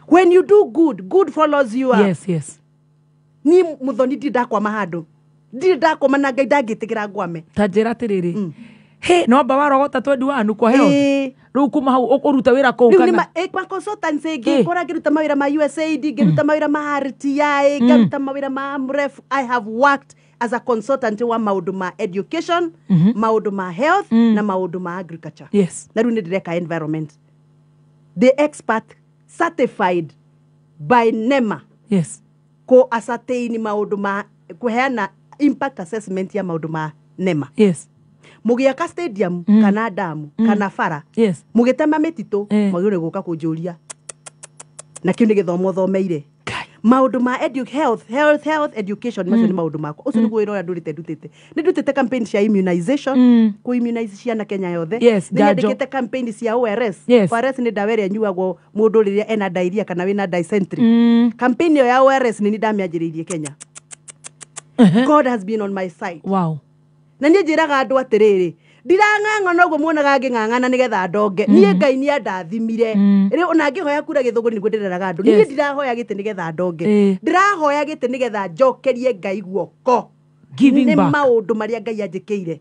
When you do good, good follows you up. Yes. Niĩ Muthoni ndirĩ ndakwama handũ, ndirĩ ndakwama, na Ngai ndangĩtĩkĩra ngwame. Ta njĩra atĩrĩrĩ, he no amba warogota twendi wanu kwa health rĩu kuma hau ũruta wĩra kũu Rĩu nĩ kana ma consultancy ngĩkora ngĩruta mawĩra ma USAID, ngĩruta mawĩra ma RTI, ngaruta mawĩra ma AMREF. I have worked as a consultant wa maũndũ ma education, maũndũ ma health na maũndũ ma agriculture. Na rĩu nĩ ndĩreka environment. The expert certified by NEMA kũ ascertain maũndũ ma kũheana impact assessment ya maũndũ ma NEMA. Mũgĩaka stadium kana damu kana bara, mũgĩtema mĩtitũ, mwagĩrĩirwo gũka kũnjũria, na kĩu nĩ gĩthomo thomeire. Maũndũ ma health, education, macio nĩ maũndũ makwa. Ũcio nĩguo wĩra ũrĩa ndũrĩte ndutĩte. Nĩ ndutĩte campaign cia immunization, kũ immunize ciana Kenya yothe. Yes, Nĩ njanjo. nyandĩkĩte campaign cia ORS. ORS nĩ ndawa ĩrĩa ĩnyuagwo mũndũ rĩrĩa ena diarrhea kana wĩna dysentery. Campaign ĩyo ya ORS nĩ niĩ ndamĩanjĩrĩirie Kenya. God has been on my side. Na niĩ njĩraga andũ atĩrĩrĩ, ndirang'ang'ana ũguo muonaga ngĩng'ang'ana nĩgetha ndonge. Niĩ Ngai nĩ andathimire. Rĩu ona ngĩhoya kura Gĩthũngũri nĩguo ndĩreraga andũ, niĩ ndirahoya gĩtĩ nĩgetha ndonge. Ndĩrahoya gĩtĩ nĩgetha njokerie Ngai guoko Giving nĩ back. maũndũ marĩa Ngai anjĩkĩire.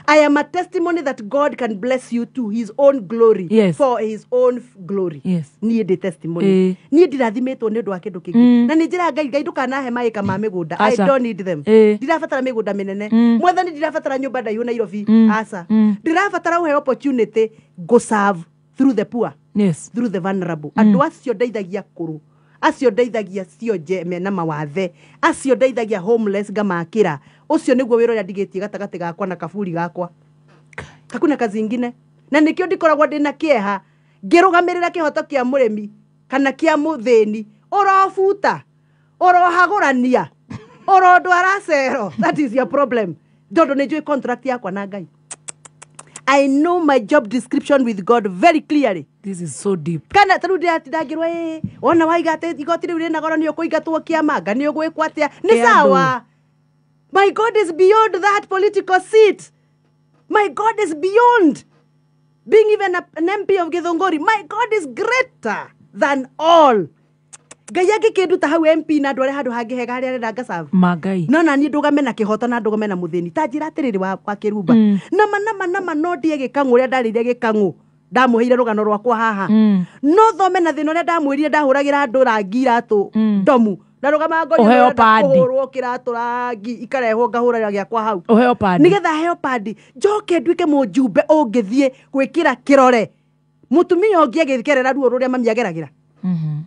I am a testimony that God can bless you to his own glory, for his own glory. Niĩ ndĩ testimony. Niĩ ndirathimĩtwo nĩ ũndũ wa kĩndũ kĩngĩ. Na nĩ njĩraga Ngai, Ngai ndũkanahe maĩka ma mĩgũnda. I Aca. don't need them. Ndirabatara mĩgũnda mĩnene. Mwathani, ndirabatara nyũmba ndaihu Nairobi. Aca. Ndirabatara ũhe opportunity go serve through the poor, through the vulnerable. Andũ acio ndeithagia kũrũ, acio ndeithagia cionje mena mawathe, acio ndeithagia homeless ngamakĩra. Ũcio nĩguo wĩra ũrĩa ndigĩtie gatagatĩ gakwa na kaburi gakwa. Hakuna kazi ingine. Na nĩkĩo ndikoragwo ndĩna kĩeha ngĩrũgamĩrĩra kĩhoto kĩa mũrĩmi kana kĩa mũthĩni. Ũrobuta, ũrohagũrania, ũrondwara cero, that is your problem, tondũ nĩ njũĩ contract yakwa na Ngai. I know my job description with God very clearly. This is so deep. Kana tarĩu ndĩratindangĩrwo ĩ wona waiga atĩ igoti rĩu rĩna goro, nĩ ũkũingatwo kĩama, nga nĩ ũgwĩkwo atĩa. Nĩ Ĩ andũ. sawa. My God is beyond that political seat. My God is beyond being even an MP of Githunguri. My God is greater than all. Ngai angĩkĩnduta hau MP na ndware handũ hangĩ hega harĩa arenda ngacabu Mangai. No naniĩ ndũgame na kĩhoto na ndũgame na mũthĩni. Ta njĩra atĩrĩrĩ, wa Kĩrumba, nama nama nama, no ndĩe gĩkang'ũ ũrĩa ndarĩire gĩkang'ũ, ndamũheire rũgano rwakwa haha. No thome na thĩna ũrĩa ndamwĩrire ndahũragĩra andũ rangi iratũ ndomu, ndarũgamaga ngorio Ũheo ndĩrenda padi. kũhũrwo kĩratũ rangi, ikarehwo ngahũra gĩakwa hau. Ũheo padi. Nĩgetha heo padi, njoke nduĩke mũjumbe ũngĩthiĩ gwĩkĩra kĩrore mũtumia ũngĩ agĩgerera ruo rũrĩa mami ageragĩra,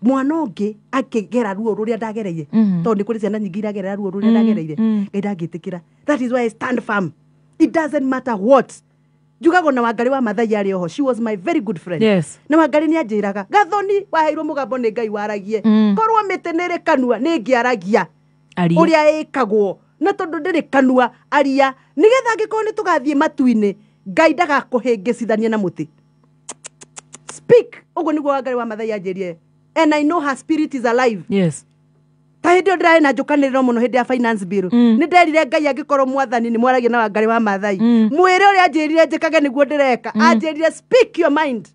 mwana ũngĩ akĩgera ruo rũrĩa ndagereire, tondũ nĩ kũrĩ ciana nyingĩ iragerera ruo rũrĩa ndagereire. Ngai ndangĩtĩkĩra. That is why I stand firm. It doesn't matter what. Njugaga ona Wangarĩ wa Mathai arĩ oho, she was my very good friend. Yes. Na Wangarĩ nĩ anjĩraga, Gathoni, waheirwo mũgambo nĩ Ngai waragie. Korwo mĩtĩ nĩ ĩrĩ kanua nĩ ĩngĩaragia. Aria. Ũrĩa ĩkagwo na tondũ ndĩrĩ kanua, aria, nĩgetha angĩkorwo nĩ tũgathiĩ matu-inĩ, Ngai ndagakũhĩngĩcithania na mũtĩ. Speak. Ũguo nĩguo Wangarĩ wa Mathai anjĩrire, and I know her spirit is alive. Yes. Ta hĩndĩ ĩyo ndĩrarĩ na njũkanĩrĩro mũno hĩndĩ ya finance bill, nĩ nderire Ngai, angĩkorwo mwathani nĩ mwaragia na Wangarĩ wa Mathai, mwĩre ũrĩa anjĩrire njĩkage nĩguo ndĩreka. Anjĩrire, "Speak your mind,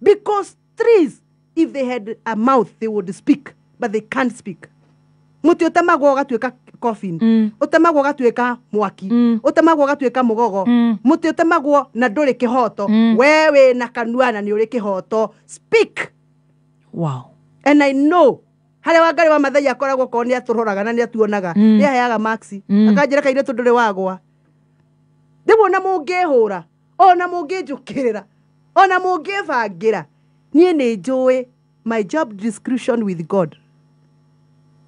because trees, if they had a mouth, they would speak, but they can't speak." Mũtĩ ũtemagwo ũgatuĩka coffin, ũtemagwo ũgatuĩka mwaki, ũtemagwo ũgatuĩka mũgogo, mũtĩ ũtemagwo na ndũrĩ kĩhoto. We wĩ na kanua na nĩ ũrĩ kĩhoto, speak. Wow. And I know harĩa Wangarĩ wa Mathai akoragwo, korwo nĩ atũroraga na nĩ atuonaga, nĩ aheaga maxi, akanjĩra, "Kairĩtu, ndũrĩ wagwa rĩu. Ona mũngĩhũra, ona mũngĩnjũkĩrĩra, ona mũngĩbangĩra, niĩ nĩ njũĩ my job description with God.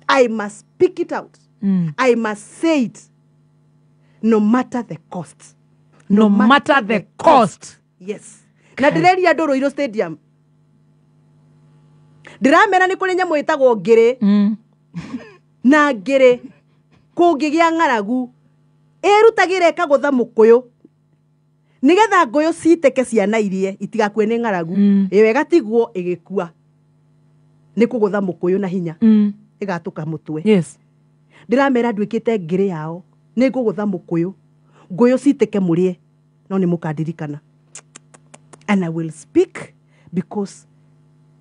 I must speak it out. I must say it no matter the cost." No matter the cost. Yes. Na ndĩreria andũ Ruiru Stadium, ndĩramera nĩ kũrĩ nyamũ ĩtagwo ngĩrĩ, na ngĩrĩ kũngĩgĩa ng'aragu ĩrutagĩra ĩkagũtha mũkũyũ nĩgetha ngũyũ citeke, ciana irie itigakue nĩ ng'aragu. Ĩyo ĩgatigwo ĩgĩkua nĩ kũgũtha mũkũyũ na hinya, ĩgatũka mũtwe. Yes. Ndĩramera nduĩkĩte ngĩrĩ yao, nĩ ngũgũtha mũkũyũ, ngũyũ citĩke, mũrĩe, no nĩ mũkandirikana. And I will speak because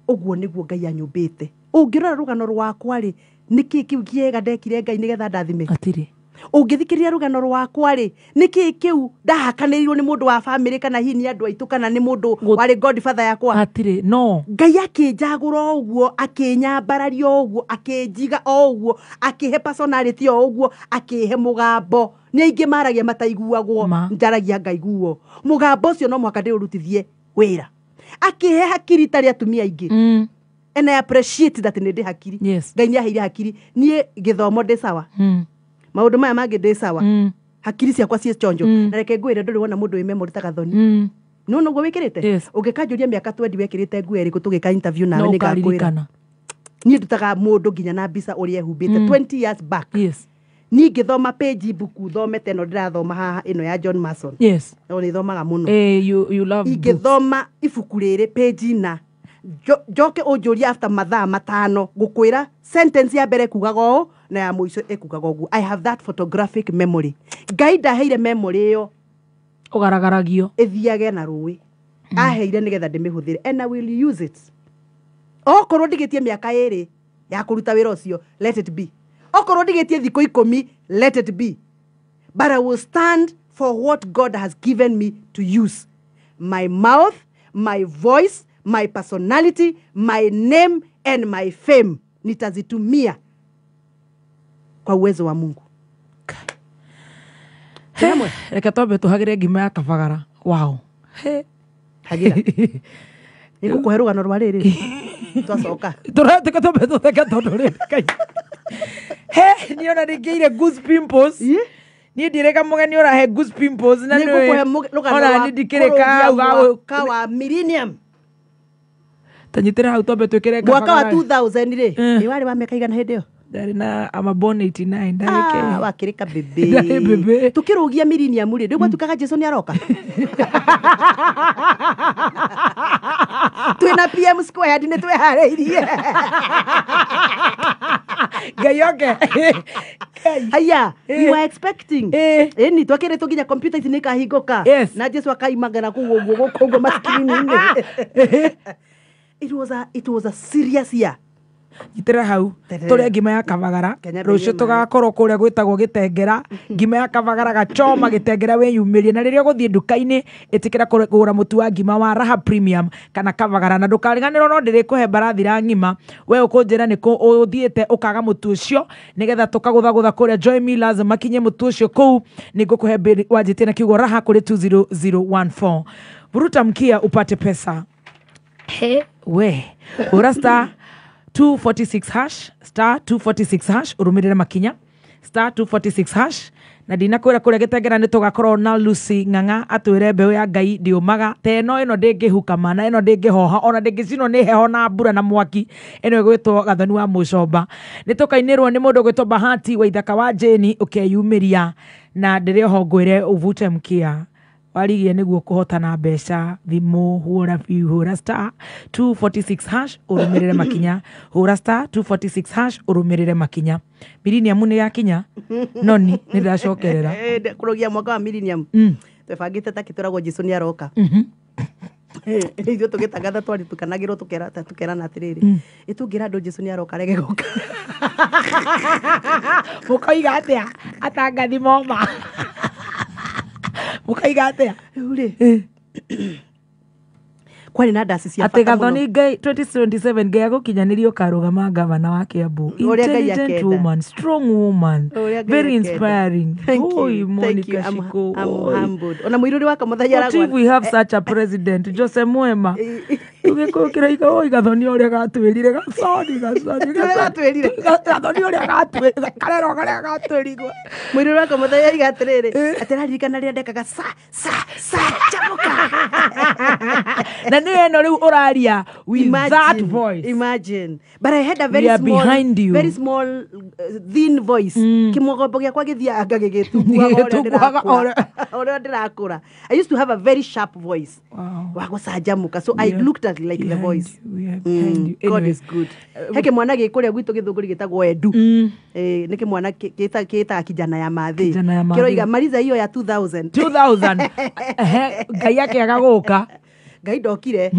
ũguo nĩguo Ngai anyũmbĩte. Ũngĩrora rũgano rwakwa rĩ, nĩkĩ kĩu kĩega ndekire Ngai nĩgetha ndathime? Hatirĩ. Ũngĩthikĩrĩria rũgano rwakwa rĩ, nĩkĩ kĩu ndahakanĩrirwo nĩ mũndũ wa bamĩrĩ, kana hihi nĩ andũ aitũ, kana nĩ mũndũ warĩ godfather yakwa? Hatirĩ no. Ngai akĩnjagũra o ũguo, akĩnyambararia o ũguo, akĩnjiga o ũguo, akĩhe personality o ũguo, akĩhe mũgambo. Nĩ aingĩ maragia mataiguagwo, njaragia ngaiguo. Mũgambo ũcio no mũhaka ndĩũrutithie wĩra. Akĩhe hakiri itarĩ atumia aingĩ, and I appreciate that nĩ ndĩ hakiri. Yes. Ngai nĩ aheire hakiri. Niĩ gĩthomo ndĩ sawa, maũndũ maya mangĩ ndĩ sawa, hakiri ciakwa ciĩ chonjo. Na reke ngwĩre, ndũrĩ wona mũndũ wĩ memory ta Gathoni. Nĩwona ũguo wĩkĩrĩte? Yes. Ũngĩkanjũria mĩaka 20 wekĩrĩte nguo ĩrĩkũ tũgĩka interview nawe, No nĩ ngakwĩra. ũkaririkana. Niĩ ndutaga mũndũ nginya na mbica ũrĩa ehumbĩte 20 years back. Yes. Niĩ ngĩthoma page mbuku thomete ĩno ndĩrathoma haha, ĩno ya John Mason. Yes. No nĩ thomaga mũno. Eh, you love books. Ingĩthoma ibuku rĩrĩ page na njoke ũnjũrie after mathaa 5, ngũkwĩra sentence ya mbere kugaga ũũ na ya mũico ĩkugaga ũguo. I have that photographic memory. Ngai ndaheire memory ĩyo ũgaragaragio ĩthiage na rũĩ, aheire nĩgetha ndĩmĩhũthĩre, and I will use it. Okorwo ndigĩtie mĩaka 2 ya kũruta wĩra ũcio, let it be. Okorwo ndigĩtie thikũ 10, let it be, but I will stand for what God has given me to use my mouth, my voice, my personality, my name and my fame. Nitazitumia kwa uwezo wa Mungu. Reke twambe tũhagĩre ngima ya kabagara. Wow. He. Hagĩra, nĩngũkũhe rũgano rwa rĩrĩ twacoka. Tũratĩka twambe tũtheke tondũ rĩrĩ Ngai. He, niĩ ona ningĩire goose pimples. Niĩ ndirĩka mũgeni ũrahe goose pimples na Nĩngũkũhe rũgano ona rwa niĩ ndikĩrĩ kũrũgia kau mwaka wa millennium. Tanyitĩra hau twambe twĩkĩre Mwaka wa kabagara. 2000 rĩ, nĩ warĩ wa mĩaka igana hĩndĩ ĩyo? Ndarĩ na I'm born 89, ndarĩ Ah, ke wakĩrĩ kabĩbĩ. Ndarĩ bĩbĩ. Tũkĩrũgia millennium rĩ, rĩu gwatuĩkaga Jesu nĩ aroka twĩna PM squared, nĩ twĩharĩirie. Ngai oke. Haya, we were expecting ĩni twakĩrĩtwo nginya computer ici nĩ ikahingũka na Jesu akaimagara kũu ũguo gũkũ ũguo maskrini-inĩ. It was a serious year. Nyitĩra hau tũrĩe ngima ya kabagara. Kenya. Rũciũ ndĩrĩe. Tũgakorwo kũrĩa gwĩtagwo Gĩtengera, ngima ya kabagara gachoma Gĩtengera. Wĩyumĩrie na rĩrĩa ũgũthiĩ nduka-inĩ, ĩtĩkĩra kũgũra mũtu wa ngima wa Raha Premium kana kabagara, na ndũkariganĩrwo no ndĩrĩkũhe mbarathi ng'ima. We ũkũnjĩra nĩ kũ ũthiĩte ũkaga mũtu ũcio, nĩgetha tũkagũthagũtha kũrĩa Joy Millers makinye mũtu ũcio kũu. Nĩ ngũkũhe mbĩri wanjĩtie na kiugo Raha kũrĩ 20014. Vuruta mkia upate pesa. He, we ura star 246 hash, star 246 hash, urumirire makinya star 246 hash. Na ndinakwĩra kũrĩa Gĩtengera nĩ tũgakorwo na Lucy Ng'ang'a atwĩre mbeũ ya Ngai ndĩũmaga ta ĩno ĩno ndĩngĩhuka na ĩno ndĩngĩhoha ona ndĩngĩcinwo nĩ heho na mbura na mwaki, ĩno ĩgwĩtwo Gathoni wa Mũcomba. Nĩ tũkainĩrwo nĩ mũndũ ũgwĩtwo Bahati wa Ithaka wa Jane ũkeyumĩria, na ndĩrĩ oho ngwĩre uvute mkia warigie nĩguo kũhotana mbeca thimũ hũra biũ, hũra star 246 hash ũrũmĩrĩre makinya, hũra star 246 hash ũrũmĩrĩre makinya. Millennium nĩ yakinya noni nĩ ndacokerera Kũrũgia mwaka wa millennium twebangĩte ta kĩtũragwo Jesu nĩ aroka. Ithuĩ tũgĩtangatha twari tukanagĩrwo tũkerana atĩrĩrĩ, ĩtũngĩra andũ Jesu nĩ aroka rege gũka. Mũkoiga atĩa atangathi moma? Mũkaiga atĩa? Rĩu rĩ, kwarĩ na ndaci cia atĩ bata mũno. Gathoni Ngai 2027 Ngai agũkinyanĩria ũkarũgama gavana wa Kiambu. Ũrĩa Ngai Intelligent akenda. woman, strong woman, Ũrĩa Ngai very akenda. inspiring. Thank you, Oi, thank Monica you. Shiko, I'm oi. humbled. Ona mũirũrĩ wakwa mũthenya What if we have such a president, Jose Mwema? Tũgĩkũyũ kĩroiga oi Gathoni ũrĩa gatwĩrire Gathoni Gathoni Ũrĩa gatwĩrire. Gathoni ũrĩa gatwĩrire karero karĩa gatwĩrire. Mũirũrĩ wakwa mũthenya oiga atĩrĩrĩ, atĩ araririkana rĩrĩa ndekaga sa sa sa chamũka. Na nĩ ĩno rĩu ũraria with that Imagine, voice. Imagine. But I had a very We are small, behind you. very small, thin voice. Kĩmũgombo gĩakwa gĩthianga gĩgĩtunguhaga ũrĩa Gĩgĩtunguhaga ndĩrakũra. Ũrĩa ndĩrakũra. I used to have a very sharp voice. Wow. Wa gũcanjamũka. So I We are looked at like the behind voice. you, we are behind you. God Anyway. is good. He kĩmwana gĩ kũrĩa gwitũ gĩthũngũri gĩtagwo Edu. Nĩ kĩmwana kĩtaga kijana ya mathĩ. Kijana ya Mathĩ. Kĩroiga mariza hiyo ya 2000. 2000. Ehe, Ngai akĩaga gũka. Ngai ndokire.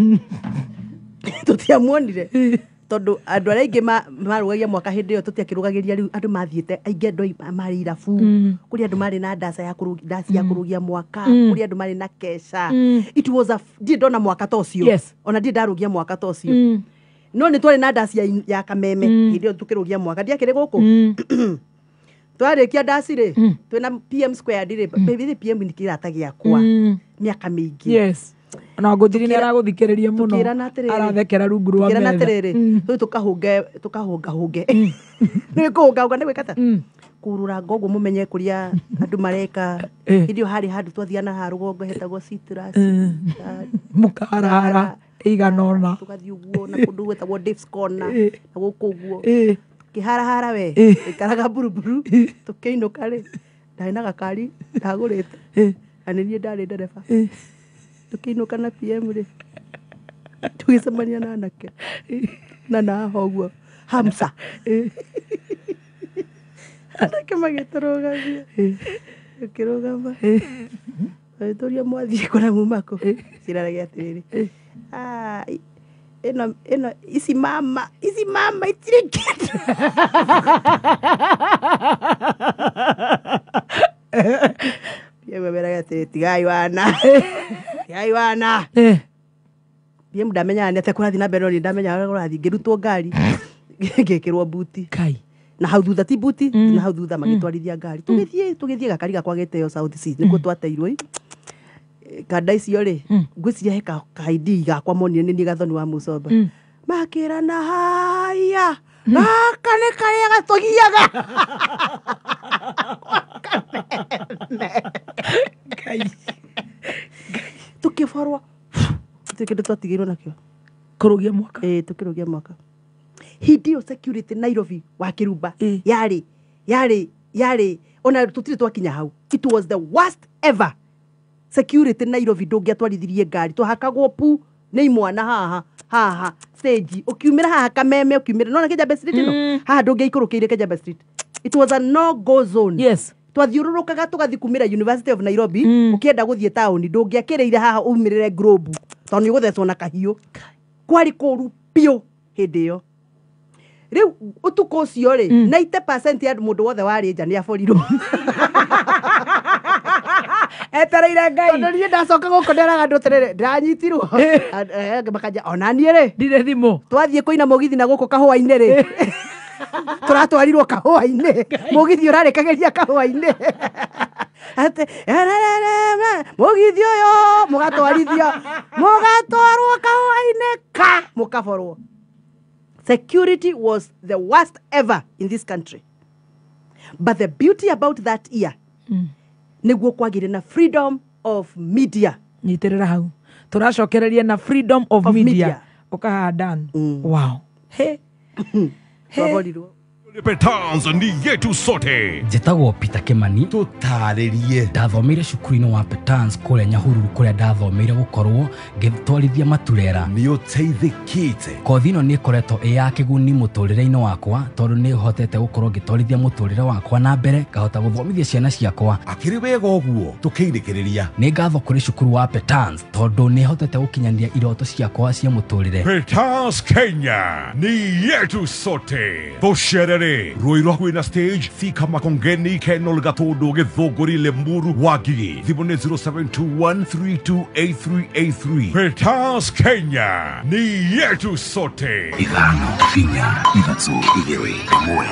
Tũtiamuonire tondũ andũ arĩa aingĩ marũgagia mwaka hĩndĩ ĩyo tũtiakĩrũgagĩria rĩu andũ mathiĩte aingĩ andũ marĩ irabu, kũrĩ andũ marĩ na ndaca ya ndaci ya kũrũgia mwaka, kũrĩ andũ marĩ na keca. It was a ndirĩ ndona mwaka ta ũcio. Yes. Ona ndirĩ ndarũgia mwaka ta ũcio, no nĩ twarĩ na ndaci ya kameme hĩndĩ ĩyo tũkĩrũgia mwaka ndiakĩrĩ gũkũ. Twarĩkia ndaci rĩ, twĩna PM squared rĩ, baby, PM nĩ kĩrata gĩakwa mĩaka mĩingĩ. Yes. Ona ngũnjiri nĩ aragũthikĩrĩria mũno. Tukĩrana atĩrĩrĩ, Arathekera rungu rwa tukĩrana metha. atĩrĩrĩ, tũthiĩ tũkahũnge tũkahũngahũnge nĩ kũhũngahũnga nĩ gwĩka atĩa, kũrũranga ũguo mũmenye kũrĩa andũ mareka. Hĩndĩ ĩyo harĩ handũ twathiaga na haha rũgongo hetagwo Citrus. Mũkarara ĩigana ũna. Tũgathiĩ ũguo na kũndũ gwĩtagwo Dave's Corner na gũkũ ũguo kĩharahara we ikaraga buruburu. Tũkĩinũka rĩ, ndarĩ na gakari ndagũrĩte na nĩ niĩ ndarĩ ndereba. Tũkĩinũka na PM rĩ, tũgĩcemania na anake na naha ũguo Hamsa, anake magĩtũrũgamia, tũkĩrũgama magĩtũria mwathiĩ kũ na muma kũ. Ciraragia atĩrĩrĩ, "Ah, ĩno ĩno ici mama, ici mama itirĩ kĩndũ." PM ameraga atĩrĩ, tigai wana, tigai wana. PM ndamenyaga nĩ atĩa kũrathiĩ na mbere, no niĩ ndamenyaga ũrĩa kũrathiĩ. Ngĩrutwo ngari ngĩkĩrwo buti Kai. Na hau thutha ti buti na hau thutha magĩtwarithia ngari tũgĩthiĩ tũgĩthiĩ gakari gakwa geteo South C nĩkuo twateirwo ĩ. Kanda icio rĩ, ngwĩciria he ka ID gakwa monire nĩ niĩ Gathoni wa Mũcomba. Makĩrana haya, gaka nĩ karĩa gatũgiaga. Ngai. Tũkĩborwo gũtirĩ kĩndũ twatigĩirwo nakĩo. Kũrũgia mwaka. Ĩĩ, tũkĩrũgia mwaka hĩndĩ ĩyo security Nairobi wa Kĩrumba yarĩ yarĩ yarĩ ona tũtirĩ twakinya hau. It was the worst ever security Nairobi. Ndũngĩatwarithirie ngari, twahakagwo pu nĩ imwana haha haha stage ũkiumĩra haha Kameme, ũkiumĩra nona Kijabe Street ĩno haha, ndũngĩaikũrũkĩire Kijabe Street. It was a no go zone. Yes. Twathiũrũrũkaga tũgathiĩ kumĩra University of Nairobi. Ũkĩenda gũthiĩ taũni ndũngĩakĩrĩire haha umĩrĩre Globe tondũ nĩ ũgũthecwo na kahiũ. Kwarĩ kũru biũ hĩndĩ ĩyo. Rĩu ũtukũ ũcio rĩ, 90% ya mũndũ wothe warĩ nja nĩ aborirwo. Etereire Ngai. Tondũ niĩ ndacoka gũkũ nderaga andũ atĩrĩrĩ, ndĩranyitirwo. Angĩ makanja ona niĩ rĩ ndirĩ thimũ. Twathiĩ kũina mũgithi na gũkũ kahũa-inĩ rĩ, tũratwarirwo kahũa-inĩ, mũgithi ũrarĩkagĩria kahũa-inĩ atĩ mũgithi ũyũ mũgatwarithio mũgatwarwo kahũa-inĩ ka mũkaborwo. Security was the worst ever in this country, but the beauty about that year Nĩguo kwagĩre na freedom of media. Nyitĩrĩra hau, tũracokereria na freedom of media. Ũkaha wow, he. Twaborirwo. Petans ni yetu sote. Njĩtagwo Peter Kimani. Tũtarĩrie. Ndathomeire cukuru-inĩ wa Petans kũrĩa Nyahururu, kũrĩa ndathomeire gũkorwo ngĩtwarithia maturera. Nĩ ũteithĩkĩte? Kothi ĩno nĩ ĩkoretwo ĩ ya kĩguni mũtũrĩre-inĩ wakwa, tondũ nĩ hotete gũkorwo ngĩtwarithia mũtũrĩre wakwa na mbere, ngahota gũthomithia ciana ciakwa. Akĩrĩ wega ũguo tũkĩinĩkĩrĩria. Nĩ ngatho kũrĩ cukuru wa Petans tondũ nĩ hotete gũkinyanĩria iroto ciakwa cia mũtũrĩre. Petans Kenya ni yetu sote. Tũcerere Ruiru hakuhĩ na stage, Thika, Makongeni, Kenol, Gatũndũ, Gĩthũngũri, Limuru, Wangigĩ. Thimũ nĩ 0721328383. Petans Kenya ni yetu sote. 5 4 3 2 1.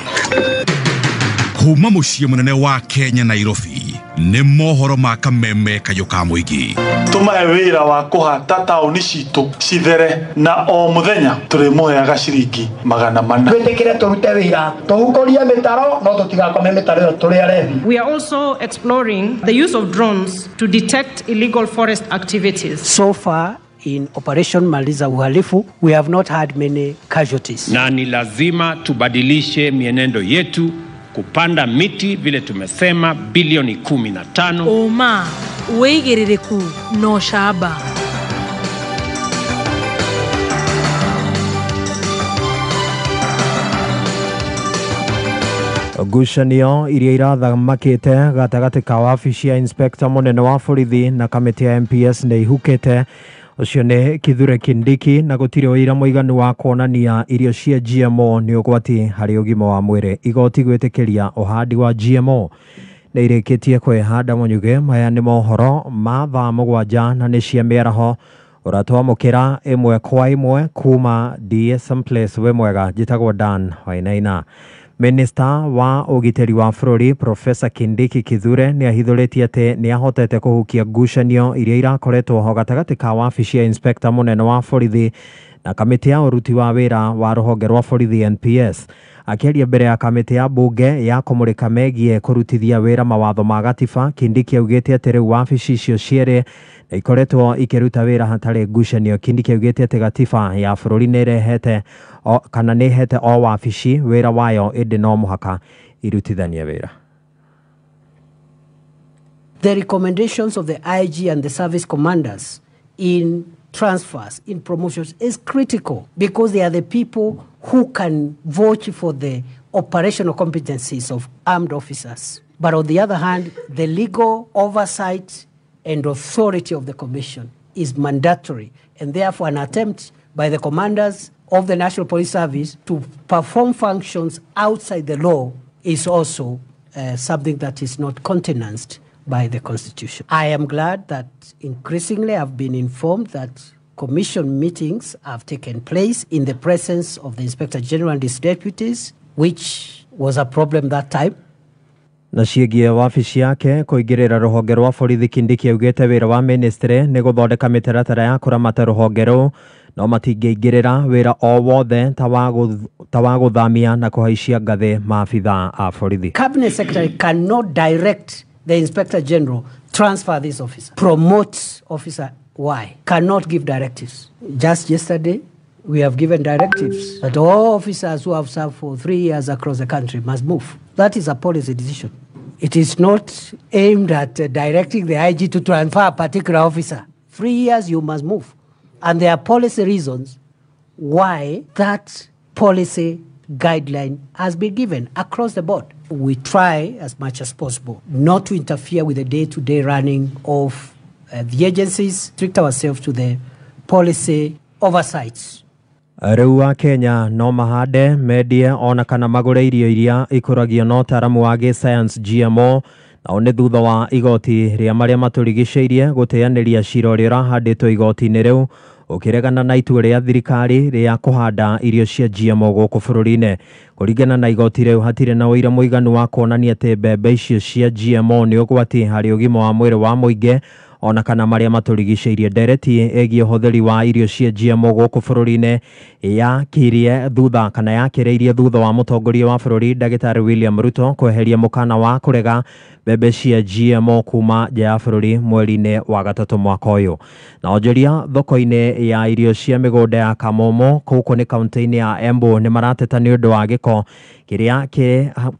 Kuma mũciĩ mũnene wa Kenya, Nairobi, nĩ mohoro ma kameme kayũ ka mũingĩ. Tũmahe wĩra wa kũhata taũni citũ cithere, na o mũthenya tũrĩmũheaga ciringi 400. Twĩtĩkĩre tũrute wĩra, tũhukũrie mĩtaro, no tũtigakome mĩtaro ĩyo tũrĩ arebi. We are also exploring the use of drones to detect illegal forest activities. So far in Operation Maliza Uhalifu, we have not had many casualties. Na ni lazima tubadilishe mienendo yetu kupanda miti vile tumesema bilioni 15. Ũma, wĩigĩrĩrĩku na ũcamba. Ngucanio iria irathamakĩte gatagatĩ ka wabici ya inspector mũnene wa borithi na kamĩtĩ ya MPS nĩ ihukĩte. Ũcio nĩ Kithure Kindiki, na gũtirĩ ũira mũiganu wa kuonania irio cia GMO nĩ ũgwati harĩ ũgima wa mwĩrĩ. Igoti gwĩtĩkĩria ũhandi wa GMO nĩ irĩkĩtie kwĩhanda Mũnyuge. Maya nĩ mohoro ma thaa 7 na nĩ cia mĩaraho. Ũratwamũkĩra ĩmwe kwa ĩmwe kuma DSM Place. Wĩ mwega, njĩtagwo Dan Wainaina. Minista wa ũgitĩri wa bũrũri Profesa Kindiki Kithure nĩ ahithũrĩtie atĩ nĩ ahotete kũhukia ngucanio iria irakoretwo ho gatagatĩ ka wabici ya inspector mũnene wa borithi na kamĩtĩ ya ũruti wa wĩra wa rũhonge rwa borithi NPS. Akĩaria mbere ya kamĩtĩ ya bunge ya kũmũrĩka megiĩ kũrutithia wĩra mawatho ma gatiba, Kindiki augĩte atĩ rĩu wabici icio cierĩ nĩ ikoretwo ikĩruta wĩra hatarĩ ngucanio. Kindiki augĩte atĩ gatiba ya bũrũri nĩ ĩrehete kana nĩ ĩhete o wabici wĩra wayo, ĩndĩ no mũhaka irutithanie wĩra. The recommendations of the IG and the service commanders in transfers, in promotions, is critical because they are the people who can vouch for the operational competencies of armed officers. But on the other hand, the legal oversight and authority of the commission is mandatory, and therefore an attempt by the commanders of the National Police Service to perform functions outside the law is also something that is not countenanced by the Constitution. I am glad that increasingly I've been informed that commission meetings have taken place in the presence of the Inspector General and his deputies, which was a problem that time. Na ciĩgiĩ wabici yake kũingĩrĩra rũhonge rwa borithi, Kindiki augĩte wĩra wa ministry nĩ gũthondeka mĩtaratara ya kũramata rũhonge rũu, no matingĩingĩrĩra wĩra o wothe ta wa gũthamia na kũhaicia ngathĩ maabithaa a borithi. Cabinet Secretary cannot direct the Inspector General transfer this officer, promote officer Y, cannot give directives. Just yesterday, we have given directives that all officers who have served for 3 years across the country must move. That is a policy decision. It is not aimed at directing the IG to transfer a particular officer. 3 years, you must move. And there are policy reasons why that policy guideline has been given across the board. We try as much as possible not to interfere with the day-to-day running of the agencies, strict ourselves to the policy oversights. Rĩu a Kenya no mahande, mendie ona kana magũre irio iria ikũragio na ũtaaramu wa gĩsayansi GMO, nao nĩ thutha wa igoti rĩa marĩa matũrigicĩirie gũteanĩria cira ũrĩa ũrahandĩtwo igoti-inĩ rĩu ũkĩregana na itua rĩa thirikari rĩa kũhanda irio cia GMO gũkũ bũrũri-inĩ. Kũringana na igoti rĩu, hatirĩ na ũira mũiganu wa kuonania atĩ mbembe icio cia GMO nĩ ũgwati harĩ ũgima wa mwĩrĩ wa mũingĩ, ona kana marĩa matũrigicĩirie. Ndereti ĩgiĩ ũhũthĩri wa irio cia GMO gũkũ bũrũri-inĩ yakirie thutha kana yakĩrĩirie thutha wa mũtongoria wa bũrũri Ndagĩtarĩ William Ruto kweheria mũkana wa kũrega mbembe cia GMO kuma nja ya bũrũri mweri-inĩ wa gatatũ mwaka ũyũ. Na onjoria thoko-inĩ ya irio cia mĩgũnda ya Kamomo gũkũ nĩ kaunti-inĩ ya Embu nĩ marateta nĩ ũndũ wa gĩko kĩrĩa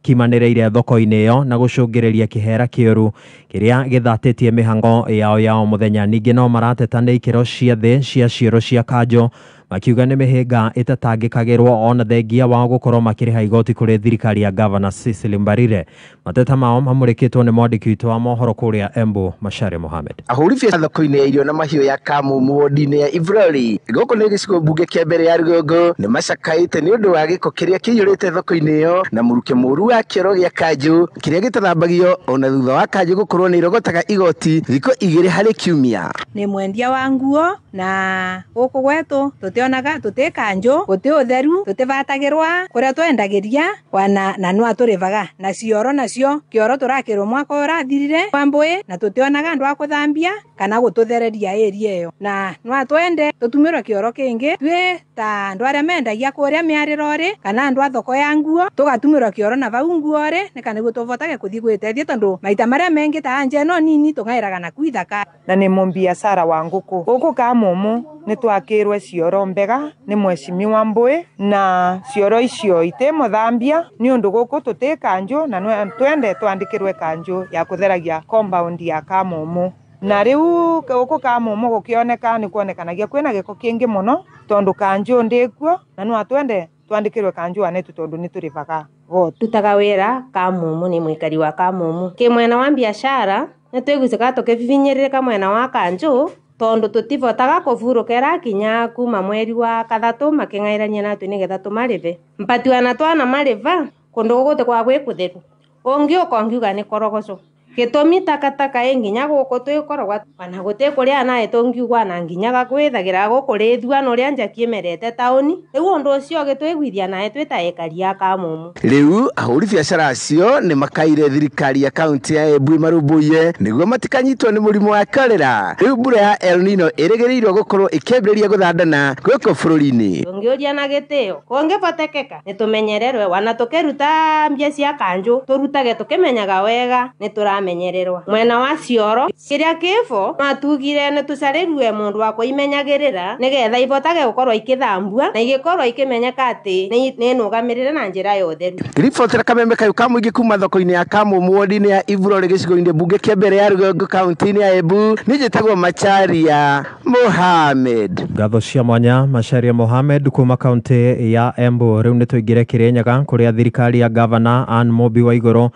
kĩmanĩrĩire thoko-inĩ ĩyo na gũcũngĩrĩria kĩhera kĩũru kĩrĩa gĩthatĩtie mĩhango yao ya o mũthenya. Ningĩ no marateta nĩ ikĩro cia thĩ cia cioro cia kanjũ makiuga nĩ mĩhĩnga ĩtatangĩkagĩrwo ona thengia wao gũkorwo makĩrĩha igoti kũrĩ thirikari ya Gavana Cecily Mbarire. Mateta mao mamũrĩkĩtwo nĩ mwandĩki witũ wa mohoro kũrĩa Embu, Macharia Mohamed. Ahũri biacara thoko-inĩ ya irio na mahiũ ya Kamumu wodi-inĩ ya Ivrori gũkũ nĩ gĩcigo mbunge kĩa mbere ya rũgongo nĩ macakaĩte nĩ ũndũ wa gĩko kĩrĩa kĩiyũrĩte thoko-inĩ ĩyo na mũrukĩ mũru wa kĩoro gĩa kanjũ kĩrĩa gĩtathambagio ona thutha wa kanjũ gũkorwo nĩ irogotaga igoti thikũ 2 harĩ kiumia. Nĩ mwendia wa nguo na gũkũ gwetũ tutionaga tutikanjo guti utheru tutivatagirwa kuria twendagiria wana na no aturivaga na cioro nacio kioro turakirwo mwaka urathirire kwambui na tutionaga andu akuthambia kana gututhereria area iyo na no atwende tutumirwe kioro kingi twi ta andu aria mendagia kuria miarirori kana andu a thoko ya nguo tugatumirwo kioro na vau nguo ri ni kana niguo tuvotage kuthi gwitethia tondu maita maria mengi ta anje no nini tugairaga na kwithaka. Na ni mumbiacara wa nguku guku Kamumu ni twakirwe cioro mbega ni mheshimiwa Mbui na cioro icio itimuthambia ni undu guku tuti kanju na twende twandikirwe kanju ya kutheragia compound ya Kamumu. Na riu guku Kamumu gukioneka ni kuonekanagia kwina giko kingi muno tondu kanju ndikuo na no twende twandikirwe kanju anetu tondu ni turivaga goti. Tutaga wira Kamumu ni mwikari wa Kamumu kimwena wa biashara ni twigucika tukivivinyirira mwena wa kanju tondu tutivotaga kuvurukira kinya kuma mweri wa kathatu making'airania natwe nigetha tumarive mpatiwana twana mariva kundu gugu kwa gwi kutheru ungi ukongiuga ni korogoco gitumi takataka ĩ nginya gũkũ twĩkoragwa ona gũtĩ kũrĩa naĩ tũngiugwa na nginya gakwĩthagĩra gũkũ rĩthua na ũrĩa njaki ĩmerete taũni rĩu ũndũ ũcio ũgĩtwĩguithia naĩ twĩ ta ekari a Kamumu. Rĩu ahũri biacara acio nĩ makaire thirikari ya kaunti ya Embu ĩmarũmbũiye nĩguo matikanyitwo nĩ mũrimũ wa korera. Rĩu mbura ya El Nino ĩrĩgĩrĩirwo gũkorwo ĩkĩambĩrĩria gũthandana gũkũ bũrũri-inĩ. Tũngĩũria na gĩtĩo kũngĩbotekeka nĩ tũmenyererwe wana tũkĩruta mbia cia kanjũ tũrutage tũkĩmenyaga wega nĩ tũra menyererwa mwena wa cioro kiria kifo matugire ni tucarirwe mundu wa kuimenyagirira nigetha ivotage gukorwo ikithambua na igikorwo ikimenyeka ati ni nugamirire na njira ya utheru. Ribotera kameme kayu ka mũingĩ kuma thoko-inĩ ya Kamumu wodi-inĩ ya Ivrori gĩcigo-inĩ mbunge kĩa mbere ya rũgongo kaunti-inĩ ya Embu nĩ njĩtagwo Macharia Mohamed. Ngatho cia mwanya Macharia Mohamed kuma kaunti ya Embu. Rĩu nĩ tũingĩre Kirinyaga kũrĩa thirikari ya Gavana Anne Mobi Waiguru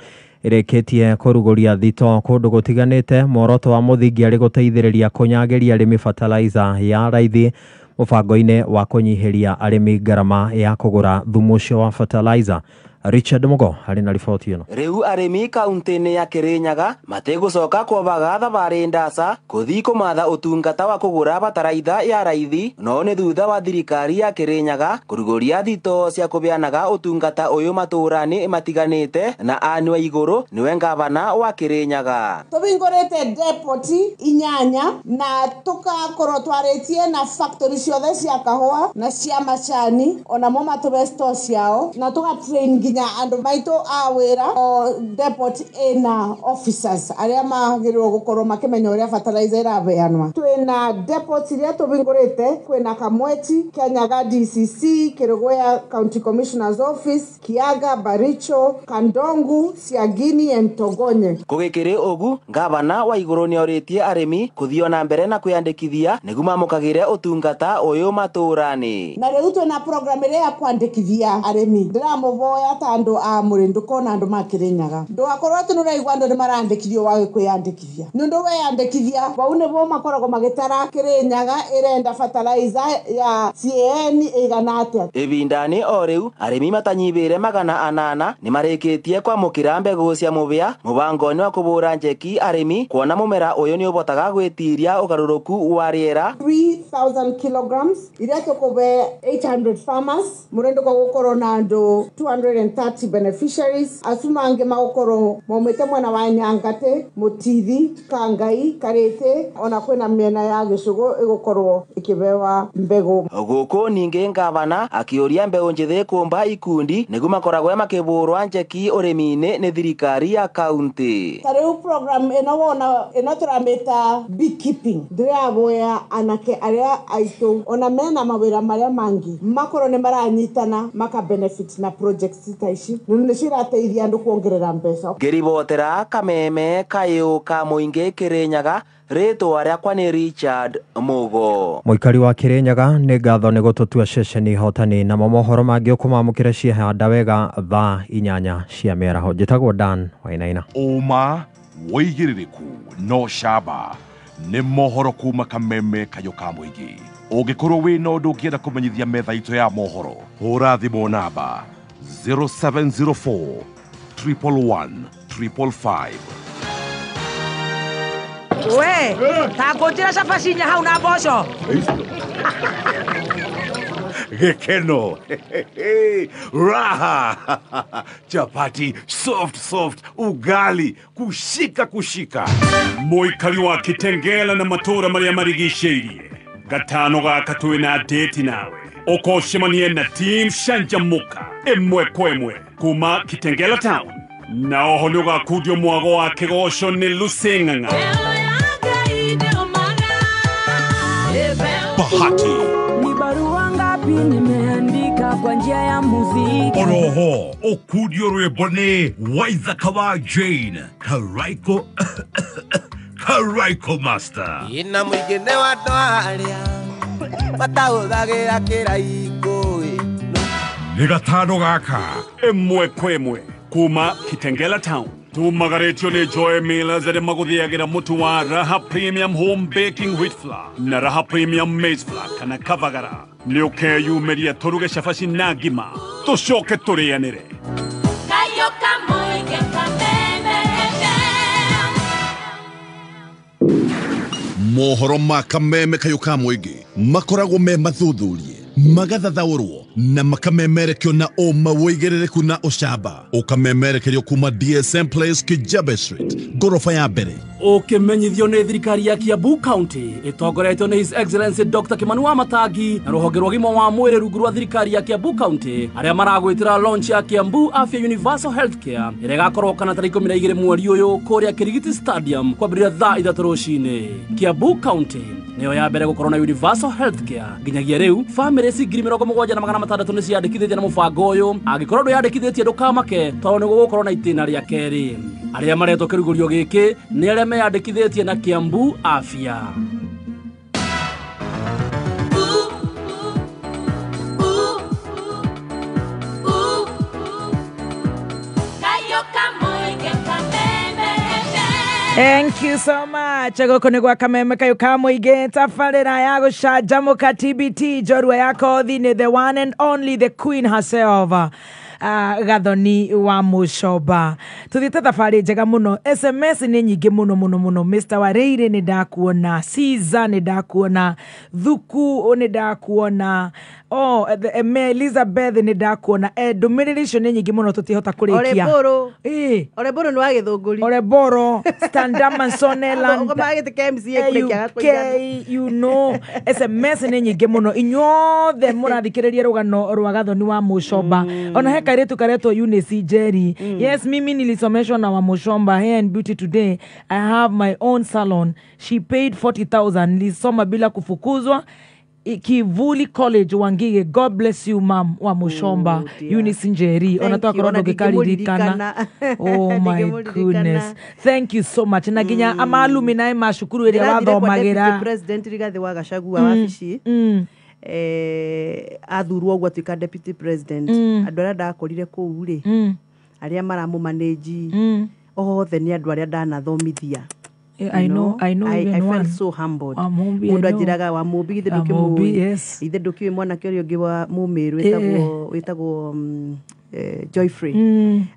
ĩrĩkĩtie kũrugũria thito kũndũ gũtiganĩte muoroto wa mũthingi arĩ gũteithĩrĩria kũnyagĩria arĩmi fertilizer ya raithi mũbango-inĩ wa kũnyihĩria arĩmi ngarama ya kũgũra thumu ũcio wa fertilizer. Richard Mugo arĩ na riboti ĩno. Rĩu arĩmi kaunti-inĩ ya Kirinyaga matigũcoka kwabaga thabarĩ ndaca kũthi kũmatha ũtungata wa kũgũra bataraitha ya raithi no nĩ thutha wa thirikari ya Kirinyaga kũrugũria thito cia kũbeanaga ũtungata ũyũ matũũra-inĩ matiganĩte na Anne Waiguru nĩwe ngavana wa Kirinyaga. Tũhingũrĩte depot 8 na tũgakorwo twarĩtie na factory ciothe cia kahũa na cia macani onamo matũbe store ciao na tũga train nginya andu maitũ a wĩra o depot ĩna officers arĩa magĩrĩirwo gũkorwo makĩmenya ũrĩa fertilizer ĩraheanwa. Twĩna depot iria tũhingũrĩte, kwĩna Kamweti, Kianyaga DCC, Kerugoya County Commissioner's Office, Kiaga, Baricho, Kandongu, Siagini and Togonye. Kũgĩkĩrĩ ũgu ngavana Waiguru nĩorĩtie arĩmi kũthio na mbere na kwĩyandĩkithia nĩguo mamũkagĩre ũtungata ũyũ matũũra-inĩ. Na rĩu twĩna program ĩrĩa ya kwandĩkithia arĩmi. Ndĩramũvoya ta andũ a Mũrĩndũko na andũ ma Kirinyaga ndũgakorwo atĩ nĩũraigua andũ nĩmarandĩkithio wage kwĩyandĩkithia nĩ ũndũ weyandĩkithia bau nĩbo makoragwo magĩtara Kirinyaga ĩrenda fertilizer ya CAN ĩigana atĩa. Ĩbindani o rĩu arĩmi matanyibĩre 800 nĩmarĩkĩtie kwamũkĩra mbegũ cia mũbĩa mũbango-inĩ wa kũbũra njeki arĩmi kuona mũmera ũyũ nĩũbotaga gwĩtiria ũgarũrũku wa rĩera. 3000 kilograms iria tũkũbe 800 farmers Mũrĩndũko gũkorwo na andũ 200 130 beneficiaries acu mangĩ magũkorwo maumĩte mwena wa Nyangate, Mũtithi, Kangai, Karĩtĩ ona kwĩna mĩena ya Gĩcũgũ ĩgũkorwo ĩkĩbewa mbegũ. Gũkũ ningĩ ngavana akĩũria mbeũ njĩthĩ kũmba ikundi nĩguo makoragwo makĩbũrwa njeki ũrĩmi-inĩ nĩ thirikari ya kaunti. Ta rĩu program ĩno wona ĩno tũramĩta beekeeping, ndĩraboya anake arĩa aitũ ona mena mawĩra marĩa mangĩ makorwo nĩ maranyitana maka benefit na projects ta ici nĩcio irateithia andũ kuongerera mbeca. Ngĩribotera Kameme kayũ ka mũingĩ Kĩrĩnyaga, rĩtwa rĩakwa nĩ Richard Mugo. Mũikari wa Kĩrĩnyaga nĩ ngatho nĩ gũtũtua ceceni hotani namo mohoro mangĩ ũkũmamũkĩra ciehanda wega thaa 8 cia mĩaraho. Njĩtagwo Dan Wainaina. Ũma wĩigĩrĩrĩku no camba nĩ mohoro kuma Kameme kayũ ka mũingĩ. Ũngĩkorwo wĩna ũndũ ũngĩenda kũmenyithia metha itũ ya mohoro, hũra thimũ namba 0704 111 555. We, ta ngũnjĩra cabaci inya hau na mboco. Gĩkeno, raha, chapati, soft soft, ugali, kushika kushika. Mũikari wa Kitengela na matũũra marĩa marigicĩirie, gatano gaka twĩna date nawe. Ũkocemanie na team Canjamũka ĩmwe kwa ĩmwe kuma Kitengela town. Na oho nĩ ũgakundio mwago wa kĩgoco nĩ Lucy Ng'ang'a. Bahati ni barua ngapi nimeandika kwa njia ya muziki. Oroho okudio rwĩmbo nĩ Waithaka wa Jane Karaiko Karaiko Master. Ina mũingĩ nĩ wa andũ arĩa matahũthagĩra kĩraikũ. Nĩ gatano gaka ĩmwe kwa ĩmwe kuma Kitengela town. Tumagarĩtio nĩ Joy Millers arĩa magũthĩagĩra mũtu wa Raha Premium Home Baking Wheat Flour na Raha Premium Maize Flour kana Kavagara. Nĩ ũkeyumĩria tũruge cabaci na ngima tũcoke tũrĩanĩre. Mohoro ma Kameme kayũ ka mũingĩ makoragwo me mathuthurie, magathathaũrwo na makamemerekio na ũma wĩigĩrĩrĩku na ũcamba. Ũkamemerekerio kuma DSM Place, Kijabe Street, ngoroba ya mbere. Ũkĩmenyithio nĩ thirikari ya Kiambu County ĩtongoretio nĩ His Excellency Dr. Kimani Wamatangi na rũhonge rwa ũgima wa mwĩrĩ rungu rwa thirikari ya Kiambu County arĩa maragwĩtĩra launch ya Kiambu Afya Universal Healthcare ĩrĩa ĩgakorwo kana tarĩki 12 mweri ũyũ kũrĩa Kirigiti Stadium kwambĩrĩria thaa 3 rũcinĩ. Kiambu County nĩyo ya mbere gũkorwo na Universal Healthcare. Nginyagia rĩu bamĩrĩ ci 76,600 nĩ ciandĩkithĩtie na mũbango ũyũ. Angĩkorwo ndwĩyandĩkithĩtie ndũkamake tondũ nĩ gũgũkorwo na itĩna rĩa kerĩ. Arĩa maretwo kĩrugũrio gĩkĩ nĩ arĩa meyandĩkithĩtie na Kiambu Afya. Thank you so much. Gũkũ nĩ gwa Kameme kayũ ka mũingĩ, tabarĩra ya gũcanjamũka TBT njorua ya kothi nĩ the one and only the queen herself, Gathoni wa Mũcomba. Tuthiĩte thabarĩ njega mũno. SMS nĩ nyingĩ mũno mũno mũno. Mr. Wareire nĩ ndakuona, Caesar nĩ ndakuona, Thuku nĩ ndakuona, oh, Elizabeth nĩ ndakuona. Ndũmĩrĩri icio nĩ nyingĩ mũno tũtihota kũrĩkia. Oreboro. Oreboro nĩ wa Gĩthũngũri. Oreboro, Standamansonela, UK, you know. SMS nĩ nyingĩ mũno. Inyuothe mũrathikĩrĩria rũgano rwa Gathoni wa Mũcomba. Ona he kairĩtu karetwo Eunice Jerry. Yes, mimi nilisomeshwa na wa Mũcomba. Hair and Beauty today. I have my own salon. She paid 40,000. Nilisoma bila kufukuzwa. Kivuli College Wangige. God bless you, ma'am wa Mushomba. Eunice Njeri. Ona tokorwo ndũngĩkaririkana. Oh my goodness. Thank you so much. Na nginya amalumi nae macukuru ĩrĩa wathomagĩra. President Rigathi wa Gachagua wabici. Athurwo ũguo atuĩka deputy president. Andũ arĩa ndakorire kũu rĩ, arĩa maramũmanage othe nĩ andũ arĩa ndanathomithia. I know, I know. I felt so humbled. Mundu anjiraga wa Mumbi ithe ndũkĩmũĩ. Ithe ndũkĩũĩ mwanake ũrĩa ũngĩ wa Mũmĩrũ wĩtagwo Joyfrey.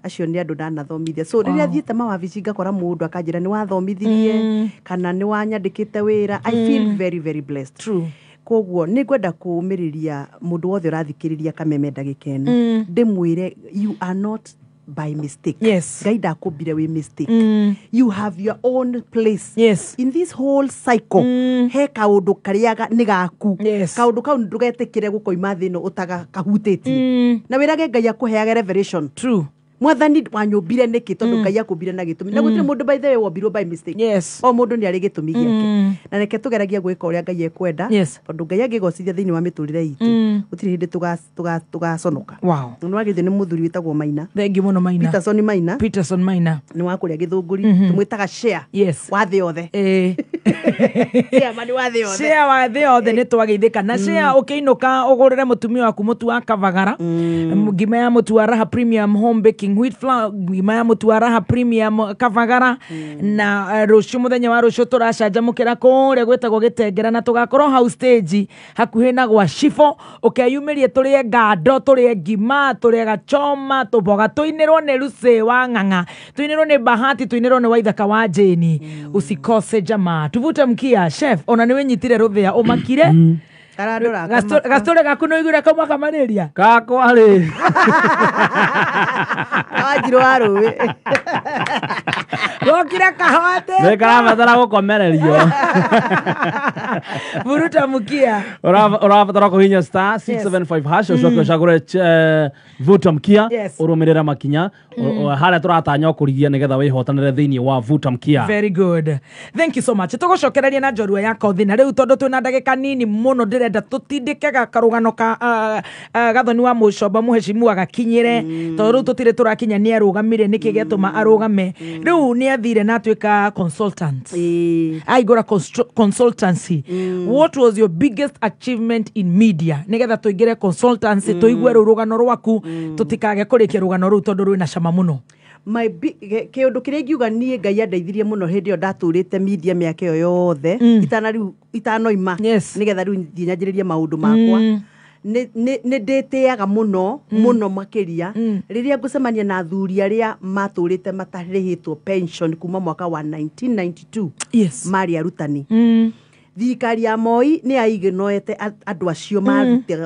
Acio nĩ andũ ndanathomithia. So rĩrĩa thiĩte mawabici ngakora mũndũ akanjĩra nĩ wathomithirie kana nĩ wanyandĩkĩte wĩra, I feel very very blessed. True. Koguo nĩ ngwenda kũũmĩrĩria mũndũ wothe ũrathikĩrĩria Kameme ndagĩka ĩno, ndĩmwĩre you are not by mistake. Ngai ndakũmbire wĩ mistake. You have your own place. In this whole cycle, he kaũndũ karĩa nĩ gaku. Kaũndũ kau ndũgetĩkĩre gũkoima thĩ ĩno ũtagakahutĩtie, na wĩrage Ngai akũheage revelation. True. Mwathani wanyũmbire nĩkĩ? Tondũ Ngai akũmbire na gĩtũmi, na gũtirĩ mũndũ by the way wombirwo by mistake. O mũndũ nĩ arĩ gĩtũmi gĩake, na reke tũgeragie gwĩka ũrĩa Ngai ekwenda, tondũ Ngai angĩgocithia thĩinĩ wa mĩtũrĩre itũ, gũtirĩ hĩndĩ tũgaconoka. Nĩ wagĩrĩire nĩ mũthuri wĩtagwo Maina. Thengi mũno, Maina. Peterson Maina. Peterson Maina. Nĩ wa kũrĩa Gĩthũngũri. Tũmwĩtaga share wa thĩ yothe. Chairman wa thĩ yothe. Share wa thĩ yothe, nĩ twageithĩka na share. Ũkĩinũka ũgũrĩre mũtumia waku mũtu wa Kavagara, ngima ya mũtu wa Raha Premium Home Baking Wheat Flour, ngima ya mũtu wa Raha Premium Kavagara. Na rũciũ, mũthenya wa rũciũ, tũracanjamũkĩra kũrĩa gwĩtagwo Gĩtengera, na tũgakorwo hau stage hakuhĩ na gwa Cibũ. Ũkeyumĩrie tũrĩe ngando, tũrĩe ngima, tũrĩe gachoma, tũboga, tũinĩrwo nĩ Lucy wa Ng'ang'a, tũinĩrwo nĩ Bahati, tũinĩrwo nĩ Waithaka wa Jane. Usikose jamaa. Tuvute mkia, chef, ona nĩ wĩnyitire rũthĩa ũmakire. Arandora. Gastore gaku nĩ ũiguire kauma kamarĩria. Gakwa rĩ? Wanjirũ wa rũĩ. Gokire kahote. Nĩ karabatara gũkomererio. Buruta mkia. Ũrabatara kũhinya star 675 hash, ũcoke ũcagũre vuta mkia. Ũrũmĩrĩre makinya harĩa tũratanya ũkũrigia nĩgetha wĩhotanĩre thĩinĩ wa vuta mkia. Very good, thank you so much. Tũgũcokereria na njorua ya kothi na rĩu, tondũ twĩna ndagĩka nini mũno, ndĩrenda tũtindĩke karũgano ka Gathoni wa Mũcomba, mũhecimu agakinyĩre, tondũ rĩu tũtirĩ tũrakinya nĩ arũgamire, nĩkĩ gĩatũma arũgame. Rĩu nĩ athire na atuĩka consultant, aigũra consultancy. What was your biggest achievement in media, nĩgetha tũingĩre consultancy, tũigue rĩu rũgano rwaku, tũtikage kũrĩkia rũgano rũu tondũ rwĩna cama mũno? Kĩũndũ kĩrĩa ingiuga niĩ Ngai andeithirie mũno hĩndĩ ĩyo ndatũrĩte media mĩaka ĩyo yothe, itana rĩu itanoima nĩgetha rĩu thiĩ nyanjĩrĩrie maũndũ makwa, nĩ ndĩtĩaga mũno mũno makĩria rĩrĩa ngũcemania na athuri arĩa matũrĩte matarĩhĩtwo pension kuma mwaka wa 1992. Marĩ arutani. Thirikari ya Moi nĩ yaignoete andũ acio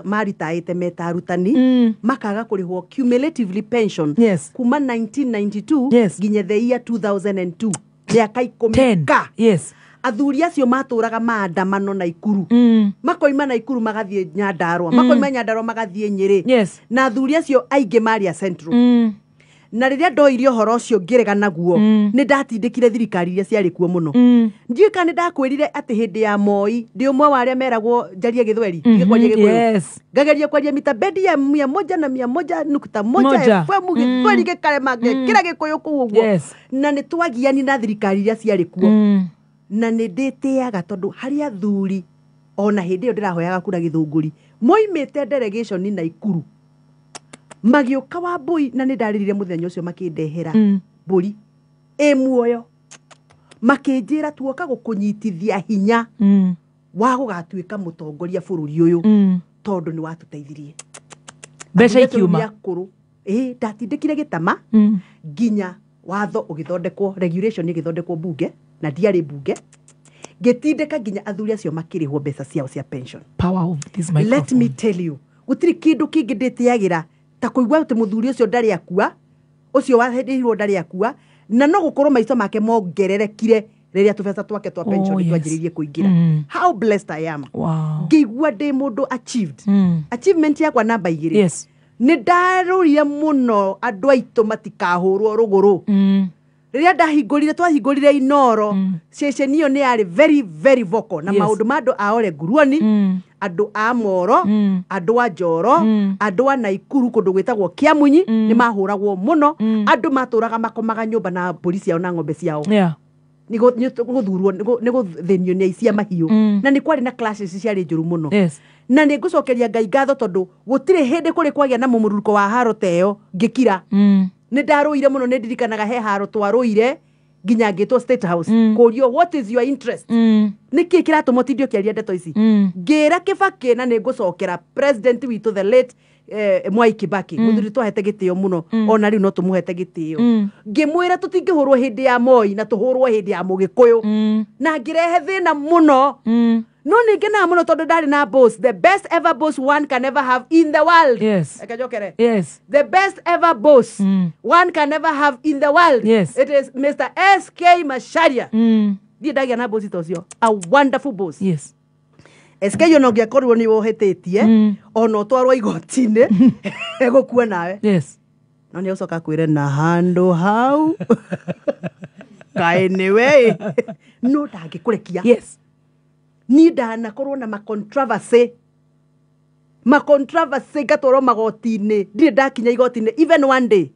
maritaĩte meta arutani, makaga kũrĩhwo cumulatively pension kuma 1992 nginya the year 2002, mĩaka 10 ka. Athuri acio matũraga maandamano Naikuru, makoima Naikuru magathiĩ Nyandarua, makoima Nyandarua magathiĩ Nyĩrĩ. Na athuri acio aingĩ marĩ a Central. Na rĩrĩa ndoirie ũhoro ũcio ngĩrega naguo, nĩ ndatindĩkire thirikari iria ciarĩ kuo mũno. Ndiũĩ kana nĩ ndakwĩrire atĩ hĩndĩ ya Moi ndĩ ũmwe wa arĩa meragwo njarie Gĩthweri, ndige kwaria Gĩkũyũ. Ngageria kwaria mita bendi ya 101.1 Moja. FM, Gĩthweri gĩkarema, ngekĩra Gĩkũyũ kũu ũguo. Na nĩ twagiani na thirikari iria ciarĩ kuo, na nĩ ndĩtĩaga tondũ harĩ athuri ona hĩndĩ ĩyo ndĩrahoyaga kura Gĩthũngũri moimĩte delegation Naikuru magĩũka Wambui, na nĩ ndarĩrire mũthenya ũcio, makĩndehera mbũri ĩ muoyo, makĩnjĩra tuoka gũkũnyitithia hinya wa gũgatuĩka mũtongoria bũrũri ũyũ, tondũ nĩ watũteithirie. Mbeca Athuri acio ikiuma. nĩ akũrũ. Ĩ ndatindĩkire gĩtama nginya watho ũgĩthondekwo, regulation ĩgĩthondekwo bunge, na ndiarĩ bunge, ngĩtindĩka nginya athuri acio makĩrĩhwo mbeca ciao cia pension. Power of this Let microphone. me tell you, gũtirĩ kĩndũ kĩngĩ ndĩtĩagĩra ta kũigua atĩ mũthuri ũcio ndarĩ akua, ũcio waheirwo ndarĩ akua, na no gũkorwo maico make mongererekire rĩrĩa tũbeca twake twa pension twanjĩrĩirie kũingĩra. How blessed I am. Ngĩigua ndĩ mũndũ achieved. Achievement yakwa namba 2, nĩ ndarũrire mũno andũ aitũ matikahũrwo rũgũrũ. Rĩrĩa ndahingũrire, twahingũrire Inoro, ceceni ĩyo nĩ yarĩ very very vocal na maũndũ ma andũ a Ole Nguruoni, andũ a Moro, andũ a Njoro, andũ a Naikuru, kũndũ gwĩtagwo Kĩamunyi, nĩ mahũragwo mũno. Andũ matũraga makomaga nyũmba na mbũri ciao na ng'ombe ciao, nĩ gũthurwo, nĩ gũthĩnio nĩ aici a mahiũ, na nĩ kwarĩ na clashes ciarĩ njũru mũno. Na nĩ ngũcokeria Ngai ngatho tondũ gũtirĩ hĩndĩ kũrĩ kwagĩa na mũmũrurũko wa haro ta ĩyo ngĩkira. Nĩ ndarũire mũno. Nĩ ndirikanaga he haro twarũire nginya ngĩtwo State House kũrio, "What is your interest? Nĩ kĩ kĩratũma ũtinde ũkĩaria ndeto ici?" Ngĩra Kĩbakĩ, na nĩ ngũcokera president witũ, the late Mwai Kibaki, mũthuri twahete gĩtĩo mũno, ona rĩu no tũmũhete gĩtĩo, ngĩmwĩra tũtingĩhũrwo hĩndĩ ya Moi na tũhũrwo hĩndĩ ya Mũgĩkũyũ, na ngĩrehe thĩna mũno. No nĩ ngenaga mũno tondũ ndarĩ na boss, the best ever boss one can ever have in the world. Yes. Reke njokere. Yes. The best ever boss one can ever have in the world. Yes. It is Mr. SK Macharia. Ndiĩ ndagĩa na boss ta ũcio, a wonderful boss. Yes. SK ona ũngĩakorirwo nĩ wohetĩtie ona ũtwarwo igoti-inĩ, egũkua nawe. Yes. No nĩ ũcoka kwĩre na handũ hau kaĩ nĩwe no ndangĩkũrekia. Yes. Niĩ ndanakorwo na macontroversy ngatwarwo magoti-inĩ, ndirĩ ndakinya igoti-inĩ even one day.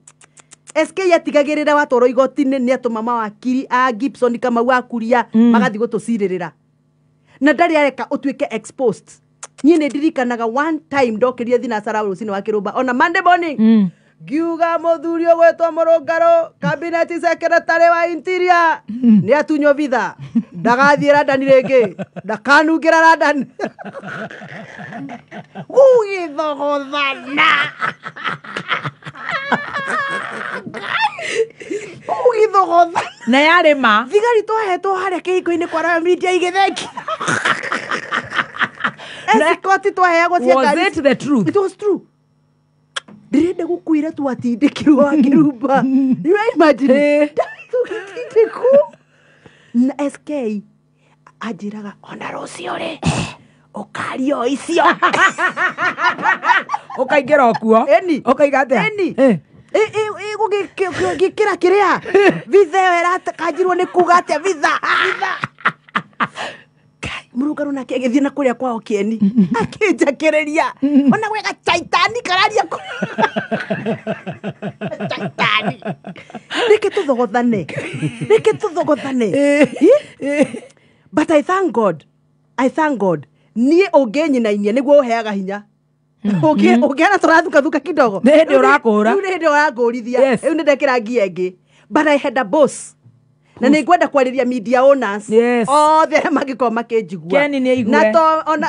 SK atigagĩrĩra watwarwo igoti-inĩ nĩ atũma mawakiri a Gibson Kamau akuria magathiĩ gũtũcirĩrĩra, na ndarĩ areka ũtuĩke exposed. Niĩ nĩ ndirikanaga one time ndokĩrire thinacara rũcinĩ wa kĩrũmba ona Monday morning, ngiuga mũthuri ũgwĩtwo Mũrũngarũ, cabinet secretary wa interior, nĩ atunywo vitha, ndagathiĩ London rĩngĩ, ndakanungĩra London. Gũgĩthogothana, gũgĩthogothana na yarĩ ma. Thigari twahetwo harĩa kĩhingo-inĩ kwa Royal Media igĩthengia. Escort twaheagwo cia Was ngari. it the truth? It was true. Ndĩrenda gũkwĩra twatindĩkirwo wa kĩrumba. You imagine tũgĩtindĩkwo na SK anjĩraga ona rũciũ rĩ ũkaria o icio. Ũkaingĩra o kuo. Ĩni. Ũkaiga atĩa? Ĩni. Gĩkĩra kĩrĩa vitha ĩyo ĩrakanjirwo nĩ kuga atĩa vitha vitha. Mũrũngarũ nake agĩthiĩ na kũrĩa kwao kĩeni akĩnjakĩrĩria ona gwega chaitani kararia chaitani, reke tũthogothane, reke tũthogothane. But I thank God, I thank God. Niĩ ũngĩnyinainia nĩguo ũheaga hinya. Ũngĩona tũrathukathuka kidogo, Nĩ hĩndĩ ũrakũra. Rĩu nĩ hĩndĩ ũrangũrithia. Yes. Rĩu nĩ ndekĩra ngia ĩngĩ. But I had a boss, na nĩ ngwenda kwarĩria media owners Yes. othe arĩa mangĩkorwo makĩnjigua. Ken nĩ aigue. Na to ona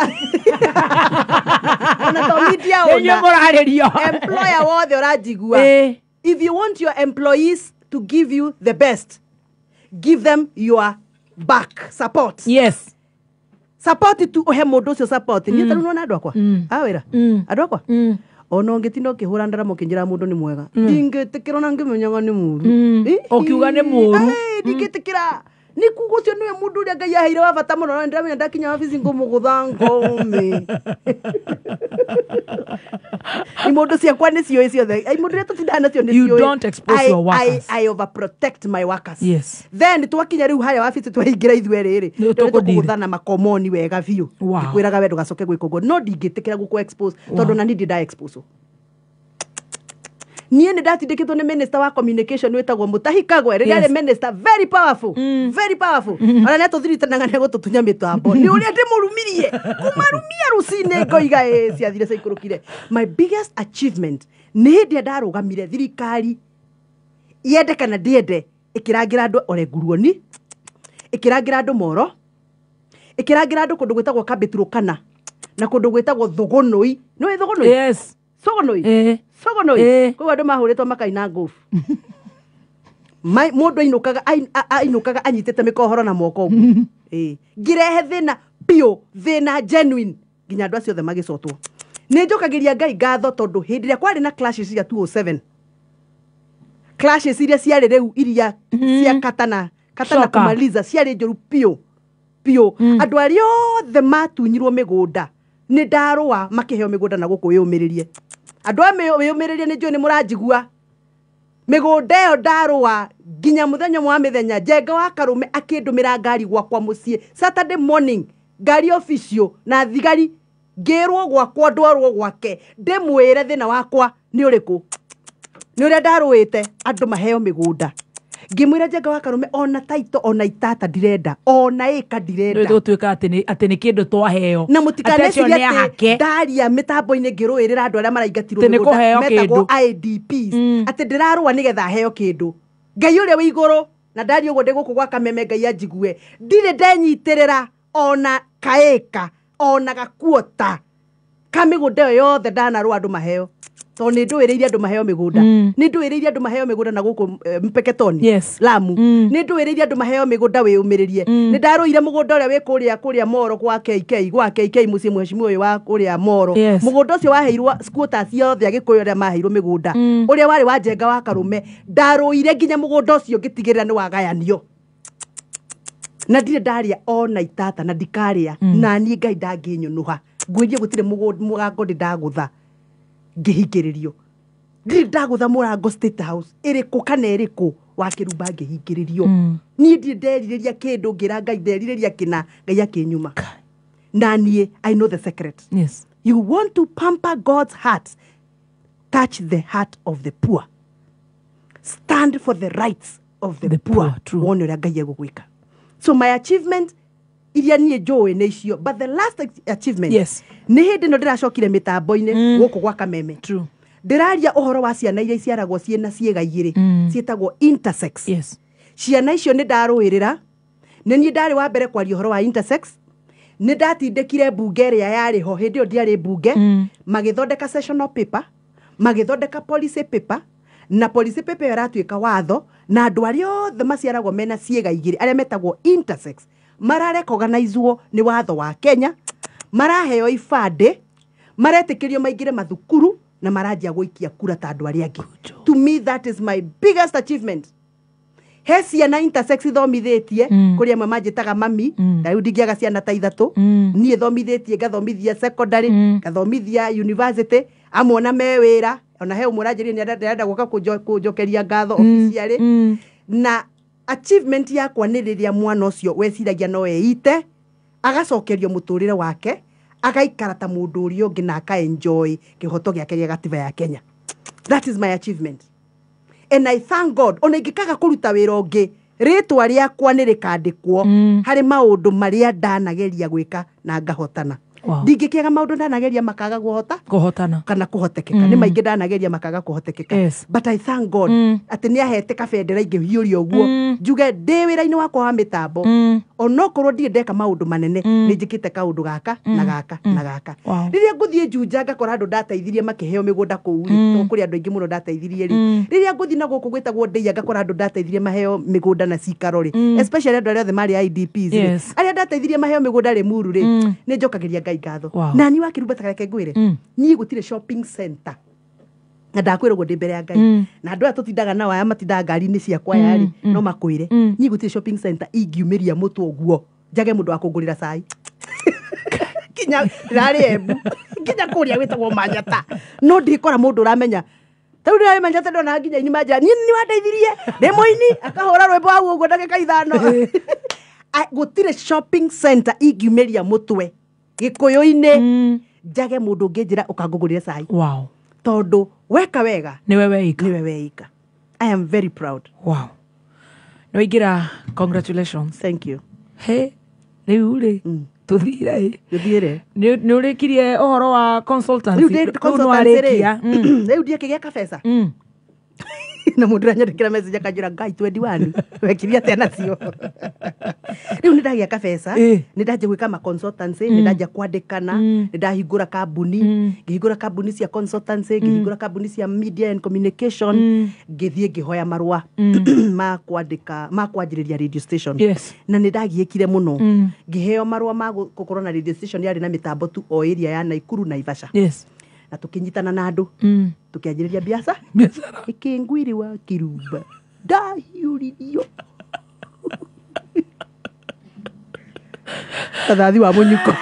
to media Nĩ owner, inyuĩ mũrarĩrio. Employer wothe ũranjigua, if you want your employees to give you the best, give them your back support. Yes. Support tu, ũhe mũndũ ũcio support. Niĩ tarĩu nona andũ akwa a wĩra, andũ akwa ona ũngĩtinda ũkĩhũra ndarama ũkĩnjĩra mũndũ nĩ mwega, ndingĩtĩkĩra ona ngĩmenyaga nĩ mũru. Ũkiuga nĩ mũru. Ndingĩtĩkĩra, nĩ kuga ũcio nĩwe mũndũ ũrĩa Ngai aheire wa bata mũno, na ndĩramenya ndakinya wabici ngũmũgũtha ngome. Imũndũ ciakwa nĩ ciũĩ ciothe, imũndũ iria tũtindaga nacio nĩ You ciũĩ. don't expose your workers. I overprotect my workers. Yes. Then twakinya rĩu harĩa wabici twaingĩra ithuĩ rĩrĩ, Nĩ tũkũdeal. tũkũgũthana makomoni wega biũ. Wow. Ngĩkwĩraga we ndũgacoke gwĩka ũguo, no ndingĩtĩkĩra gũkũ expose tondũ na niĩ ndirĩ nda expose. Niĩ nĩ ndatindĩkĩtwo nĩ minister wa communication wĩtagwo Mutahi Kagwe rĩrĩa Yes. arĩ minister, very powerful, very powerful. Ona nĩ atũthiritanaga nĩ egũtũtunya mĩtambo nĩ ũrĩa ndĩmũrumirie kũmarumia rũcinĩ ngoiga ĩ ciathire ciaikũrũkire. My biggest achievement nĩ hĩndĩ ĩrĩa ndarũgamire thirikari yende kana ndĩende ĩkĩrangĩra andũ ore nguruoni, ĩkĩrangĩra andũ moro, ĩkĩrangĩra andũ kũndũ gwĩtagwo Kambĩ Turukana na kũndũ gwĩtagwo Thũgũnũi. Nĩũĩ Thũgũnũi? Yes. Sogonoi. Sogonoi. Koguo andũ mahũrĩtwo makaina ngobu. Mũndũ ainũkaga ainũkaga anyitĩte mĩkohoro na moko ũguo. Ngĩrehe thĩna biũ, thĩna genuine nginya andũ acio othe magĩcotwo. Nĩ njokagĩria Ngai ngatho tondũ hĩndĩ ĩrĩa kwarĩ na clashes cia 207, clashes iria ciarĩ rĩu iria cia katana katana Shoka. Kumaliza ciarĩ njũru biũ biũ. Andũ arĩa othe matunyirwo mĩgũnda nĩ ndarũa makĩheo mĩgũnda na gũkũ wĩyũmĩrĩrie. Andũ a wĩyũmĩrĩrie nĩ njũĩ nĩ mũranjigua. Mĩgũnda ĩyo ndarũa nginya mũthenya ũmwe wa mĩthenya Njenga wa Karũme akĩndũmĩra ngari gwakwa mũciĩ Saturday morning, ngari official na thigari, ngĩrwo gwakwa ndwarwo gwake ndĩmwĩre thĩna wakwa nĩ ũrĩkũ, nĩ ũrĩa ndarũĩte andũ maheo mĩgũnda. Ngĩmwĩra Njenga wa Karũme ona taito ona itata ndirenda ona ĩka ndirenda. Rĩu tũgũtuĩka atĩ nĩ kĩndũ twaheo. Na Atĩ acio mũtikanecirie nĩ atĩ ahake. ndaria mĩtambo-inĩ ngĩrũĩrĩra andũ arĩa maraingatirwo Atĩ nĩ mĩgũnda kũheo metagwo kĩndũ. IDPs, atĩ ndĩrarũa nĩgetha heo kĩndũ. Ngai ũrĩa wĩ igũrũ na ndaria ũguo ndĩ gũkũ gwa Kameme Ngai anjigue, ndirĩ ndenyitĩrĩra ona kaĩka ona gakuota ka mĩgũnda ĩyo yothe ndanarũa andũ maheo. Tondũ nĩ ndũĩrĩire andũ maheo mĩgũnda. Nĩ ndũĩrĩire andũ maheo mĩgũnda na gũkũ Mpeketoni. Yes. Lamu. Nĩ ndũĩrĩire andũ maheo mĩgũnda wĩyũmĩrĩrie. Nĩ ndarũire mũgũnda ũrĩa wĩ kũrĩa Moro gwa KK, gwa KK mũciĩ mheshimiwa ũyũ wa kũrĩa Moro. Yes. Mũgũnda ũcio waheirwo squatters othe Agĩkũyũ arĩa maheirwo mĩgũnda. Ũrĩa warĩ wa Njenga wa Karũme. Ndarũire nginya mũgũnda ũcio ngĩtigĩrĩra nĩ wagayanio. Na ndirĩ ndarĩa ona itata na ndikarĩa. Na niĩ Ngai ndangĩnyũnũha. Ngwĩrie gũtirĩ mũrango ndĩ ndagũtha ngĩhingĩrĩrio. Ndirĩ ndagũtha mũrango State House ĩrĩkũ kana ĩrĩkũ wa Kĩrumba ngĩhingĩrĩrio. Niĩ ndirĩ nderirĩria kĩndũ ngĩra Ngai nderirĩria kĩna Ngai akĩnyuma. Na niĩ I know the secret. Yes. You want to pamper God's heart, touch the heart of the poor. Stand for the rights of the poor. Wone ũrĩa Ngai egũgwĩka. So my achievement iria niĩ njũĩ nĩ icio, but the last achievement Yes. nĩ hĩndĩ ĩno ndĩracokire mĩtambo-inĩ gũkũ gwa Kameme. True. Ndĩraria ũhoro wa ciana iria iciaragwo ciĩna ciĩga igĩrĩ ciĩtagwo intersex. Yes. Ciana icio nĩ ndarũĩrĩra, nĩ niĩ ndarĩ wa mbere kwaria ũhoro wa intersex. Nĩ ndatindĩkire mbunge ĩrĩa yarĩ ho hĩndĩ ĩyo ndiarĩ mbunge, magĩthondeka sessional paper, magĩthondeka policy paper, na policy paper ĩyo ĩratuĩka watho, na andũ arĩa othe maciaragwo mena ciĩga igĩrĩ arĩa metagwo intersex mararekoganizwo nĩ watho wa Kenya, maraheo ibandĩ, maretĩkĩrio maingĩre mathukuru na maranjia gũikia kura ta andũ arĩa angĩ. To me that is my biggest achievement. He ciana intersex ithomithĩtie, kũrĩ amwe manjĩtaga mami, na rĩu ndingĩaga ciana ta ithatũ. Niĩ thomithĩtie, ngathomithia secondary, ngathomithia university, amwe ona me wĩra, ona he ũmwe ũranjĩrire nĩ arenda gũka kũnjokeria ngatho officially. Na achievement yakwa nĩ rĩrĩa mwana ũcio weciragia no eite, agacokerio mũtũrĩre wake, agaikara ta mũndũ ũrĩa ũngĩ na akaenjoy kĩhoto gĩake gĩa gatiba ya Kenya. That is my achievement. And I thank God, ona ingĩkaga kũruta wĩra ũngĩ, rĩtwa rĩakwa nĩ rĩkandĩkwo harĩ maũndũ marĩa ndanageria gwĩka na ngahotana. Wow. Ndingĩkĩaga maũndũ ndanageria makaga kũhota Kũhotana. kana kũhotekeka. Nĩ maingĩ ndanageria makaga kũhotekeka. Yes. But I thank God atĩ nĩ ahete kabendera ingĩhiũria ũguo njuge ndĩ wĩra-inĩ wakwa wa mĩtambo, onokorwo ndirĩ ndeka maũndũ manene, nĩ njĩkĩte kaũndũ gaka na gaka na gaka. Wow. Rĩrĩa ngũthiĩ Juja ngakora andũ ndateithirie makĩheo mĩgũnda kũu rĩ, tondũ kũrĩ andũ aingĩ mũno ndateithirie rĩ. Rĩrĩa ngũthiĩ na gũkũ gwĩtagwo Ndeiya ngakora andũ ndateithirie maheo mĩgũnda na cikaro rĩ, especially andũ arĩa othe marĩ IDPs rĩ, Yes. arĩa ndateithirie maheo mĩgũnda Limuru rĩ, nĩ njokagĩria Ngai ngatho. Wow. Na niĩ wa Kĩrumba ta reke ngwĩre, niĩ gũtirĩ shopping center na ndakwĩra ũguo ndĩ mbere ya Ngai, na andũ aya tũtindaga nao aya matindaga ngari-inĩ ciakwa aya rĩ, no makwĩre niĩ gũtirĩ shopping center ingiumĩria mũtwe ũguo njage mũndũ wa kũngũrĩra cai. Kinya ndĩrarĩ Embu nginya kũrĩa gwĩtagwo Manyata, no ndikora mũndũ ũramenya. Ta rĩu ndĩrarĩ Manyata ndona nginya ini manjĩra niĩ nĩ wandeithirie ndĩ mũini, akahũra rwĩmbo hau ũguo ndagĩka 5. Gũtirĩ shopping center ingiumĩria mũtwe Gĩkũyũ-inĩ njage mũndũ ũngĩnjĩra ũkangũgũrĩre cai. Wow. Tondũ weka wega Nĩwe weika. Nĩwe weika. I am very proud. Wow. Nĩ waingĩra, congratulations. Thank you. He, rĩu rĩ, tũthire ĩ. Tũthiĩre. Nĩ ũrĩkirie ũhoro wa consultancy. Rĩu ndĩ Rĩu nĩ consultancy rĩ. warĩkia. Rĩu ndiakĩgĩa kabesa. Na mũndũ ũranyandĩkĩra message akanjĩra Ngai 21 wekire atĩa nacio. Rĩu nĩ ndagĩa kabesa, nĩ ndanjia gwĩka ma consultancy, nĩ ndanjia kwandĩkana, nĩ ndahingũra kambuni, ngĩhingũra kambuni cia consultancy, ngĩhingũra kambuni cia media and communication, ngĩthiĩ ngĩhoya marũa ma kwandĩka, ma kwanjĩrĩria radio station. Yes. Na nĩ ndagiĩkire mũno. Ngĩheo marũa ma gũkorwo na radio station yarĩ na mĩtambo tu o area ya Naikuru Naivasha. Yes. Na tũkĩnyitana na andũ, tũkĩanjĩrĩria biacara. Ĩkĩngwĩrĩ wa Kĩrumba ndahiũririo tathathi wa mũnyuko.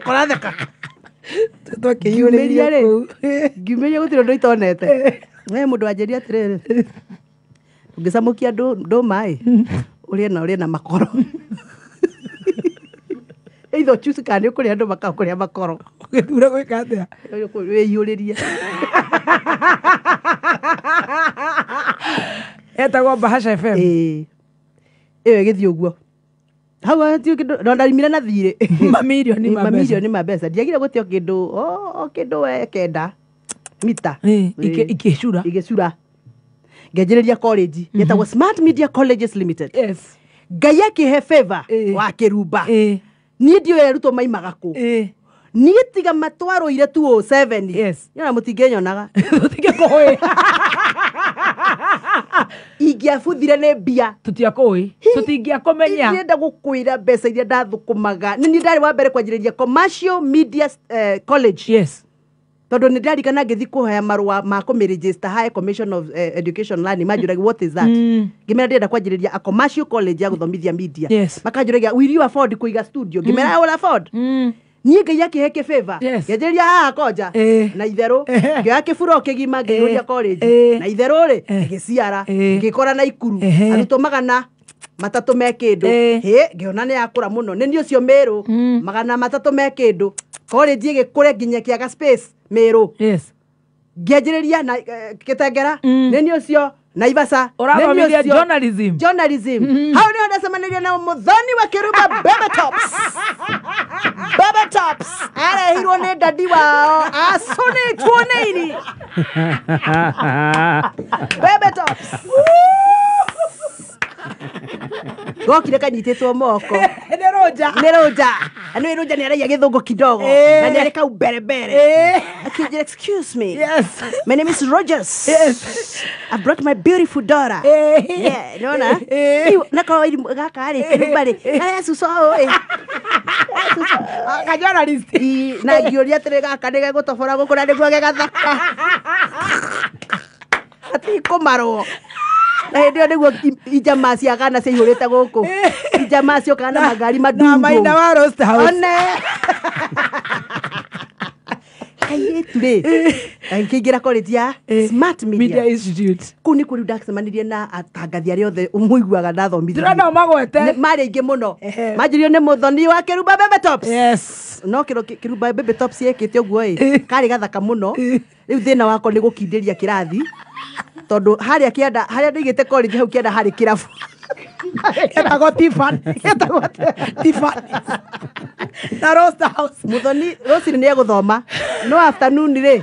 Kũratheka. Twakĩhiũrĩrio kũu. Ngiumĩria gũtirĩ ũndũ itonete. We mũndũ wanjĩria atĩrĩrĩ, ũngĩcamũkia ndũma ĩ, ũrĩe na makoro. Either choose kana nĩ ũkũrĩa ndũma kana ũkũrĩa makoro. Ũgĩthura gwĩka atĩa? Wĩiyũrĩrie. Etagwo Bahasha FM. Ĩĩ. Ĩyo ĩgĩthiĩ ũguo. Hau hatirĩ kĩndũ, no ndarimire na thirĩ. Mamirioni ma mbeca. Mamirioni ma mbeca. Ndiagire gũte o kĩndũ, o kĩndũ we kenda mita. Ikĩcura. Igĩcura. Ngĩanjĩrĩria college yetagwo Smart Media Colleges Limited. Yes. Ngai akĩhe favor wa Kĩrumba. Niĩ ndiũĩ arutwo maimaga kũ. Niĩ tiga matwarũire 207. Yes. Yona mũtingĩnyonaga. Tũtingĩkũĩ. Ingĩabuthire nĩ mbia. Tũtiakũĩ. Tũtingĩakũmenya. Ingĩenda gũkwĩra mbeca iria ndathũkũmaga. Nĩ niĩ ndarĩ wa mbere kwanjĩrĩria Commercial Media College. Yes. Tondũ nĩ ndarikana ngĩthiĩ kũhoya marũa ma kũmĩregister High Commission of Education Learning, manjũragia what is that? Ngĩmera ndĩrenda kwanjĩrĩria a commercial college ya gũthomithia media. Yes. Makanjũragia will you afford kũiga studio? Ngĩmera I will afford. Niĩ Ngai akĩhe kĩbĩba. Ngĩanjĩrĩria haha konja na itherũ ngĩoya kĩburo kĩgima ngĩihũria college na itherũ rĩ ngĩciara ngĩkora na Ikuru arutwo 300 me kĩndũ. Hĩ ngĩona nĩ yakũra mũno nĩ niĩ ũcio Mĩrũ 300 me kĩndũ college ĩgĩkũre nginya kĩaga space Mĩrũ. Yes. Ngĩanjĩrĩria na Gĩtengera nĩ niĩ ũcio Naivasha. Ũrathomithia journalism. Journalism. Hau nĩho ndacemanirie na mũthoni wa Kĩrumba Bebe Tops. Bebe Tops arehirwo nĩ dadi wao acũnĩtwo nĩ iri. Bebe Tops gokire kanyitĩtwo moko. Nĩ Roja. Nĩ Roja. Na nĩ Roja nĩ aragia gĩthũngũ kidogo na nĩ arĩ kau mbere mbere. Akĩnjĩra excuse me. Yes. My name is Rogers. Yes. I brought my beautiful daughter. Yeah, nona. Na ko gaka rĩ kĩrumba rĩ. Aya cuco ĩ. Ka journalist. Na ngĩũria atĩrĩ gaka nĩ gegũtobora gũkũ na nĩguo gegathaka. Gatikũmarwo. Na hĩndĩ ĩyo nĩguo ijamaa cia Ghana ciaihũrĩte gũkũ. Ijamaa ciokaga na magari madungu. Na maina wa Roast House. One. Kairĩtu rĩ ngĩingĩra college ya Smart Media Institute. Kũu nĩkuo rĩu ndacemanirie na atangathi arĩa othe mũiguaga ndathomithia. Ndĩrona ũmagwete. Marĩ aingĩ mũno. Manjĩrĩirio nĩ mũthoni wa Kĩrumba Bebe Tops. Yes. No Kĩrumba Bebe Tops yekĩte ũguo ĩ karĩ gathaka mũno. Rĩu thĩna wakwa nĩ gũkindĩria kĩrathi. Tondũ harĩa kĩanda harĩa ndaigĩte college hau kĩanda harĩ kĩrabu. Etagwo Tiffany. Etagwo Tiffany. Na Roast House. Mũthoni rũcinĩ nĩ egũthoma. No afternoon rĩ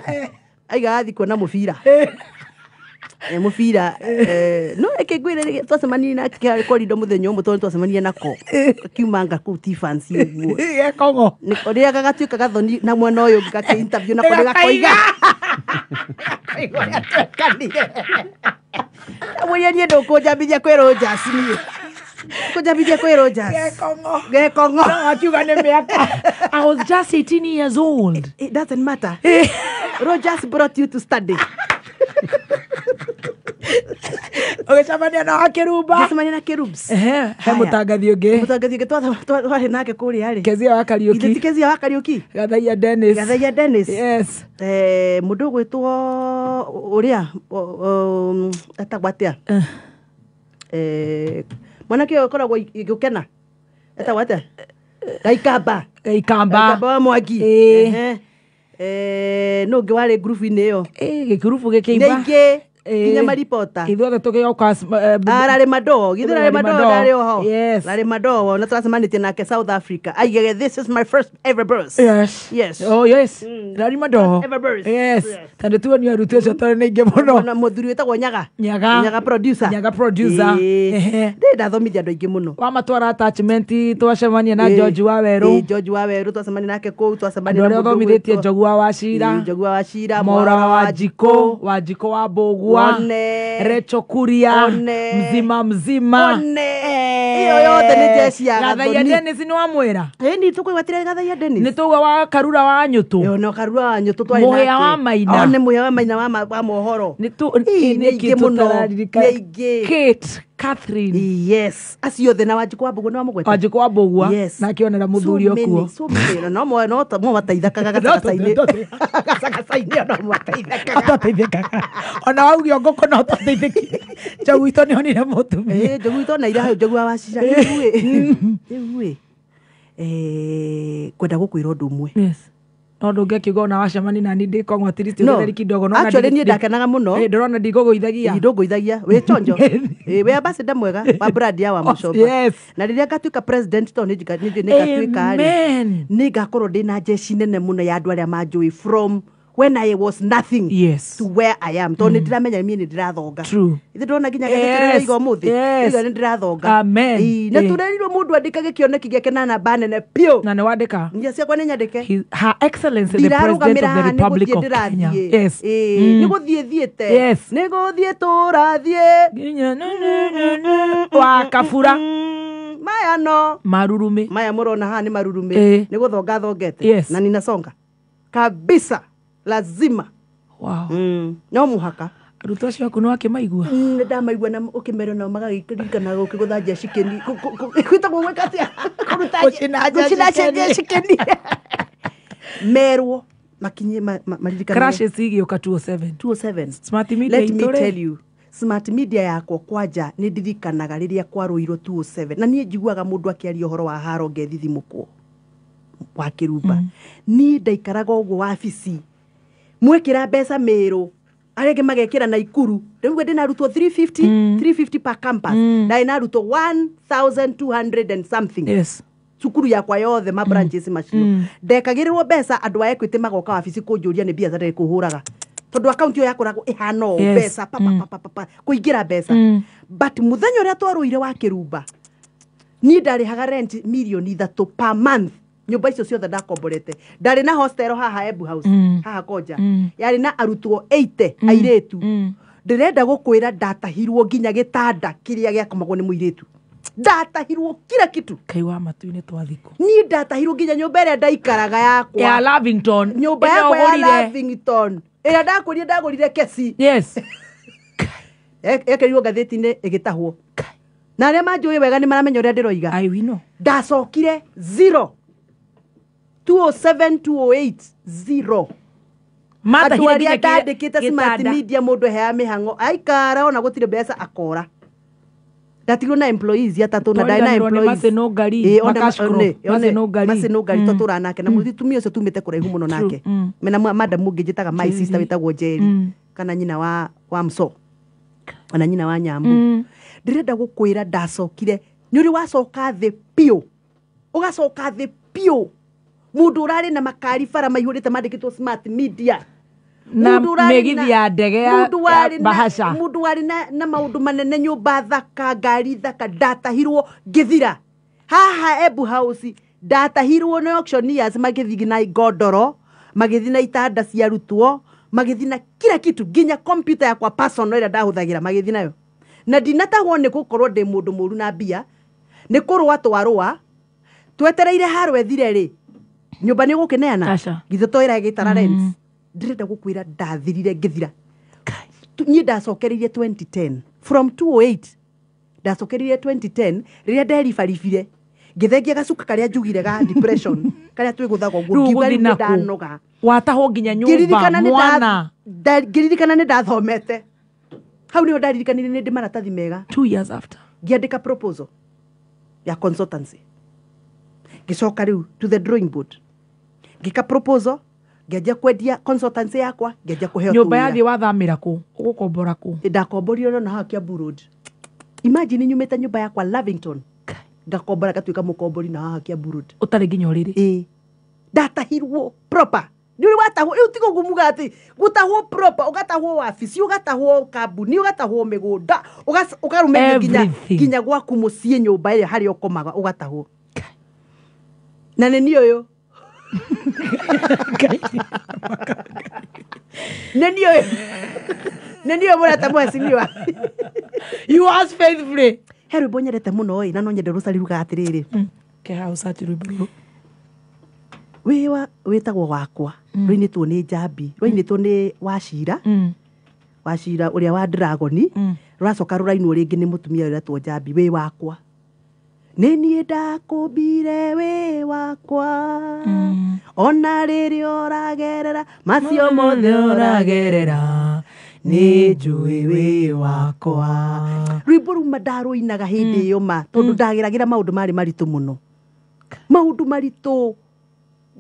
aigaga athiĩ kuona mũbira. Mũbira no reke ngwĩre twacemanirie nake harĩ korido mũthenya ũmwe tondũ twacemanirie nako kiumanga kũu Tiffany ũguo. Gekong'o. Rĩrĩa gagatuĩka gathoni na mwena ũyũ ũngĩ gakĩ interview nako nĩ gakoiga. Ndamwĩrire niĩ ndũkũnjambithia kwĩ Rogers niĩ. Kũnjambithia kwĩ Rogers. Gekong'o. Gekong'o. No akiuga nĩ mĩaka. I was just 18 years old. It doesn't matter. Rogers brought you to study. Ũgĩcemania na wa Kĩrumba. Ngĩcemania na Kĩrubs. He mũtangathi ũngĩ. Mũtangathi ũngĩ twarĩ nake kũrĩa rĩ. Kezia wa Kariũki. Ithe ti Kezia wa Kariũki. Gathaia Dennis. Gathaia Dennis. Yes. Mũndũ ũgwĩtwo ũrĩa etagwo atĩa? Mwanake ũyũ ũkoragwo gũkena. Etagwo atĩa? Gaikamba. Gaikamba. Gaikamba wa Mwangi. No ũngĩ warĩ ngurubu-inĩ ĩyo. Gĩkurubu gĩkĩimba. Nĩ ingĩ. Nginya maripota. Ithuothe tũgĩoka Larry Madowo. Githĩ Larry Madowo ndarĩ oho? Yes. Larry Madowo na tũracemanĩtie nake South Africa. Aigage this is my first ever birth. Yes. Yes. Oh yes. Larry Madowo. Ever birth. Yes. Tondũ tuonio arutwo acio tondũ nĩ aingĩ mũno. Na mũthuri wĩtagwo Nyaga. Nyaga. Nyaga producer. Nyaga producer. Ndĩ ndathomithia andũ aingĩ mũno. Wamatwara attachment twacemania na George wa Werũ. George wa Werũ twacemania nake kũu twacemania na mũndũ ũthomithĩtie Njogu wa Wachira. Njogu wa Wachira, Mwaura wa Wanjikũ, Wanjikũ wa Mbũgua. Recho Kuria. Mzima mzima. Iyo yothe nĩ jeshi ya Gathaia Dennis nĩ wamwĩra? Ĩni tũkwĩgwatĩra Gathaia Dennis. Nĩ tũgwa wa Karura wa Nyũtũ. Ĩyo no Karura wa Nyũtũ twarĩ nake. Mũhĩa wa Maina. O nĩ mũhĩa wa Maina wa mohoro. Nĩ tũ nĩ aingĩ mũno. Nĩ aingĩ. Kate Catherine. Yes. Acio othe na Wanjikũ wa Mbũgua nĩ wamũgweta? Wanjikũ wa Mbũgua. Yes. Na akĩonera mũthuri ũkuo. So many. No mo no mo mateithakaga gacagaca-inĩ. Gacagaca-inĩ no mateithakaga. Twateithĩkaga. Ona waugio ngũkũ no twateithĩkire. Njogu itũ nĩ onire mũtumia. Njogu itũ ona ira hau Njogu wa Wachira. Rĩu ĩ kwenda gũkwĩra ũndũ ũmwe. Yes. No ndũngĩkiuga ona wacemania nani ndĩ kong'o at least ũgetheri kidogo no actually niĩ ndakenaga mũno. Ndĩrona ndikũgũithagia. Ndũngũithagia wĩ chonjo. Wĩ ambassador mwega wa brand ya wa Mũcomba. Yes. Na rĩrĩa ngatuĩka president tondũ nĩ ngatuĩka rĩ nĩ ngakorwo ndĩ na jeshi nene mũno ya andũ arĩa manjũĩ from When I was nothing Yes. to where I am, tondũ nĩ ndĩramenya niĩ nĩ ndĩrathonga. True. Ithe ndona nginya Yes, gatheti ũmũthĩ. yes. Iga nĩ ndĩrathonga. Amen. Ĩĩ, na tũrerirwo mũndũ andĩkage kĩoneki gĩake na namba nene piũ. Na nĩ wandĩka. Njia ciakwa nĩ nyandĩke. Her Excellency the President Ndirarũgamĩra of the haha, nĩ Republic gũthiĩ of Kenya. ndĩrathiĩ. Yes. Ĩĩ, nĩ gũthiĩ thiĩte. Yes. Nĩ gũthiĩ tũrathiĩ. Wa kabura. Maya no marurume. Maya mũrona haha nĩ marurume. Ĩĩ. Nĩ gũthonga thongete. Yes. Na ninasonga kabisa, lazima. Wow. No mũhaka. Arutwo acio aku nĩ wakĩmaigua? Nĩ ndamaigua na ũkĩmera nao magagĩririkana gũkĩgũtha njecikĩni. Gwĩtagwo gwĩka atĩa? Kũruta Gũcina gũcina njecikĩni. njecikĩni. Merwo makinye maririkane. Crashes igĩũka 207. 207. Smart Media Let me itũrĩ. tell you, Smart Media yakwa kwanja nĩ ndirikanaga rĩrĩa kwarũirwo 207, na niĩ njiguaga mũndũ akĩaria ũhoro wa haro ngethithimũkwo wa kĩrumba. Niĩ ndaikaraga ũguo wabici, mwekĩra mbeca Mĩrũ, arĩa angĩ magekĩra Naikuru. Rĩu ndĩna arutwo 350, 350 per campus. Ndarĩ na arutwo 1200 and something. Yes. Cukuru yakwa yothe ma branches macio ndekagĩrĩrwo mbeca. Andũ a Equity magoka wabici kũnjũria nĩ mbia zarĩ kũhũraga, tondũ akaunti ĩyo yakoragwo ĩhana ũũ. Yes. Mbeca pa, pa, pa, pa, pa, kũingĩra mbeca. But mũthenya ũrĩa twarũire wa kĩrumba, niĩ ndarĩhaga rent 3 million per month. Nyũmba icio ciothe ndakomborete, ndarĩ na hostel haha Embu House, haha Konja, yarĩ na arutwo 80 airĩtu. Ndĩrenda gũkwĩra ndatahirwo nginya gĩtanda kĩrĩa gĩakomagwo nĩ mũirĩtu, ndatahirwo kila kitu. Kai wa matu-inĩ twathikwo. Niĩ ndatahirwo nginya nyũmba ĩrĩa ndaikaraga yakwa Ya Lavington. Nyũmba Ĩrĩa yakwa ya ũgũrire. Lavington ĩrĩa ndakũrire, ndagũrire keci. Yes. Ekĩrirwo ngathĩti-inĩ ĩgĩtahwo, na arĩa manjũĩ wega nĩ maramenya ũrĩa ndĩroiga. I we know. Ndacokire zero, 207, 208, zero. Andũ Matahire arĩa nginya ndandĩkĩte Smart gĩtanda. Media, mũndũ ehea mĩhang'o aikara ona gũtirĩ mbeca akora. Ndatigirwo na employees atatũ na ndarĩ na Twariganĩrwo nĩ employees. Maseno Ngari, Ĩĩ, ma cash crop, Maseno Ngari. Maseno Ngari twatũraga nake na mũtumia ũcio tumĩte kũraihu mũno nake. Mena madam ũngĩ njĩtaga my sister wĩtagwo Njeri, kana nyina wa Mso, ona nyina wa Nyambu. Ndĩrenda gũkwĩra ndacokire, nĩ ũrĩ wacoka thĩ piũ, ũgacoka thĩ piũ. Mũndũ ũrarĩ na makari bara maihũrĩte mandĩkĩtwo Smart Media, Na Mũndũ ũrarĩ mĩgithi ya ndege mũndũ ya warĩ na- Bahasha. Mũndũ warĩ na maũndũ manene, nyũmba thaka, ngari thaka, ndatahirwo ngĩthira haha Embu House. Ndatahirwo nĩ auctioneers, magĩthiĩ na ngondoro, magĩthiĩ na itanda cia arutwo, magĩthiĩ na kila kitu, nginya computer yakwa personal ĩrĩa ndahũthagĩra magĩthiĩ nayo. Na ndinatahwo nĩ gũkorwo ndĩ mũndũ mũru na mbia, nĩ kũrũa twarũa twetereire haro ethire rĩ, nyũmba nĩ gũkĩneana Aca. githĩ to ĩra ĩgĩtara rent. Ndĩrenda gũkwĩra ndathirire ngĩthira. Niĩ ndacokereirie 2010, from 208 ndacokereirie 2010 rĩrĩa nderibaribire ngĩthengia gacuka karĩa njugire ga depression karĩa twĩgũthaga ũguo. Rĩu Ngiuga ũgũthiĩ rĩu nĩ nakũ? ndanoga. Watahwo nginya nyũmba. Ngĩririkana nĩ Mwana. ngĩririkana nĩ ndathomete hau, nĩho ndaririkanire nĩ ndĩ maratathi mega. 2 years after. Ngĩandĩka proposal ya consultancy, ngĩcoka rĩu to the drawing board, ngĩka proposal, ngĩanjia kwendia consultancy yakwa, ngĩanjia kũheo Nyũmba tũwĩra. yathiĩ wathamĩra kũ? Ũgũkombora kũ? Ndakomborire na haha Kiambu Road. Imagine nyumĩte nyũmba yakwa Lavington, ngakombora, ngatuĩka mũkombori na haha Kiambu Road. Ũtarĩ nginya ũrĩrĩ. Ĩĩ, ndatahirwo proper. Nĩ ũrĩ watahwo? Rĩu tiga ũguo muga atĩ gũtahwo proper, ũgatahwo wabici, ũgatahwo kambuni, ũgatahwo mĩgũnda, ũkarũmĩrĩrio nginya Everything. nginya gwaku mũciĩ, nyũmba ĩrĩa harĩa ũkomaga ũgatahwo. Na nĩ niĩ ũyũ, nĩ niĩ ũyũ, nĩ niĩ ũyũ mũrata mwecimiwa. You ask faithfully. He rwĩmbo nyendete mũno ĩ, na no nyende rũcari rugaga atĩrĩrĩ. Keha ũcati rwĩmbo rũrũ. Wĩwa wĩtagwo wakwa, rũinĩtwo nĩ Njambi, rũinĩtwo nĩ Wacira, Wacira ũrĩa wa Dragoni, rũracoka rũrainwo rĩngĩ nĩ mũtumia ũretwo Njambi. Wĩ wakwa, nĩ niĩ ndakũmbire, wĩ wakwa, ona rĩrĩa ũragerera macio mothe ũragerera, nĩ njũĩ wĩ wakwa. Rwĩmbo ruma ndarũinaga hĩndĩ ĩyo ma, tondũ ndageragĩra maũndũ marĩ maritũ mũno, maũndũ maritũ,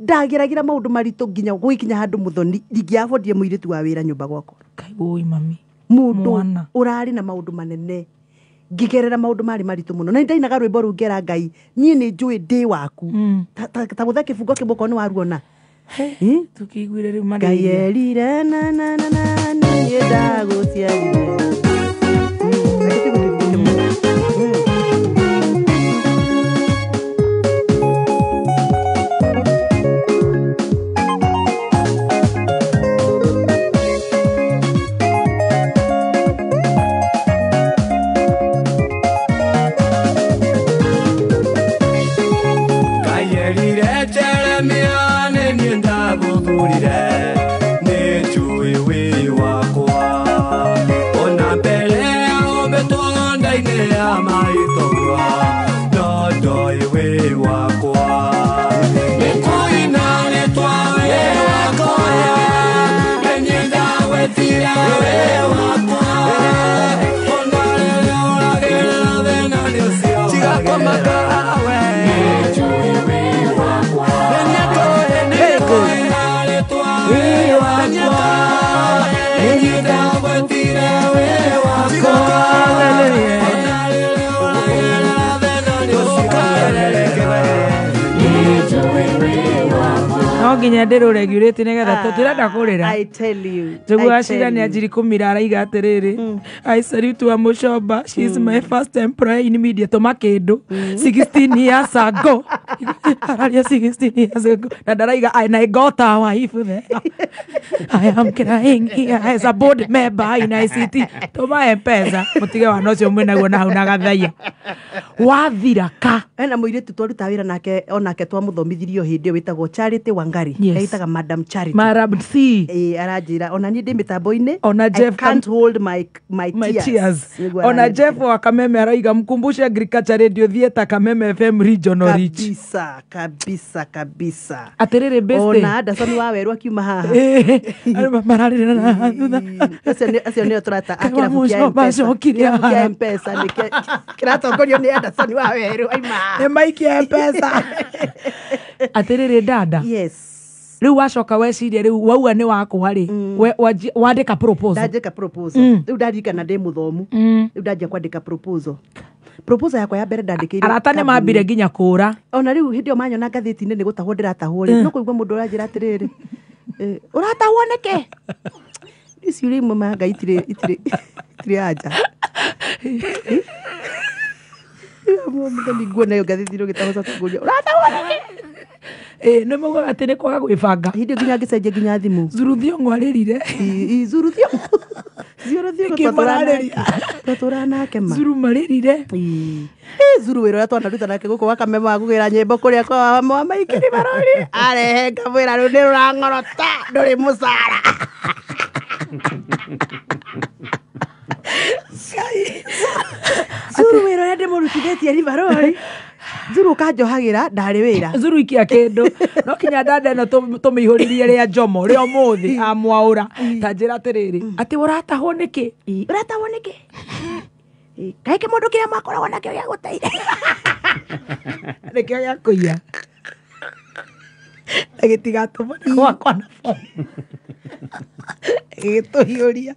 ndageragĩra maũndũ maritũ nginya gũgĩkinya handũ mũthoni ingĩabondire mũirĩtu wa wĩra nyũmba gwakwa. Wũi mami. Mũndũ Mwana. ũrarĩ na maũndũ manene, ngĩgerera maũndũ marĩ maritũ mũno, na nĩndainaga rwĩmbo rũu ngera Ngai, niĩ nĩ njũĩ ndĩ waku. Ta gũtha kĩbungo kĩmwe okorwo nĩ waruona. Tukiguire riu Ngai erire na na na na niĩ ndagũciarire. Kayerire Jeremia nĩ niĩ ndagũthurire nĩ njũĩ wĩ wakwa ona mbere ũmbĩtwo nda-inĩ ya maitũgua no ndoĩ wĩ wakwa nĩ kũina rĩtwa wĩ wakwa nĩ niĩ ndagwĩtire wĩ wakwa ona rĩrĩa ũragĩrĩra thĩna nĩ ũcio tiga kũmaka we nĩ njũĩ wĩ wakwa No nginya ndĩrũregurĩte nĩgetha tũtirenda kũrĩra. I tell you. Njogu I wa Cira tell nĩ you. anjiri kũmira araiga atĩrĩrĩ, I salute wa Mũcomba, she is my first employee in media tũma kĩndũ 16 years ago. Araria 16 years ago na ndaraiga and I got a wife there. I am crying here as a board member in ICT. Tũma M-Pesa mũtige wana ũcio mwĩnaguo na hau na gathaia wathira ka. Ena mũirĩtu twarutaga wĩra nake onake twamũthomithirio hĩndĩ ĩyo wĩtagwo Charity Wangari. Yes. Etaga Madam Charity. Madam C. Aranjĩra ona niĩ ndĩ mĩtambo-inĩ. Ona I Jeff can't hold my my my tears. tears. Nĩguo Ona aranjĩra. Jeff wa Kameme araiga mkumbushe agriculture radio theatre Kameme FM regional reach. Kabisa kabisa kabisa. Atĩrĩrĩ beste. Ona Anderson wa Weru akiuma haha. Arĩa mararĩra na thutha. Acio nĩo tũrata a Kaĩ kĩrabu kĩa Mũcomba M-Pesa. acokire Kĩrabu kĩa haha. M-Pesa nĩkĩo kĩratongorio nĩ Anderson wa Weru aima haha. Nĩ maikia M-Pesa. Atĩrĩrĩ dada. Yes. Rĩu wacoka weciria rĩu wauga nĩ wakwa rĩ wandĩka proposal. Ndanjĩka proposal. Rĩu ndarikana ndĩ mũthomu. Rĩu ndanjia kwandĩka proposal. Proposal yakwa ya mbere ndandĩkĩire Arata nĩ mambire nginya kũra. Ona rĩu hĩndĩ ĩyo manyona ngathĩti-inĩ nĩ gũtahwo ndĩratahwo rĩ no kũigua mũndũ ũranjĩra atĩrĩrĩ, ũratahwo nĩkĩ? Ici ciũria imwe ma Ngai itirĩ itirĩ itirĩ anja. Mũthoni nguona ĩyo ngathĩti-inĩ ũgĩtahwo coka ngũria ũratahwo nĩkĩ? Nĩ maugaga atĩ nĩ kwaga gwĩbanga. Hĩndĩ ĩyo nginya ngĩcenjia nginya thimũ. Zuru Thiong'o arĩrire. Zuru Thiong'o. Zuru Thiong'o Nĩkĩ mararĩria? twatũraga nake ma. Zuru marĩrire. Zuru wĩra ũrĩa twanaruta nake gũkũ wa Kameme wa kũgĩra nyĩmbo kũrĩa kwa wa maikiri marori. Arehe ngamwĩra rĩu nĩ rũrang'orota ndũrĩ mũcara. Zuru wĩra ũrĩa ndĩmũrutithĩtie Rivarori. Zuru ũkanjohagĩra ndarĩ wĩra. Zuru ikia kĩndũ no kinya dada ĩno tũmĩihũrĩrie rĩa njomo rĩa ũmũthĩ amwaũra ta njĩra atĩrĩrĩ atĩ ũratahwo nĩkĩ? Ũratahwo nĩkĩ? Kaĩ kĩmũndũ kĩrĩa mwakoragwo nakĩo gĩa gũteire. Nĩkĩo gĩa kũiya. Na gĩtigatũmwo nĩ gwakwa na phone. Gĩgĩtũhiũria.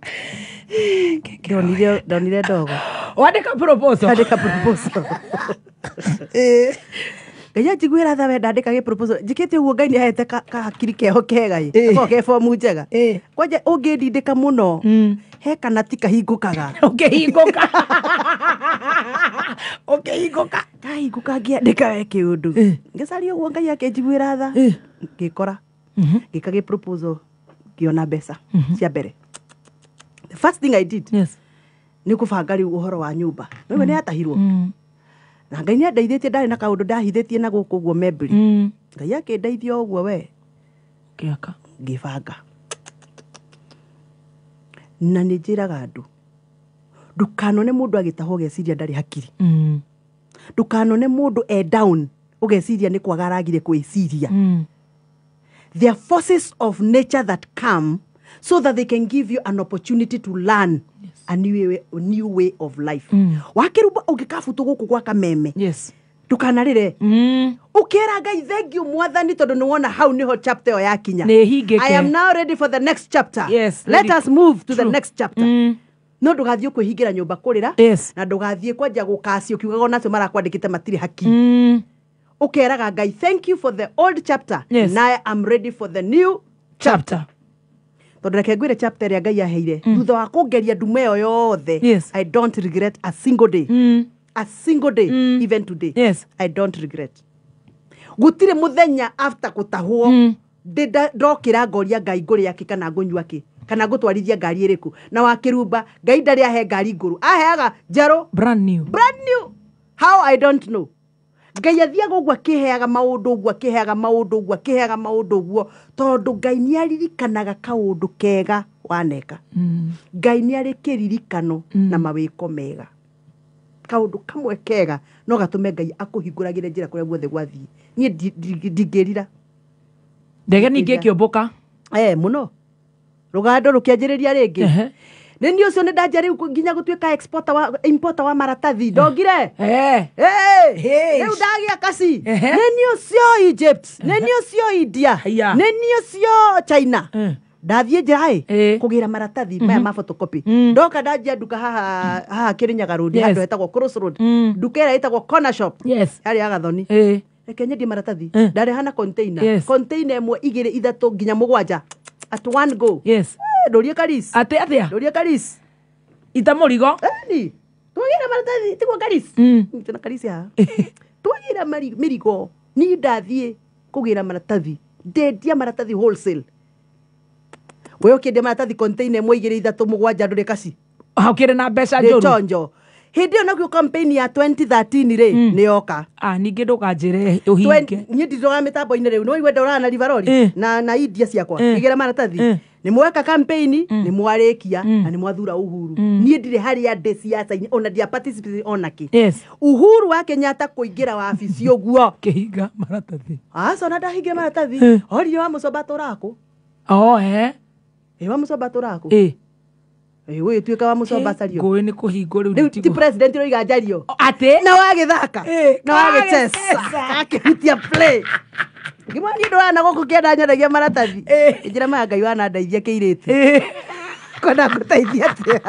Ndonire ndogo. Wandĩka proposal. Ndandĩka proposal. Ngai anjiguĩra tha we ndandĩka gĩ proposal njĩkĩte ũguo Ngai nĩahete kahakiri keho kega ĩ gakoragwo ke bomu njega kwanja ũngĩndindĩka mũno he kana ti kahingũkaga ũkĩhingũka ũkĩhingũka kahingũka ngĩandĩka we kĩũndũ ngĩcaria ũguo Ngai akĩnjiguĩra tha ngĩkora ngĩka gĩ proposal ngĩona mbeca cia mbere. The first thing I did nĩ kũbanga rĩu ũhoro wa nyũmba nĩwe nĩ yatahirwo na Ngai nĩ andeithĩtie ndarĩ na kaũndũ ndahithĩtie na gũkũ ũguo membri. Ngai akĩndeithia ũguo we ngĩaka ngĩbanga na nĩ njĩraga andũ ndũkanone mũndũ agĩtahwo ũgeciria ndarĩ hakiri. Ndũkanone mũndũ e down ũgeciria nĩ kwaga aragire kwĩciria. There are forces of nature that come so that they can give you an opportunity to learn a new way of life. Wakĩrumba ũngĩkabutwo gũkũ gwa Kameme ndũkanarĩre ũkĩra Ngai thank you mwathani tondũ nĩ wona hau nĩho chapter ĩyo yakinya. Nĩ ĩhingĩke. I am now ready for the next chapter. Yes, let ready. us move to the True. next chapter. No ndũgathiĩ kwĩhingĩra nyũmba kũrĩra Yes. na ndũgathiĩ kwanja gũkaci ũkiugaga onacio marakwandĩkĩte matirĩ hakiri. Ũkeraga Ngai, thank you for the old chapter. Yes. Now I'm ready for the new chapter. Tondũ reke ngwĩre, chapter ĩrĩa Ngai aheire thutha wa kũngeria ndume ĩyo yothe, Yes. I don't regret a single day, a single day. Even today, Yes. I don't regret. Gũtirĩ mũthenya after gũtahwo ndĩ ndokĩra ngoria Ngai ngũrĩa kĩ kana ngũnyua kĩ kana ngũtwarithia ngari ĩrĩkũ. Na wakĩrumba, Ngai ndarĩ ahe ngari ngũrũ, aheaga njerũ, brand new. Brand new. How, I don't know. Ngai athiaga ũguo akĩheaga maũndũ ũguo, akĩheaga maũndũ ũguo, akĩheaga maũndũ ũguo, tondũ Ngai nĩ aririkanaga kaũndũ kega waneka. Ngai nĩ arĩ kĩririkano na mawĩko mega. Kaũndũ kamwe kega no gatũme Ngai akũhingũragĩre njĩra kũrĩa guothe gwathiĩ. Niĩ ndingĩrira. Ndege ningĩ ĩkĩũmbũka. Mũno rũgando rũkĩanjĩrĩria rĩngĩ. Nĩ niĩ ũcio nĩ ndanjia rĩu nginya gũtuĩka exporter wa importer wa maratathi. Ndongire. Rĩu ndagĩa kaci. Nĩ niĩ ũcio Egypt, nĩ niĩ ũcio India, nĩ niĩ ũcio China. Ndathiĩ nja ĩ kũgĩra maratathi maya ma photocopy. Ndoka ndanjia nduka haha haha Kĩrĩnyaga Road, handũ hetagwo Cross Road, nduka ĩrĩa ĩtagwo Corner Shop. Yes. Yarĩ ya Gathoni. Reke nyendie maratathi. Ndareha na container. Container ĩmwe, igĩrĩ, ithatũ, nginya mũgwanja at one go. Yes. Ndũrie Karis. Atĩ atĩa? Ndũrie Karis. Ita mũrigo. Eni twagĩra maratathi tiguo Karis? Tena Karis haha twagĩra mĩrigo. Niĩ ndathiĩ kũgĩra maratathi, ndendia maratathi wholesale. We ũkĩendia maratathi container ĩmwe, igĩrĩ, ithatũ, mũgwanja, ndũrĩ kaci. Haukĩrĩ na mbeca Ndĩ njũru. chonjo. Hĩndĩ ĩyo naguo campaign ya 2013 rĩ nĩ yoka. Ah, ningĩ ndũkanjĩre ũhinge. Niĩ ndindoraga mĩtambo-inĩ rĩu. Nĩwaigua ndoraga na rivarori na India ciakwa ngĩgĩra maratathi. Nĩ mweka campaign, nĩ mwarĩkia na nĩ mwathura Uhuru. Niĩ ndirĩ harĩa ndĩ ciaca-inĩ, ona ndia participate ona kĩ. Yes. Uhuru wa Kenyatta kũingĩra wabici ũguo, kĩhinga maratathi. Aca, ona ndahingire maratathi. Oririe wa mũcomba tũrakũ. Oh, eh. Ĩ wa mũcomba tũrakũ. Ĩ ũyũ tuĩka wa mũcomba cario. Ngũĩ nĩ kũhingwo rĩu. Rĩu ti president ũroiga njario. Atĩ na wagĩthaka na wagĩchesa akĩhutia play. Ngĩmwona niĩ ndũrana gũkũ kĩenda nyendagia maratathi. Njĩra maya, Ngai wanandeithia kĩirĩtu kwenda ngũteithia atĩa?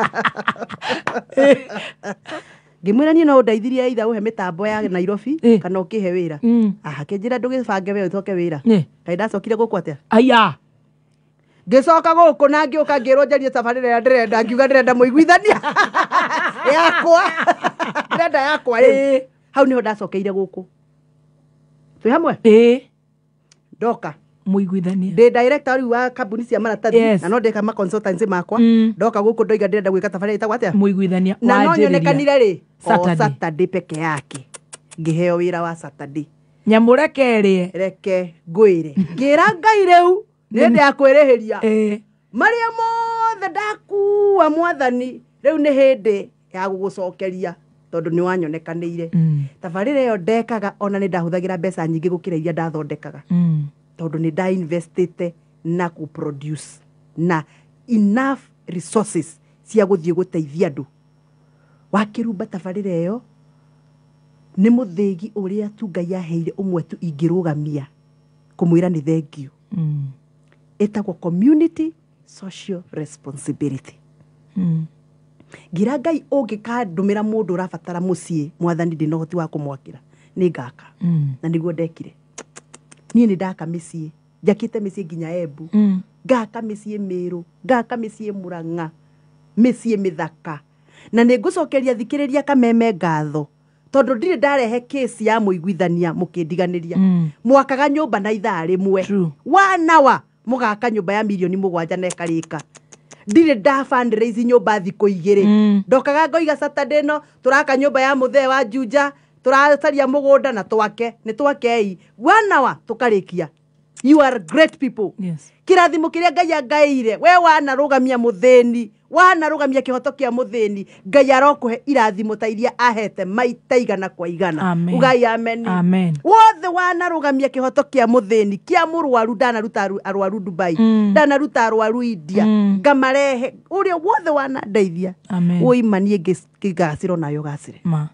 Ngĩmwĩra niĩ no ũndeithirie either ũhe mĩtambo ya Nairobi kana ũkĩhe wĩra. Aha, kĩnjĩra ndũgĩbange we ũcoke wĩra. Kaĩ ndacokire gũkũ atĩa? Aya. Ngĩcoka gũkũ na ngĩũka ngĩrwo njarie tabarĩra ĩrĩa ndĩrenda. Ngiuga ndĩrenda mũiguithania yakwa, ndĩrenda yakwa rĩu. Hau nĩho ndacokeire gũkũ. Twĩ hamwe? Ndoka mũiguithania. Ndĩ director rĩu wa kambuni cia maratathi. Yes. Na no ndĩka ma consultancy makwa. Ndoka gũkũ ndoiga ndĩrenda gwĩka tabarĩra ĩtagwo atĩa? Mũiguithania. Na no Wanjĩrĩria. nyonekanire rĩ o Saturday. Saturday peke yake. Ngĩheo wĩra wa Saturday. Nyamũ reke ĩrĩe. Reke ngwĩre, ngĩra Ngai rĩu nĩ ndĩ ya kwĩrĩhĩria marĩa mothe ndakua. Mwathani, rĩu nĩ hĩndĩ ya gũgũcokeria tondũ nĩ wanyonekanĩire. Tabarĩra ĩyo ndekaga, ona nĩ ndahũthagĩra mbeca nyingĩ gũkĩra iria ndathondekaga, tondũ nĩ ndainvestĩte na kũproduce na enough resources cia gũthiĩ gũteithia andũ. Wakĩrumba, tabarĩra ĩyo nĩ mũthĩgi ũrĩa tu Ngai aheire ũmwe tu ingĩrũgamia kũmwĩra nĩ thengiũ. Ĩtagwo community social responsibility. Ngira Ngai ũngĩkandũmĩra mũndũ ũrabatara mũciĩ, Mwathani, ndĩna ũhoti wa kũmwakĩra, nĩ ngaka. Na nĩguo ndekire. Niĩ nĩ ndaka mĩciĩ, njakĩte mĩciĩ nginya Embu, ngaka mĩciĩ Mĩrũ, ngaka mĩciĩ Mũrang'a, mĩciĩ mĩthaka. Na nĩ ngũcokeria thikĩrĩria Kameme ngatho, tondũ ndirĩ ndarehe kesi ya mũiguithania mũkĩndiganĩria. Mwakaga nyũmba na ithaa rĩmwe, wanawa mũgaka nyũmba ya mirioni 7 na ĩkarĩka. Ndirĩ nda fundraise nyũmba thikũ 2. Ndokaga ngoiga Saturday no tũraka nyũmba ya mũthee wa Juja, tũracaria mũgũnda na twake nĩ twakei wanawa tũkarĩkia. You are great people. Yes. Kĩrathimo kĩrĩa Ngai angaĩire, we wanarũgamia mũthĩni, wanarũgamia kĩhoto kĩa mũthĩni, Ngai arokũhe irathimo ta iria ahete maita igana kwa igana. Amen. Ugai amen. Amen. Wothe wanarũgamia kĩhoto kĩa mũthĩni, kĩa mũrwaru. Ndanaruta arwaru Dubai, ndanaruta arwaru India, ngamarehe. Ũrĩa wothe wanandeithia, Amen. ũima niĩ ngĩgacĩra onayo gacĩre. Ma.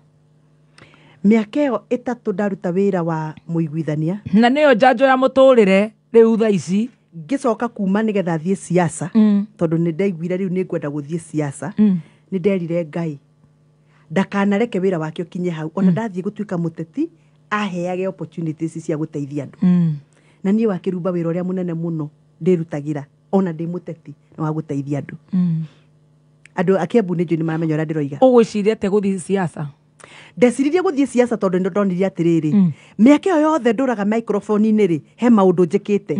Mĩaka ĩyo 3 ndaruta wĩra wa mũiguithania. Na nĩyo njanjo ya mũtũrĩre rĩu thaa ici. Ngĩcoka kuma nĩgetha thiĩ siasa, tondũ nĩ ndaiguire rĩu nĩ ngwenda gũthiĩ siasa, nĩ nderire Ngai ndakanareke wĩra wake ũkinye hau. Ona ndathiĩ gũtuĩka mũteti, Aheage opportunities cia gũteithia andũ. Na niĩ wa Kĩrumba wĩra ũrĩa mũnene mũno ndĩrutagĩra ona ndĩ mũteti nĩ wa gũteithia andũ. Andũ a Kiambu nĩ njũĩ nĩ maramenya ũrĩa ndĩroiga. Ũgwĩciria atĩa gũthiĩ siasa? Ndeciririe gũthiĩ siasa tondũ nĩ ndonire atĩrĩrĩ, mĩaka ĩyo yothe ndũraga microphone-inĩ rĩ, he maũndũ njĩkĩte,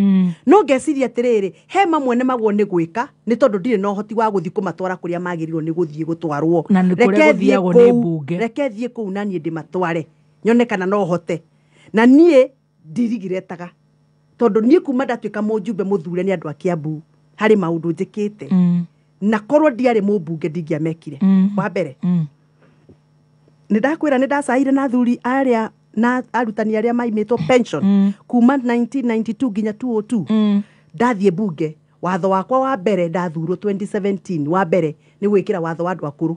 no ngeciria atĩrĩrĩ, he mamwe nĩmagwo nĩ gwĩka nĩ tondũ ndirĩ na ũhoti wa gũthiĩ kũmatwara kũrĩa magĩrĩirwo nĩ gũthiĩ gũtwarwo. Na nĩ kũrĩa Reke thiĩ gũthiagwo nĩ kũu- mbunge. Reke thiĩ kũu na niĩ ndĩmatware nyone kana no hote. Na niĩ ndirigiretaga tondũ niĩ kuma ndatuĩka mũjumbe mũthure nĩ andũ a Kiambu harĩ maũndũ njĩkĩte, na korwo ndiarĩ mũmbunge ndingĩamekire. Wa mbere, nĩ ndakwĩra nĩ ndacaire na athuri arĩa na arutani arĩa maimĩtwo pension kuma 1992 nginya 2002. Ndathiĩ mbunge, watho wakwa wa mbere ndathurwo 2017, wa mbere nĩ gwĩkĩra watho wa andũ akũrũ.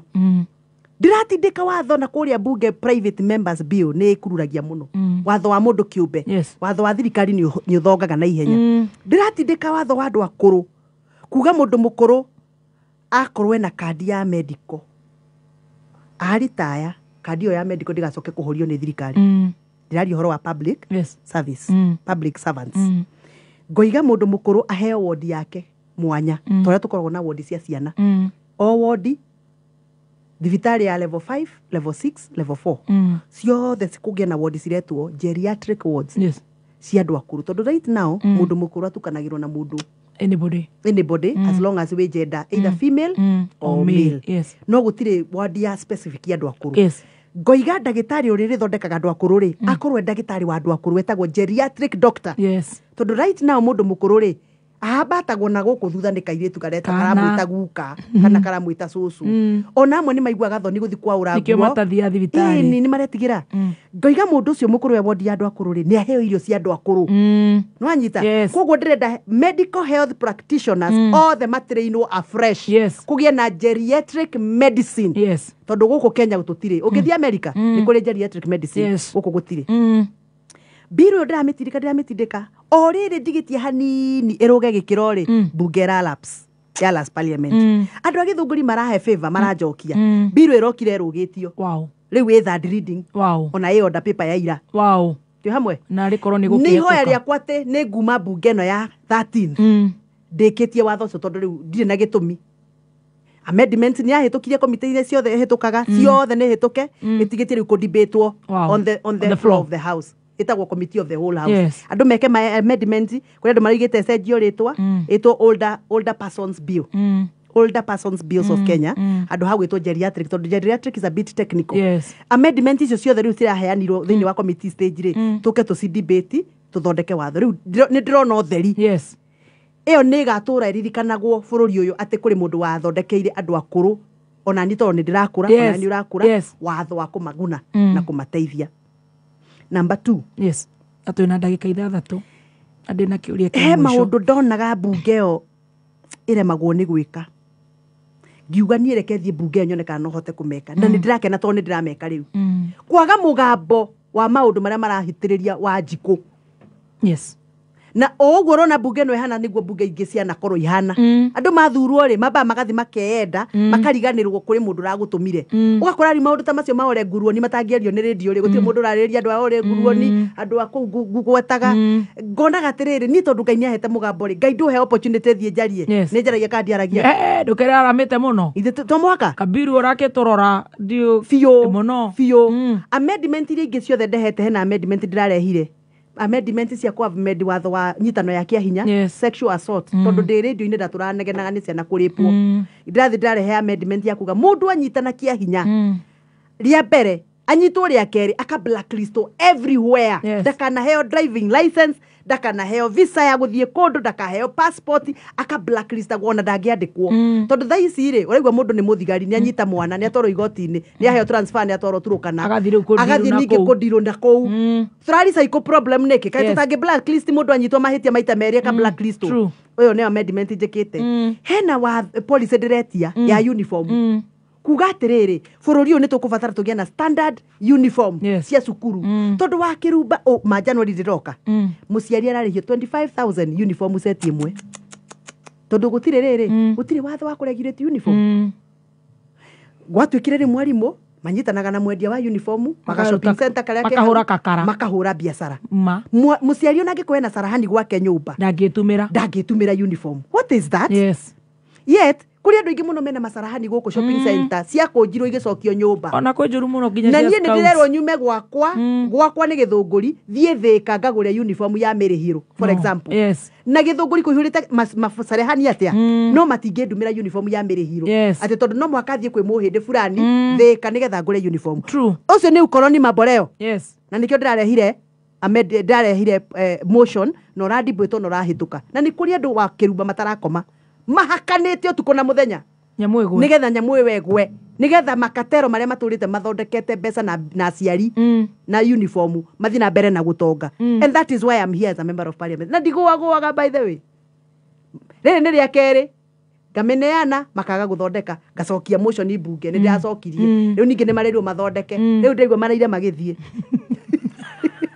Ndiratindĩka watho na kũrĩa mbunge, private members bill nĩ ĩkururagia mũno. Watho wa mũndũ kĩũmbe, watho wa thirikari nĩ ũthongaga na ihenya. Ndiratindĩka watho wa andũ akũrũ kuga mũndũ mũkũrũ akorwo ena kandi ya medical, aritaya kandi ĩyo ya medical ndĩgacoke kũhorio nĩ thirikari. Ndĩraria ũhoro wa public service, public servants. Ngoiga mũndũ mũkũrũ aheo wodi yake mwanya, ta ũrĩa tũkoragwo na wodi cia ciana. O wodi thibitarĩ ya level 5, level 6, level 4, ciothe kũgĩa na wodi ciretwo geriatric wards cia andũ akũrũ, tondũ right now mũndũ mũkũrũ atukanagĩrwo na mũndũ anybody, anybody, as long as wĩ gender either female or or male. Male. No gũtirĩ wadi ya specific ya andũ akũrũ. Ngoiga ndagĩtarĩ ũrĩa ũrĩthondekaga andũ akũrũ rĩ, akorwo e ndagĩtarĩ wa andũ akũrũ etagwo geriatric doctor, tondũ right now mũndũ mũkũrũ rĩ ahambatagwo na gũkũ thutha nĩ kairĩtu kareta Kana. karamwĩta guka kana karamwĩta cũcũ. Ona amwe nĩ maiguaga thoni gũthiĩ kwaũra Nĩkĩo nguo. matathiaga thibitarĩ. Ĩni, nĩ maretigĩra. Ngoiga mũndũ ũcio mũkũrũ e wodi ya andũ akũrũ rĩ, nĩ aheo irio cia andũ akũrũ. Nĩwanyita? Koguo ndĩrenda medical health practitioners othe matrainwo afresh, kũgĩe na geriatric medicine, tondũ gũkũ Kenya tũtirĩ. Ũngĩthiĩ America nĩ kũrĩ geriatric medicine, gũkũ gũtirĩ. Mbiru ĩyo ndĩramĩtindĩka, ndĩramĩtindĩka o rĩrĩ ndigĩtie hanini ĩrũge gĩkĩro rĩ, mbunge ĩra lapse ya last parliament. Andũ a Gĩthũngũri marahe favor, maranjokia. Mbiru ĩrokire ĩrũgĩtio. Rĩu ĩ third reading, ona ĩ order paper ya ira. Twĩ hamwe. Na rĩkorwo nĩ Nĩ ihoya gũkĩhetũka. rĩakwa atĩ nĩ nguma mbunge ĩno ya 13 ndĩkĩtie watho ũcio, tondũ rĩu ndirĩ na gĩtũmi. Amendment nĩ yahĩtũkirie komite-inĩ ciothe ĩhĩtũkaga, ciothe nĩ hĩtũke, ĩtigĩtie rĩu kũdebatwo on the On the floor floor. of the house, ĩtagwo committee of the whole house. Andũ meke amendment. Kũrĩ andũ maraigĩte ĩcenjio rĩtwa, ĩtwo older persons bill, older persons bills of Kenya, handũ ha gwĩtwo geriatric, tondũ geriatric is a bit technical. Amendment icio ciothe rĩu ciraheanirwo thĩinĩ wa committee stage rĩ, tũke tũcidebate tũthondeke watho. Rĩu nĩ ndĩrona ũtheri. Ĩyo nĩ ĩgatũra ĩririkanagwo bũrũri ũyũ atĩ kũrĩ mũndũ wathondekeire andũ akũrũ, ona niĩ tondũ nĩ ndĩrakũra, ona nĩ ũrakũra, watho wa kũmaguna na kũmateithia. Number two. Yes, na twĩna ndagĩka 6 na ndĩna kĩũria kĩa He mũico. maũndũ ndonaga mbunge ĩyo ĩremagwo nĩ gwĩka, ngiuga niĩ reke thiĩ mbunge ĩyo nyone kana no hote kũmeka, na nĩ ndĩrakena tondũ nĩ ndĩrameka rĩu. Kwaga mũgambo wa maũndũ marĩa marahĩtĩrĩria wa njikũ. Na o ũguo ũrona mbunge ĩno ĩhana nĩguo mbunge ingĩ cianakorwo ihana. Andũ mathurwo rĩ, mambaga magathi makeyenda, makariganĩrwo kũrĩ mũndũ ũragũtũmire. Ũgakora rĩu maũndũ ta macio ma Ole Nguruoni matangĩario nĩ rĩndiũ rĩ, gũtirĩ mũndũ ũrarĩrĩria andũ a Ole Nguruoni, andũ a kũu ngũgwetaga. Ngonaga atĩrĩrĩ, niĩ tondũ Ngai nĩahete mũgambo rĩ, Ngai ndũhe opportunity thiĩ njarie, nĩ njaragia kana ndiaragia? Ndũkĩrĩ aramĩte mũno. Ithe to mwaka kabiru ũrakĩtũrora ndiũ biũ mũno biũ. Amendment iria ingĩ ciothe ndehete, hena amendment ndĩrarehire, amendment cia kwa amend watho wa nyitano ya kĩa hinya, sexual assault, tondũ ndĩ rĩndiũ-inĩ ndatũranegenaga nĩ ciana kũrĩpwo. Ndĩrathiĩ ndĩrarehe amendment ya kuga mũndũ anyitana kĩa hinya rĩa mbere, anyitwo rĩa kerĩ, aka blacklistwo everywhere. Ndakanaheo driving license, ndakanaheo visa ya gũthiĩ kũndũ, ndakaheo passport, aka blacklistagwo ona ndangĩandĩkwo. Tondũ thaa ici rĩ, ũraigua mũndũ nĩ mũthigari, nĩ anyita mwana, nĩ atwarwo igoti-inĩ, nĩ aheo transfer, nĩ atwarwo Turukana, Agathiĩ rĩu kũndirwo agathiĩ na ningĩ kũu. kũndirwo na kũu. Tũrari cycle problem nĩkĩ kaĩ? Tũtangĩ blacklist mũndũ anyitwo mahĩtia maita merĩ aka blacklistwo. Ũyũ nĩyo amendment njĩkĩte. Hena wa policy ndĩretia ya uniform, kuga atĩrĩrĩ, bũrũri ũyũ nĩ tũkũbatara tũgĩe na standard uniform cia cukuru, tondũ wa Kĩrumba ma January ndĩroka, mũciari ararĩhio 25,000 uniform set ĩmwe, tondũ gũtirĩ rĩrĩ, gũtirĩ watho wa kũregulate uniform. Gwatuĩkire rĩ, mwarimũ Manyitanaga na mwendia wa uniform maka shopping center karĩa ke Makahũra hau, kakara. Makahũra biacara. Ma. Mũciari ona angĩkorwo ena carahani gwake nyũmba, ndangĩtumĩra. Ndangĩtumĩra uniform. What is that? Yes. Yet kũrĩ andũ aingĩ mũno mena macarahani gũkũ shopping center ciakũnjirwo igĩcokio nyũmba. Ona kwĩ njũru mũno nginya Na cia niĩ nĩ scouts. ndĩrerwo nyume gwakwa, gwakwa nĩ Gĩthũngũri, thiĩ Thĩka ngagũre uniform ya Mĩrĩhirũ, for No. example. Yes. Na Gĩthũngũri kũihũrĩte macarehani atĩa, no matingĩndumĩra uniform ya Mĩrĩhirũ. Yes. Atĩ tondũ no mũhaka thiĩ kwĩ mũhĩndĩ fulani Thĩka nĩgetha ngũre uniform. True. Ũcio nĩ ukoroni mamboleo. Yes. Na nĩkĩo ndĩrarehire ndĩrarehire motion na ũradimbĩtwo na ũrahĩtũka, na nĩ kũrĩ andũ wa kĩrumba matarakoma mahakanĩte ũtukũ na mũthenya nyamũ ĩgwe, nĩgetha nyamũ ĩyo ĩgwe, nĩgetha makatero marĩa matũrĩte mathondekete mbeca na aciari na uniform mathiĩ na mbere na gũtonga. And that is why I'm here as a member of parliament. Na ndigũagũaga, by the way. Rĩrĩ nĩ rĩa kerĩ ngamĩneana, makaga gũthondeka, ngacokia motion mbunge. Nĩ ndĩracokirie. Rĩu ningĩ nĩ marĩrwo mathondeke. Rĩu ndĩraigua maraire magĩthiĩ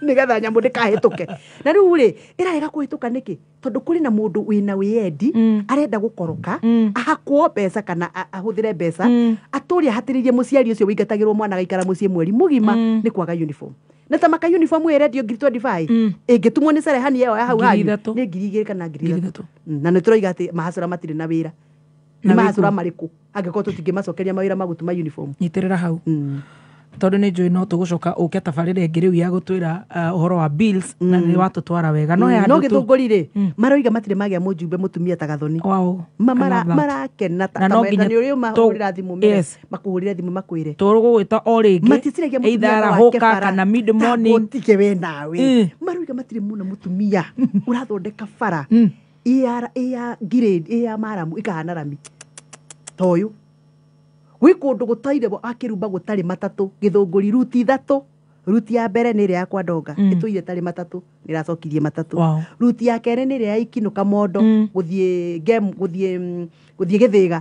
nĩgetha nyamũ ndĩkahĩtũke. Na rĩu rĩ, ĩrarega kũhĩtũka nĩkĩ? Tondũ kũrĩ na mũndũ wĩna wĩyendi, arenda gũkoroka, ahakwo mbeca kana ahũthĩre mbeca, atũre ahatĩrĩirie mũciari ũcio wĩingatagĩrwo mwana agaikara mũciĩ mweri mũgima nĩ kwaga uniform. Na ta maka uniform ĩrendio 25,000, ĩngĩtumwo nĩ cerehani ĩyo ya hau Ngiri hanyu ithatũ. nĩ 2,000 kana 3,000. Na nĩ tũroiga atĩ mahacũra matirĩ na wĩra. Na Nĩ mahacũra wĩkũ? marĩkũ angĩkorwo tũtingĩmacokeria mawĩra ma gũtuma uniform? Nyitĩrĩra hau, tondũ nĩ njũĩ no tũgũcoka ũke tabarĩra ĩngĩ rĩu ya gũtwĩra ũhoro wa bills, na nĩ watũtwara wega no he No handũ Gĩthũngũri rĩ, maroiga matirĩ magĩa mũjumbe mũtumia ta Gathoni. Wow. I love that. Marakena ta Na no nginya nĩ ũrĩ ũmahũrĩra thimũ mere, makũhũrĩre thimũ makwĩre tũgũgwĩta o rĩngĩ, Maticiragia mũtumia either no ake arahũka bara. kana mid morning. Tige we nawe. Maroiga matirĩ mũno mũtumia ũrathondeka bara ĩ ya grade, ĩ ya maramu ĩkahana rami. Ta ũyũ gwĩ kũndũ gũtaire akĩrumba gũtarĩ matatũ Gĩthũngũri, ruti ithatũ. Ruti ya mbere nĩ ĩrĩa ya kwa Ndonga, ĩtũire ĩtarĩ matatũ, nĩ ĩracokirie matatũ. Ruti ya kerĩ nĩ ĩrĩa ya Ikinũka Mondo gũthiĩ Ngem, gũthiĩ Gĩthĩga,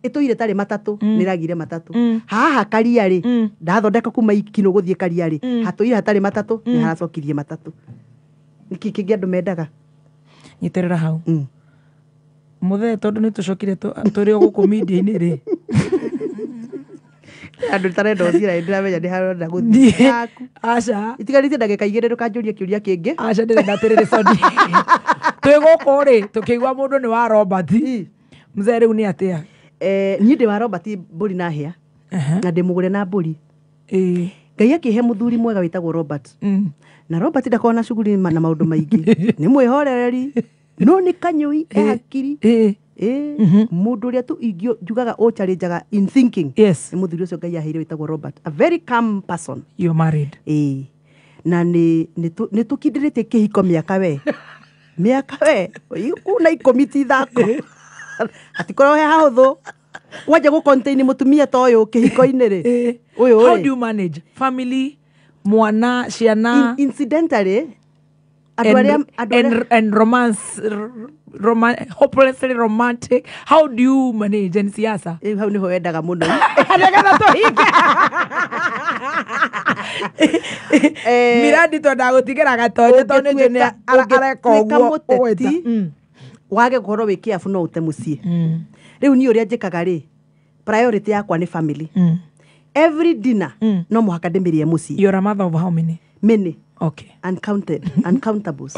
ĩtũire ĩtarĩ matatũ, nĩ ĩragire matatũ. Haha Karia rĩ, ndathondeka kuma Ikinũ gũthiĩ Karia rĩ, hatũire hatarĩ matatũ, nĩ haracokirie matatũ. Nĩkĩ kĩngĩ andũ mendaga? Nyitĩrĩra hau, mũthee, tondũ nĩ tũcokire tũrĩ o gũkũ media-inĩ rĩ. Andũ tarenda ũthira, ndĩramenya nĩ harenda gũthiĩ yaku. Aca. Itigarĩtie ndagĩka 2, ndũkanjũrie kĩũria kĩngĩ. Aca, ndĩrenda atĩrĩrĩ, Soni, twĩ gũkũ rĩ, tũkĩigua mũndũ nĩ wa Robert mzee, rĩu nĩ atĩa? Niĩ ndĩ wa Robert mbũri na hĩa, na ndĩ mũgũre na mbũri. Ngai akĩhe mũthuri mwega wĩtagwo Robert. Na Robert ndakoragwo na cuguri na maũndũ maingĩ, nĩ mwĩhorereri, no nĩ kanyũi e hakiri. Mũndũ ũrĩa tu njugaga ũchallengaga in thinking nĩ mũthuri ũcio Ngai aheire wĩtagwo Robert, a very calm person. You're married? Ĩĩ, na nĩ tũkindĩrĩtie kĩhiko mĩaka we, mĩaka we kuna 10 ti ithako, hatikorwo he hahũthũ kwanja gũ contain mũtumia ta ũyũ kĩhiko-inĩ rĩ, ũyũ How rĩ. do you manage family, mwana, ciana? Incidentally, andũ arĩa andũ arĩa And romance, hopelessly romantic, how do you manage and siasa? Rĩu hau nĩho wendaga mũno. Nĩgetha tũhinge miradi, twendaga gũtigĩra gatonye tondũ nĩ njũĩ nĩ areka Ũngĩtuĩka ũguo mũteti, ũgwĩta. Wage gũkorwo wĩ kĩabu, no ũte mũciĩ. Rĩu niĩ ũrĩa njĩkaga rĩ, priority yakwa nĩ family. Every dinner no mũhaka ndĩmĩrĩe mũciĩ. You're a mother of how many? Many. Okay. Uncounted, uncountables.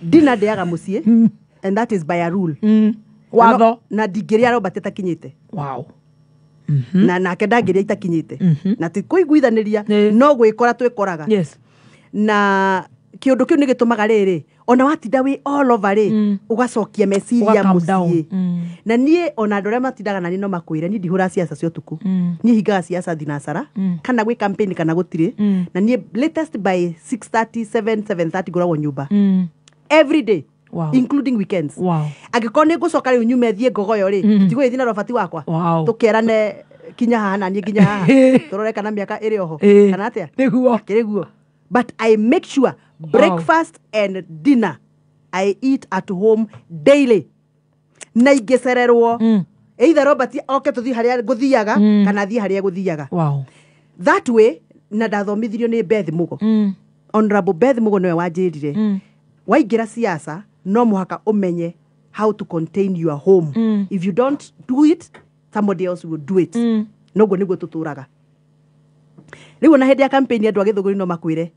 Dinner ndĩaga mũciĩ, and that is by a rule. Watho. Na ndingĩrĩa Robert ĩtakinyĩte. Na nake ndangĩrĩa itakinyĩte, na ti kũiguithanĩria, no gwĩkora twĩkoraga. Na kĩũndũ kĩu nĩ gĩtũmaga rĩrĩ, ona watinda wĩ all over rĩ, ũgacokia meciria Ũga calm down. mũciĩ. Na niĩ ona andũ arĩa matindaga na niĩ no makwĩre, niĩ ndihũraga ciaca cia ũtukũ. Niĩ hingaga ciaca thinacara, kana gwĩ campaign kana gũtirĩ. Na niĩ latest by 6:30, 7, 7:30 ngoragwo nyũmba every day, including weekends. Angĩkorwo nĩ ngũcoka rĩu nyume thiĩ Ngogoyo rĩ, tigũgĩthiĩ na Robert wakwa, tũkerane kinya haha na niĩ nginya haha, tũrore kana mĩaka ĩrĩ oho kana atĩa. Nĩguo. Kĩrĩguo, but I make sure breakfast and dinner I eat at home daily. Na ingĩcererwo, either Robert oke tũthiĩ harĩa ngũthiaga, kana thiĩ harĩa gũthiaga. That way, na ndathomithirio nĩ Beth Mugo. Honorable Beth Mugo nĩwe wanjĩrire, waingĩra siasa no mũhaka ũmenye how to contain your home. If you don't do it, somebody else will do it. Noguo nĩguo tũtũraga. Rĩu ona hĩndĩ ya campaign andũ a Gĩthũngũri no makwĩre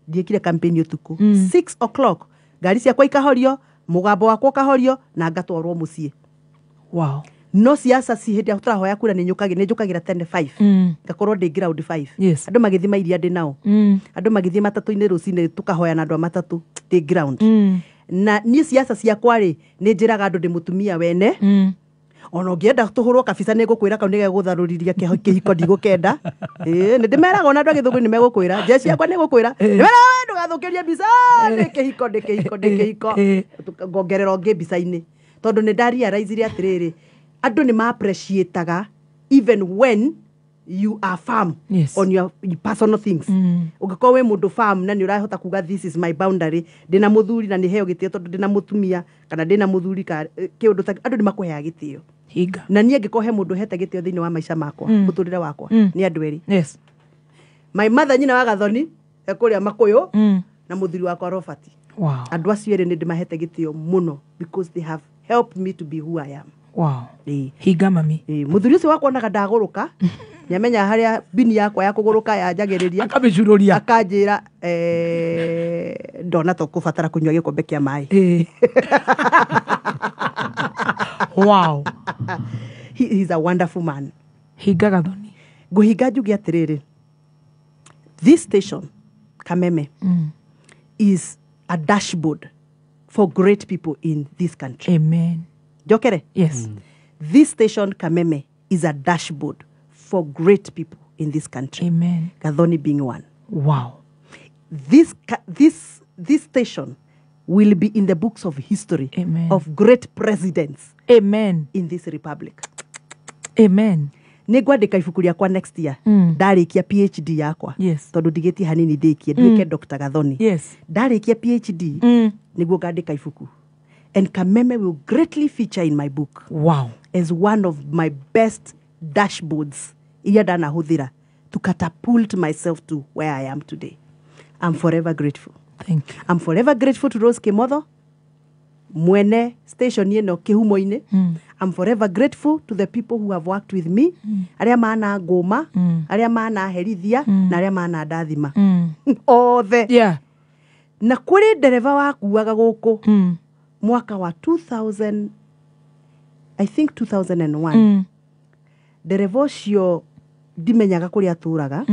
ndiĩkire campaign ũtukũ 6 o'clock ngari ciakwa ikahorio, mũgambo wakwa ũkahorio na ngatwarwo mũciĩ. Wow. No siasa si hĩndĩ ya tũrahoya kura nĩ njũkagĩra 10 5 ngakorwo ndĩ ground 5. Yes. Andũ magĩthiĩ mairia ndĩ nao. Andũ magĩthiĩ matatũ-inĩ rũcinĩ tũkahoya na andũ a matatũ ndĩ ground. Na niĩ siasa ciakwa rĩ nĩ njĩraga andũ ndĩ mũtumia wene. Ona ũngĩenda tũhũrwo kabisa nĩ ngũkwĩra kau nĩgegũtharũriria kĩhiko ndigũkenda. Ĩĩ nĩ ndĩmeraga ona andũ a Gĩthũngũri nĩ megũkwĩra njeci yakwa nĩ gũkwĩra ndĩmeraga ndũgathũkĩrie mbica nĩ kĩhiko nĩ kĩhiko nĩ kĩhiko ngongerera ũngĩ mbica-inĩ tondũ nĩ ndarealize atĩrĩrĩ andũ nĩ ma-appreciataga even when you are firm. Yes. On your personal things. Ũngĩkorwo wĩ mũndũ firm na nĩ ũrahota kuga this is my boundary, ndĩna mũthuri na nĩ heo gĩtĩo tondũ ndĩna mũtumia kana ndĩna mũthuri kĩũndũ ta andũ nĩ makũheaga gĩtĩo. Hinga. Na niĩ angĩkorwo he mũndũ hete gĩtĩo thĩinĩ wa maica makwa, mũtũrĩre wakwa, nĩ andũ erĩ. Yes. My mother nyina wa Gathoni e kũrĩa Makũyũ na mũthuri wakwa Robert. Wow. Andũ acio erĩ nĩ ndĩmahete gĩtĩo mũno because they have helped me to be who I am. Wow. Hinga mami. Mũthuri ũcio wakwa onaga ndagũrũka nĩamenya harĩa bini yakwa ya kũgũrũka yanjagĩrĩria akamĩcururia akanjĩra ndona to kũbatara kũnyua gĩkombe kĩa maĩ. Wow. He is a wonderful man. Hinga Gathoni. Ngũhinga njuge atĩrĩrĩ, this station Kameme is a dashboard for great people in this country. Amen. Jokere? Yes. This station Kameme is a dashboard for great people in this country. Amen. Gathoni being one. Wow. This station will be in the books of history. Amen. Of great presidents. Amen. In this republic. Amen. Nĩngwandĩka ibuku rĩakwa next year. Ndarĩkia PhD yakwa. Yes. Tondũ ndigĩtie hanini ndĩkie nduĩke Dr. Gathoni. Yes. Ndarĩkia PhD nĩguo ngandĩka ibuku. And Kameme will greatly feature in my book. Wow. As one of my best dashboards iria ndanahũthĩra to catapult myself to where I am today. I'm forever grateful. Thank you. I'm forever grateful to Rose Kimotho, mwene station ĩno kĩhumo-inĩ. I'm forever grateful to the people who have worked with me, arĩa mana ngũma, arĩa mana herithia, na arĩa mana ndathima. Othe. Yeah. Na kũrĩ ndereba wakuaga gũkũ mwaka wa 2000, I think 2001. Ndereba ũcio ndimenyaga kũrĩa atũraga,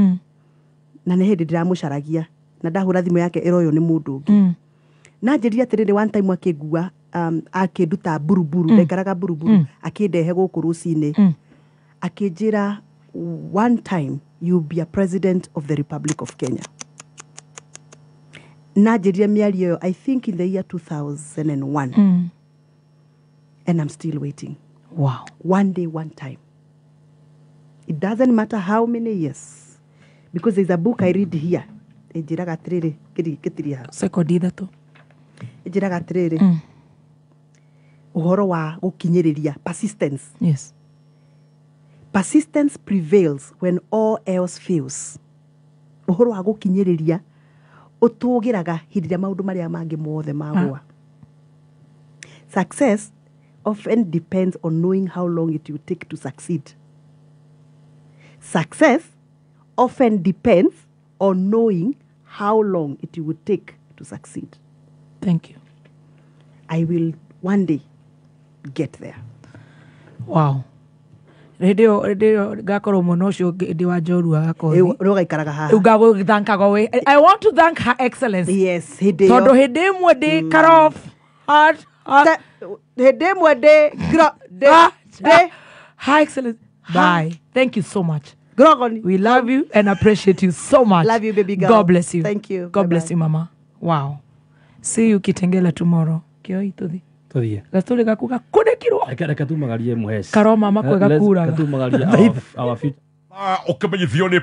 na nĩ hĩndĩ ndĩramũcaragia na ndahũra thimũ yake ĩroywo nĩ mũndũ ũngĩ. Na njĩrire atĩrĩrĩ, one time akĩngua akĩnduta buruburu, ndaikaraga buruburu, akĩndehe gũkũ rũcinĩ, akĩnjĩra one time you'll be a president of the Republic of Kenya. Na njĩrire mĩario ĩyo I think in the year 2001. And I'm still waiting. Wow. One day, one time. It doesn't matter how many years. Because there's a book I read here. Ĩnjĩraga atĩrĩrĩ, gĩtiria haha. Sekondi ithatũ. Ĩnjĩraga atĩrĩrĩ, ũhoro wa gũkinyĩrĩria, persistence. Yes. Persistence prevails when all else fails. Ũhoro wa gũkinyĩrĩria ũtũgĩraga hĩndĩ ĩrĩa maũndũ marĩa mangĩ mothe magũa. Success often depends on knowing how long it will take to succeed. Success often depends on knowing how long it will take to succeed. Thank you. I will one day get there. Wow. Hĩndĩ ĩyo ngakorwo mwena ũcio ndĩ wa njorua gakothi. Rũgaikaraga haha. Ũgagũthankaga wĩ. I want to thank Her Excellency. Yes, hĩndĩ ĩyo. Tondũ hĩndĩ ĩmwe ndĩ karof. Hĩndĩ ĩmwe ndĩ Her Excellency. Bye. Thank you so much. Grogoni. We love you and appreciate you so much. Love you, baby girl. God bless you. Thank you. God bless you, mama. Wow. See you Kitengela tomorrow. Kioi tuthi. Tuthie. Gaturi gaku gakunĩkirwo. Reke tumagarie muheci. Karoma makwe gakuraga. Reke tumagarie our future. Ũkĩmenyithio nĩ